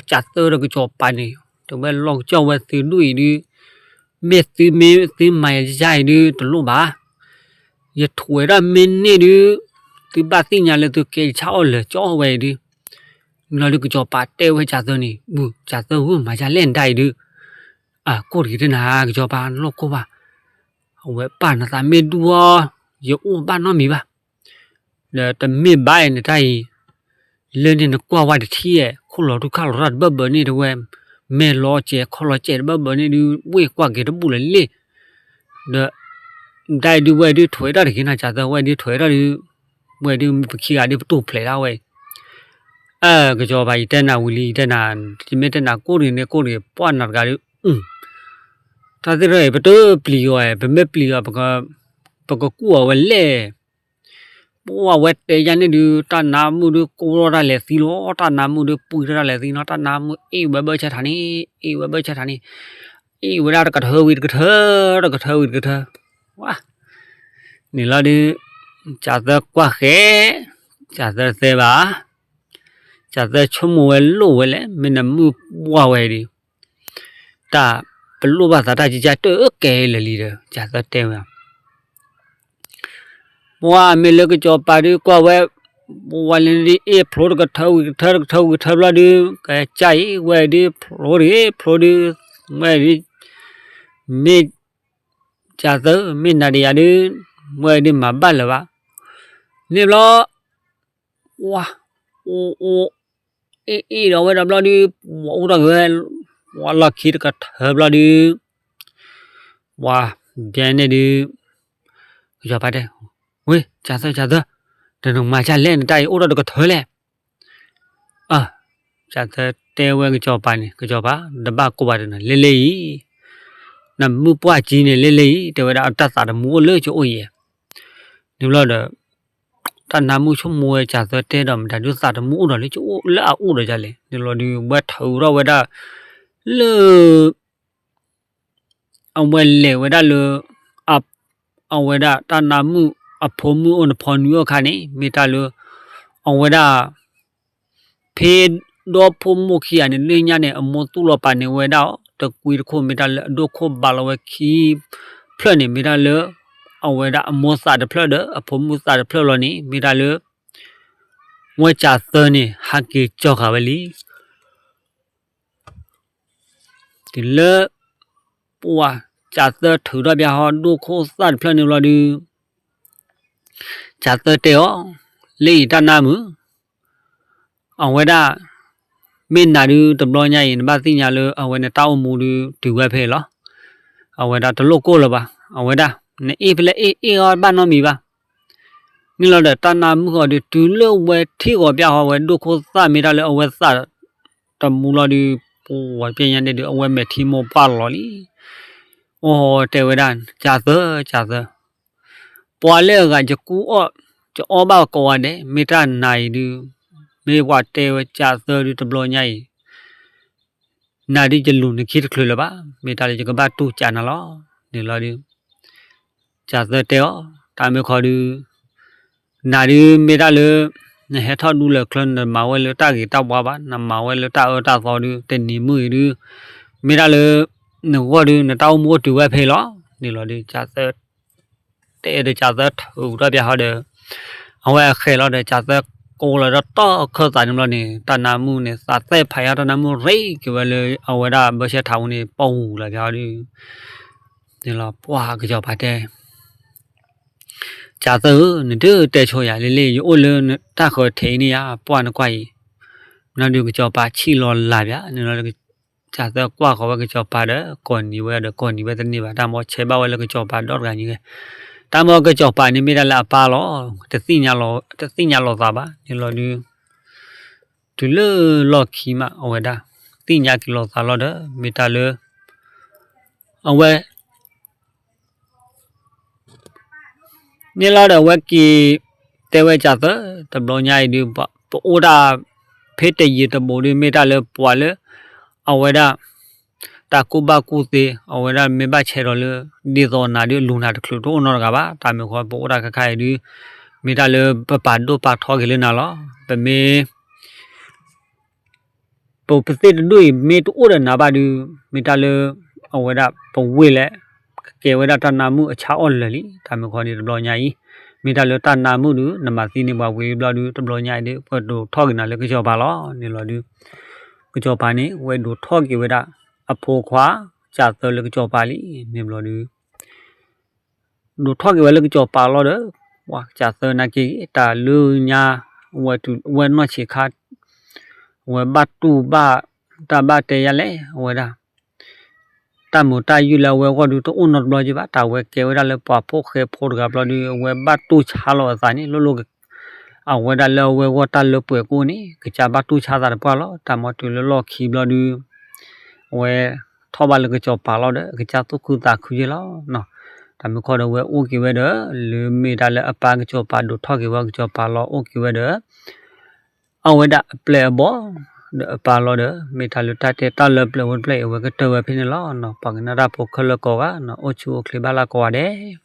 ကၠးသၢဒီးကစီၤပၤန့ၣ် တဲဝဲလီၤကစၢ်ဝဲသုဒိၣ်အံၤဒုး မ့ၢ်သုမ့ၢ်သုမၤယၤယၤအံၤဒုး တလိၣ်ဘၣ် ယထွဲဒၣ်မ့ၢ်န့ၢ်ဒုး သုဘၣ်သ့ၣ်ညါလၢသုကဲယဆၣ်အီၣ်လၢာ်ကၠီဝဲအံၤဒုး လီၤဒုးကစီၤပၤတဲဝဲကၠးသၢန့ၣ် ဘု ကၠးသၢဧၢ မၤယၤလဲၣ်နတၢ်အံၤဒုး အကိၣ်တဂ့ၤတနၤ ကစီၤပၤလီၢ်ကိၢ်ဘၣ် အဝဲပၢ်နသးမ့ၢ်ဒူၣ်အီၤ ယအိၣ်ဘၣ်နီတမံၤဘၣ် ဒီးတမ့ၢ်ဘၣ်အံၤနတၢ်အံၤ လၢန့ၣ်နကွၢ်ဝဲတထံၣ် ခိၣ်လီၤထူခၣ်လီၤတၢ်တဘၢဘၢန့ၣ်တဝဲ မဲာ်လီၤစဲးခီလီၤစဲးတဘၢဘၢန့ၣ်ဒုး ဝ့ၢ်ကွၢ်က့ၤတဘူၣ်လၢၤလံ ဒီး ဒၣ်အံၤဒုးဝဲဒုးထွဲထီၣ်တဂ့ၤနၤ ကၠးသၢဝဲဒုးထွဲထီၣ်ဒုး ဝဲဒုးပခံဂၤဒုးပတိၢ်ဖျဲးဒၣ်ဝဲအံၤ အၢ ကစီၤပၤယတဲနၤဝံၤလံ ယတဲနၤ ယမ့ၢ်တဲနၤကိၣ်တဂ့ၤန့ၣ်ကိၣ်တဂ့ၤ ပှၢ်နၤတဂၤဒုး တၢ်သ့ၣ်ထီၣ်အံၤ ပတပျံၤအီၤ ပမ့ၢ်ပျံၤအီၤ ပကကူၣ်အီၤဝဲလဲၣ် ပှၢ်ဝဲတဲယၤန့ၣ်ဒုး တၢ်နါမုၣ်ဒုးကိၢ်ထီၣ်တၢ်လဲၤသံလီၤ တၢ်နါမုၣ်ဒုးပှံထီၣ်တၢ်လဲၤသံလီၤ တၢ်နါမုၣ်အ့ၣ်ဝဲဘၢဆၢထးန့ၣ် အ့ၣ်ဝဲဘၢဆၢထးန့ၣ် အ့ၣ်ဝဲဒၣ်တကထၢဝံၤတကထၢ တကထၢဝံၤတကထၢ ဝါ န့ၣ်လီၤဒုး ကၠးသၢကွၢ်ဃဲ ကၠးသၢသဲဘၣ် ကၠးသၢဆိကမိၣ်ဝဲလိၣ်ဝဲလဲၣ် မ့ၢ်နမုၣ်ပှၢ်ဝဲဒုး တၢ်ပလိၣ်ဘၣ်သးတၢ်ကံကၢ်တၢၢ်ကဲလၢာ်လံဒီး ကၠးသၢတဲဝဲ ပှၢ်မ့ၢ်လၢကစီၤပၤဒုးကွၢ်ဝဲ ပှၢ်လၢဒုးအ့ၣ်ဖျိတကထၢဝံၤတကထၢ တကထၢဝံၤတကထၢဘျီဒုး ကစၢ်အံၤ ဝဲဒုးဖျိတဂ့ၤ ဖျိဒုး ဝဲဒုး မ့ၢ် ကၠးသၢ မ့ၢ်နၤဒီးယၤဒုး ဝဲဒုးမၤဘၣ်လၢၤဘၣ် န့ၣ်ဘျီ ဝါ အိၣ်အိၣ် အ့ၣ်အ့ၣ်ဒီးဝဲဒီးဘျီဒုး ပှၢ်အိၣ်ထီၣ်က့ၤဝဲ ပှၢ်လီၢ်ခံတကထၢဘျီဒုး ပှၢ် ပျဲန့ၣ်ဒုး ကစီၤပၤတဲ ဝ့ ကၠးသၢ ကၠးသၢ တနမၤကၢ်လဲၣ် နတၢ်အံၤအိၣ်ထီၣ်တကထၢလဲၣ် ကၠးသၢတဲဝဲကစီၤပၤန့ၣ်, ကစီၤပၤ, တဘၣ်ကိၢ်ဘၣ်တနၤ, လဲၤလဲၤအံၤ, နမုၢ်ပှၢ်ကံန့ၣ် လဲၤလဲၤအံၤ, တဲဝဲဒၣ် တၢ်သးတမူအိၣ်လၢကအိၣ်ယဲၢ်. န့ၣ်ဘျီဒီး တၢ်နါမုၣ်ဆိကမိၣ်ဝဲကၠးသၢတဲဒီး မတၤဒုးသးတမူအိၣ်ဒီးလၢကအိၣ်လၢအအိၣ်ဒီးဒ်လဲၣ်. န့ၣ်လီၤဒုး ဝဲထုးထီၣ်ဝဲဒၣ်လၢ အဝဲလဲၤဝဲဒၣ်လၢ အဝဲဒၣ်တၢ်နါမုၣ်အဖိမုၣ်အိၣ်နဖီနွံအိၣ်အခါန့ၣ် မ့ၢ်တၢ်လၢ အဝဲဒၣ် ဖဲဒီဖိမိၢ်ခံဂၤန့ၣ် လၢညါန့ၣ် အမိၢ်သူၣ်လီၤပာ်န့ၢ်ဝဲဒၣ်အီၤ တကွံတခိၣ် မ့ၢ်တၢ်လၢအဒိၣ်ခိၣ်ဘၣ်လီၤဝဲခံဖျၢၣ်န့ၣ် မ့ၢ်တၢ်လၢ အဝဲဒၣ်အမိၢ်သးတဖျၢၣ်ဒီး အဖိမုၣ်သးတဖျၢၣ်လီၤန့ၣ် မ့ၢ်တၢ်လၢ ဝဲကၠးသၢန့ၣ် ဟးက့ၤကၠီဃာ်ဝဲလံ. တုၤလၢ ပှၤကၠးသၢထုးထီၣ်ဘၣ်ဟီၣ်ဒိၣ်ခိၣ်သၣ်တဖျၢၣ်န့ၣ်ဘျီဒုး ကၠးသၢတဲအီၤ, လၢအံၤတၢ်နါမုၣ်, အဝဲဒၣ် မ့ၢ်နၤဒုးတဘျီညါအံၤ နဘၣ်သ့ၣ်ညါလၢအဝဲန့ၣ်တၢ်အိၣ်မူဒုးတုၤဝဲဖဲအံၤလီၤ. အဝဲဒၣ်တလိၣ်ကိၢ်လၢၤဘၣ်. အဝဲဒၣ် နအ့ၣ်ဖဲလဲၣ်အ့ၣ်အ့ၣ်အီၤဘၣ်နီတမံၤဘၣ်. န့ၣ်လီၤဒီးတၢ်နါမုၣ်ဃီဒုး တုၤလၢဝဲထံၣ်ဂီၤပျၢ်ဃီဝဲဒိၣ်ခိၣ်သၣ် မ့ၢ်တၢ်လၢအဝဲသးတမူလီၤဒုး ပှၤပျဲညါဒဲးဒုး အဝဲမဲာ်ထံမိၢ်ပှၢ်လီၤလံ. အိၣ်တဲဝဲဒၣ် ကၠးသၢ ကၠးသၢ, ပှၤလၢအဂၤယကူအီၣ် ယအီၣ်ဘၣ်ကိးဂၤဒဲး မ့ၢ်တၢ်နၤအံၤဒုး မ့ၢ်ပှၤတဲဝဲကၠးသၢဒုးတဘျီညါအံၤ နၤဒုးယလူၤနခံတချုးလၢၤဘၣ်. မ့ၢ်တၢ်လၢယကဘၣ်တူၢ်ကၠးနၤလီၤ. န့ၣ်လီၤဒုး ကၠးသၢတဲအီၤ, တၢ်မ့ၢ်ခီဒုး နၤဒုးမ့ၢ်တၢ်လၢ နဟဲထီၣ်ဒူလၢာ်ချၢ နမၤဝဲလၢတၢ်ဂ့ၤတၢ်ဝါဘၣ်, နမၤဝဲလၢတၢ်အၢတၢ်သီဒုး တနံၤမုၢ်အံၤဒုး မ့ၢ်တၢ်လၢ နဂီၢ်ဒုး နတၢ်အိၣ်မူအိၣ်တုၤဝဲဖဲအံၤလီၤ. န့ၣ်လီၤဒုး ကၠးသၢ တဲဒီးကၠးသၢထုးထီၣ်ဘၣ်ဟီဒီး အဝဲအဃဲၤလီၤဒီး ကၠးသၢကိးလီၤဒီးတီၢ်ခၢၣ်သးန့ၣ်ဘျီန့ၣ် တၢ်နါမုၣ်န့ၣ် သးသဲဖးယါ တၢ်နါမုၣ်ရ့က့ၤဝဲလၢအဝဲဒၣ်ဘၢၣ်စၢထးအူန့ၣ် ပီၢ်ဝူၤလီၤဘၣ်ဟီဒုး န့ၣ်လီၤ ပှၤကစီၤပၤတဲ ကၠးသၢဧၢ, နတတဲဆိယၤလၢလၢ ယအိၣ်လၢတၢ်ဃၢၤထဲအံၤန့ၣ်ယါ, ပှၢ်နကွၢ်အံၤ, မ့ၢ်ဒုးကစီၤပၤဆံၣ်လီၤလၢ်ဘၣ်, န့ၣ်လီၤ ကၠးသၢကွၢ်ဃီၤဝဲကစီၤပၤဒီး ကိးနံၤဝဲဒီး ကိးနံၤဝဲတန့ၢ်ဘၣ်, တၢ်မ့ၢ်ဆဲးဘၣ်ဝဲလၢကစီၤပၤဒီတဂၤညါဂ့ၤ, တၢ်မ့ၢ်ကစီၤပၤန့ၣ်မ့ၢ်ဒၣ်လၢအပၢ်လီၤ, တသ့ၣ်ညါလီၤသးဘၣ်, န့ၣ်လီၤဒုး တုၤလၢလီၢ်ခံမး အဝဲဒၣ် သ့ၣ်ညါက့ၤလီၤသးလီၤဒီး မ့ၢ်တၢ်လၢ အဝဲ န့ၣ်လီၤဒီးအဝဲက့ၤ တဲဝဲကၠးသၢ တဘျီညါအံၤဒုး ပအိၣ်ဒၣ် ဖဲတယံာ်တဘူးဒုး မ့ၢ်တၢ်လၢပှၤလၢ အဝဲဒၣ် တၢ်ကူၣ်ဘၣ်ကူၣ်သ့ အဝဲဒၣ်မ့ၢ်ဘၣ်ဆဲးဒီးလၢ ဒ်သိးနၤဒုး လူၤနၤတချုးတအိၣ်နီတဂၤဘၣ်, တၢ်မ့ၢ်ဃီပအိၣ်ဒၣ်ခဲခါအံၤဒုး မ့ၢ်တၢ်လၢပပာ်ဒိၣ်ပာ်ထီက့ၤလၢနၤလီၤ, ပမ့ၢ် ပပသ့ၣ်တဒူၣ်အံၤ မ့ၢ်တအိၣ်ဒီးနၤဘၣ်ဒုး မ့ၢ်တၢ်လၢ အဝဲဒၣ်ပဝ့ၢ်လဲၣ် ကကဲဝဲဒၣ်တၢ်နါမုၣ်အဆၣ်အီၣ်လၢာ်လံ, တၢ်မ့ၢ်ခီန့ၣ်တဘျီညါအံၤ မ့ၢ်တၢ်လၢတၢ်နါမုၣ်ဒုး နမၤသံန့ၢ်ပှၤဝံၤဘျီဒုး တဘျီညါအံၤဒုး ပဒိးထီၣ်က့ၤနၤလၢကစီၤပၤလီၤ, န့ၣ်လီၤဒုး ကစီၤပၤန့ၣ် ဝဲဒိးထီၣ်က့ၤဝဲဒၣ် အဖိခွါ ကၠးသၢလၢကစီၤပၤလံ, န့ၣ်ဘျီဒုး ဒိးထီၣ်က့ၤဝဲလၢကစီၤပၤလီၤဒီး ပှၤကၠးသၢနာ်က့ၤ တၢ်လၢညါ ဝဲတုၤဝဲနီၢ်ဆံးခါ အဝဲဘၣ်တူၢ်ဘၣ် တၢ်ဘၣ်တဲယါလဲၣ် အဝဲဒၣ် တၢ်မုာ်တၢ်ယုၢ်လၢအဝဲအဂီၢ်ဒုး တအိၣ်နီတဘျီက့ၤဘၣ်, တၢ်ဝဲကဲဝဲဒၣ်လၢပှၤဖိဃဲဖိတဂၤဘျီဒုး အဝဲဘၣ်တူၢ်ဆါလီၤအသးန့ၣ် လိၣ်လိၣ် အဝဲဒၣ်လၢအဝဲအဂီၢ်တၢ်လၢပှဲၤကအိၣ်န့ၣ် ကစၢ်ဘၣ်တူၢ်ဆါသးတပှၢ်လီၤ, တၢ်မ့ၢ်တုၤလၢလီၢ်ခံဘျီဒုး အဝဲထီၣ်ဘၣ်လၢကစီၤပၤလီၤဒီး အကစၢ်သူၣ်ခုသးခုယဲၢ်လီၤ, တၢ်မ့ၢ်ခီဒီးအဝဲအိၣ်က့ၤဝဲဒီး လၢမ့ၢ်တၢ်လၢအပၢ်ကစီၤပၤဒိးထီၣ်က့ၤဝဲကစီၤပၤလီၤအိၣ်က့ၤဝဲဒီး အဝဲဒၣ်အပျဲၢ်အဘီၣ် ဒီးအပၢ်လီၤဒီး မ့ၢ်တၢ်လၢတၢ်တဲတၢ်လၢပျၢၤဝဲတဖျၢၣ်အံၤ အဝဲကတၢၢ်ဝဲဖဲန့ၣ်လီၤ, ပှၤကနၣ်တၢ်ဖိခဲလၢာ်ကိးဂၤ အိၣ်ဆူၣ်အိၣ်ချ့ဘၣ်လၢကိးဂၤဒဲး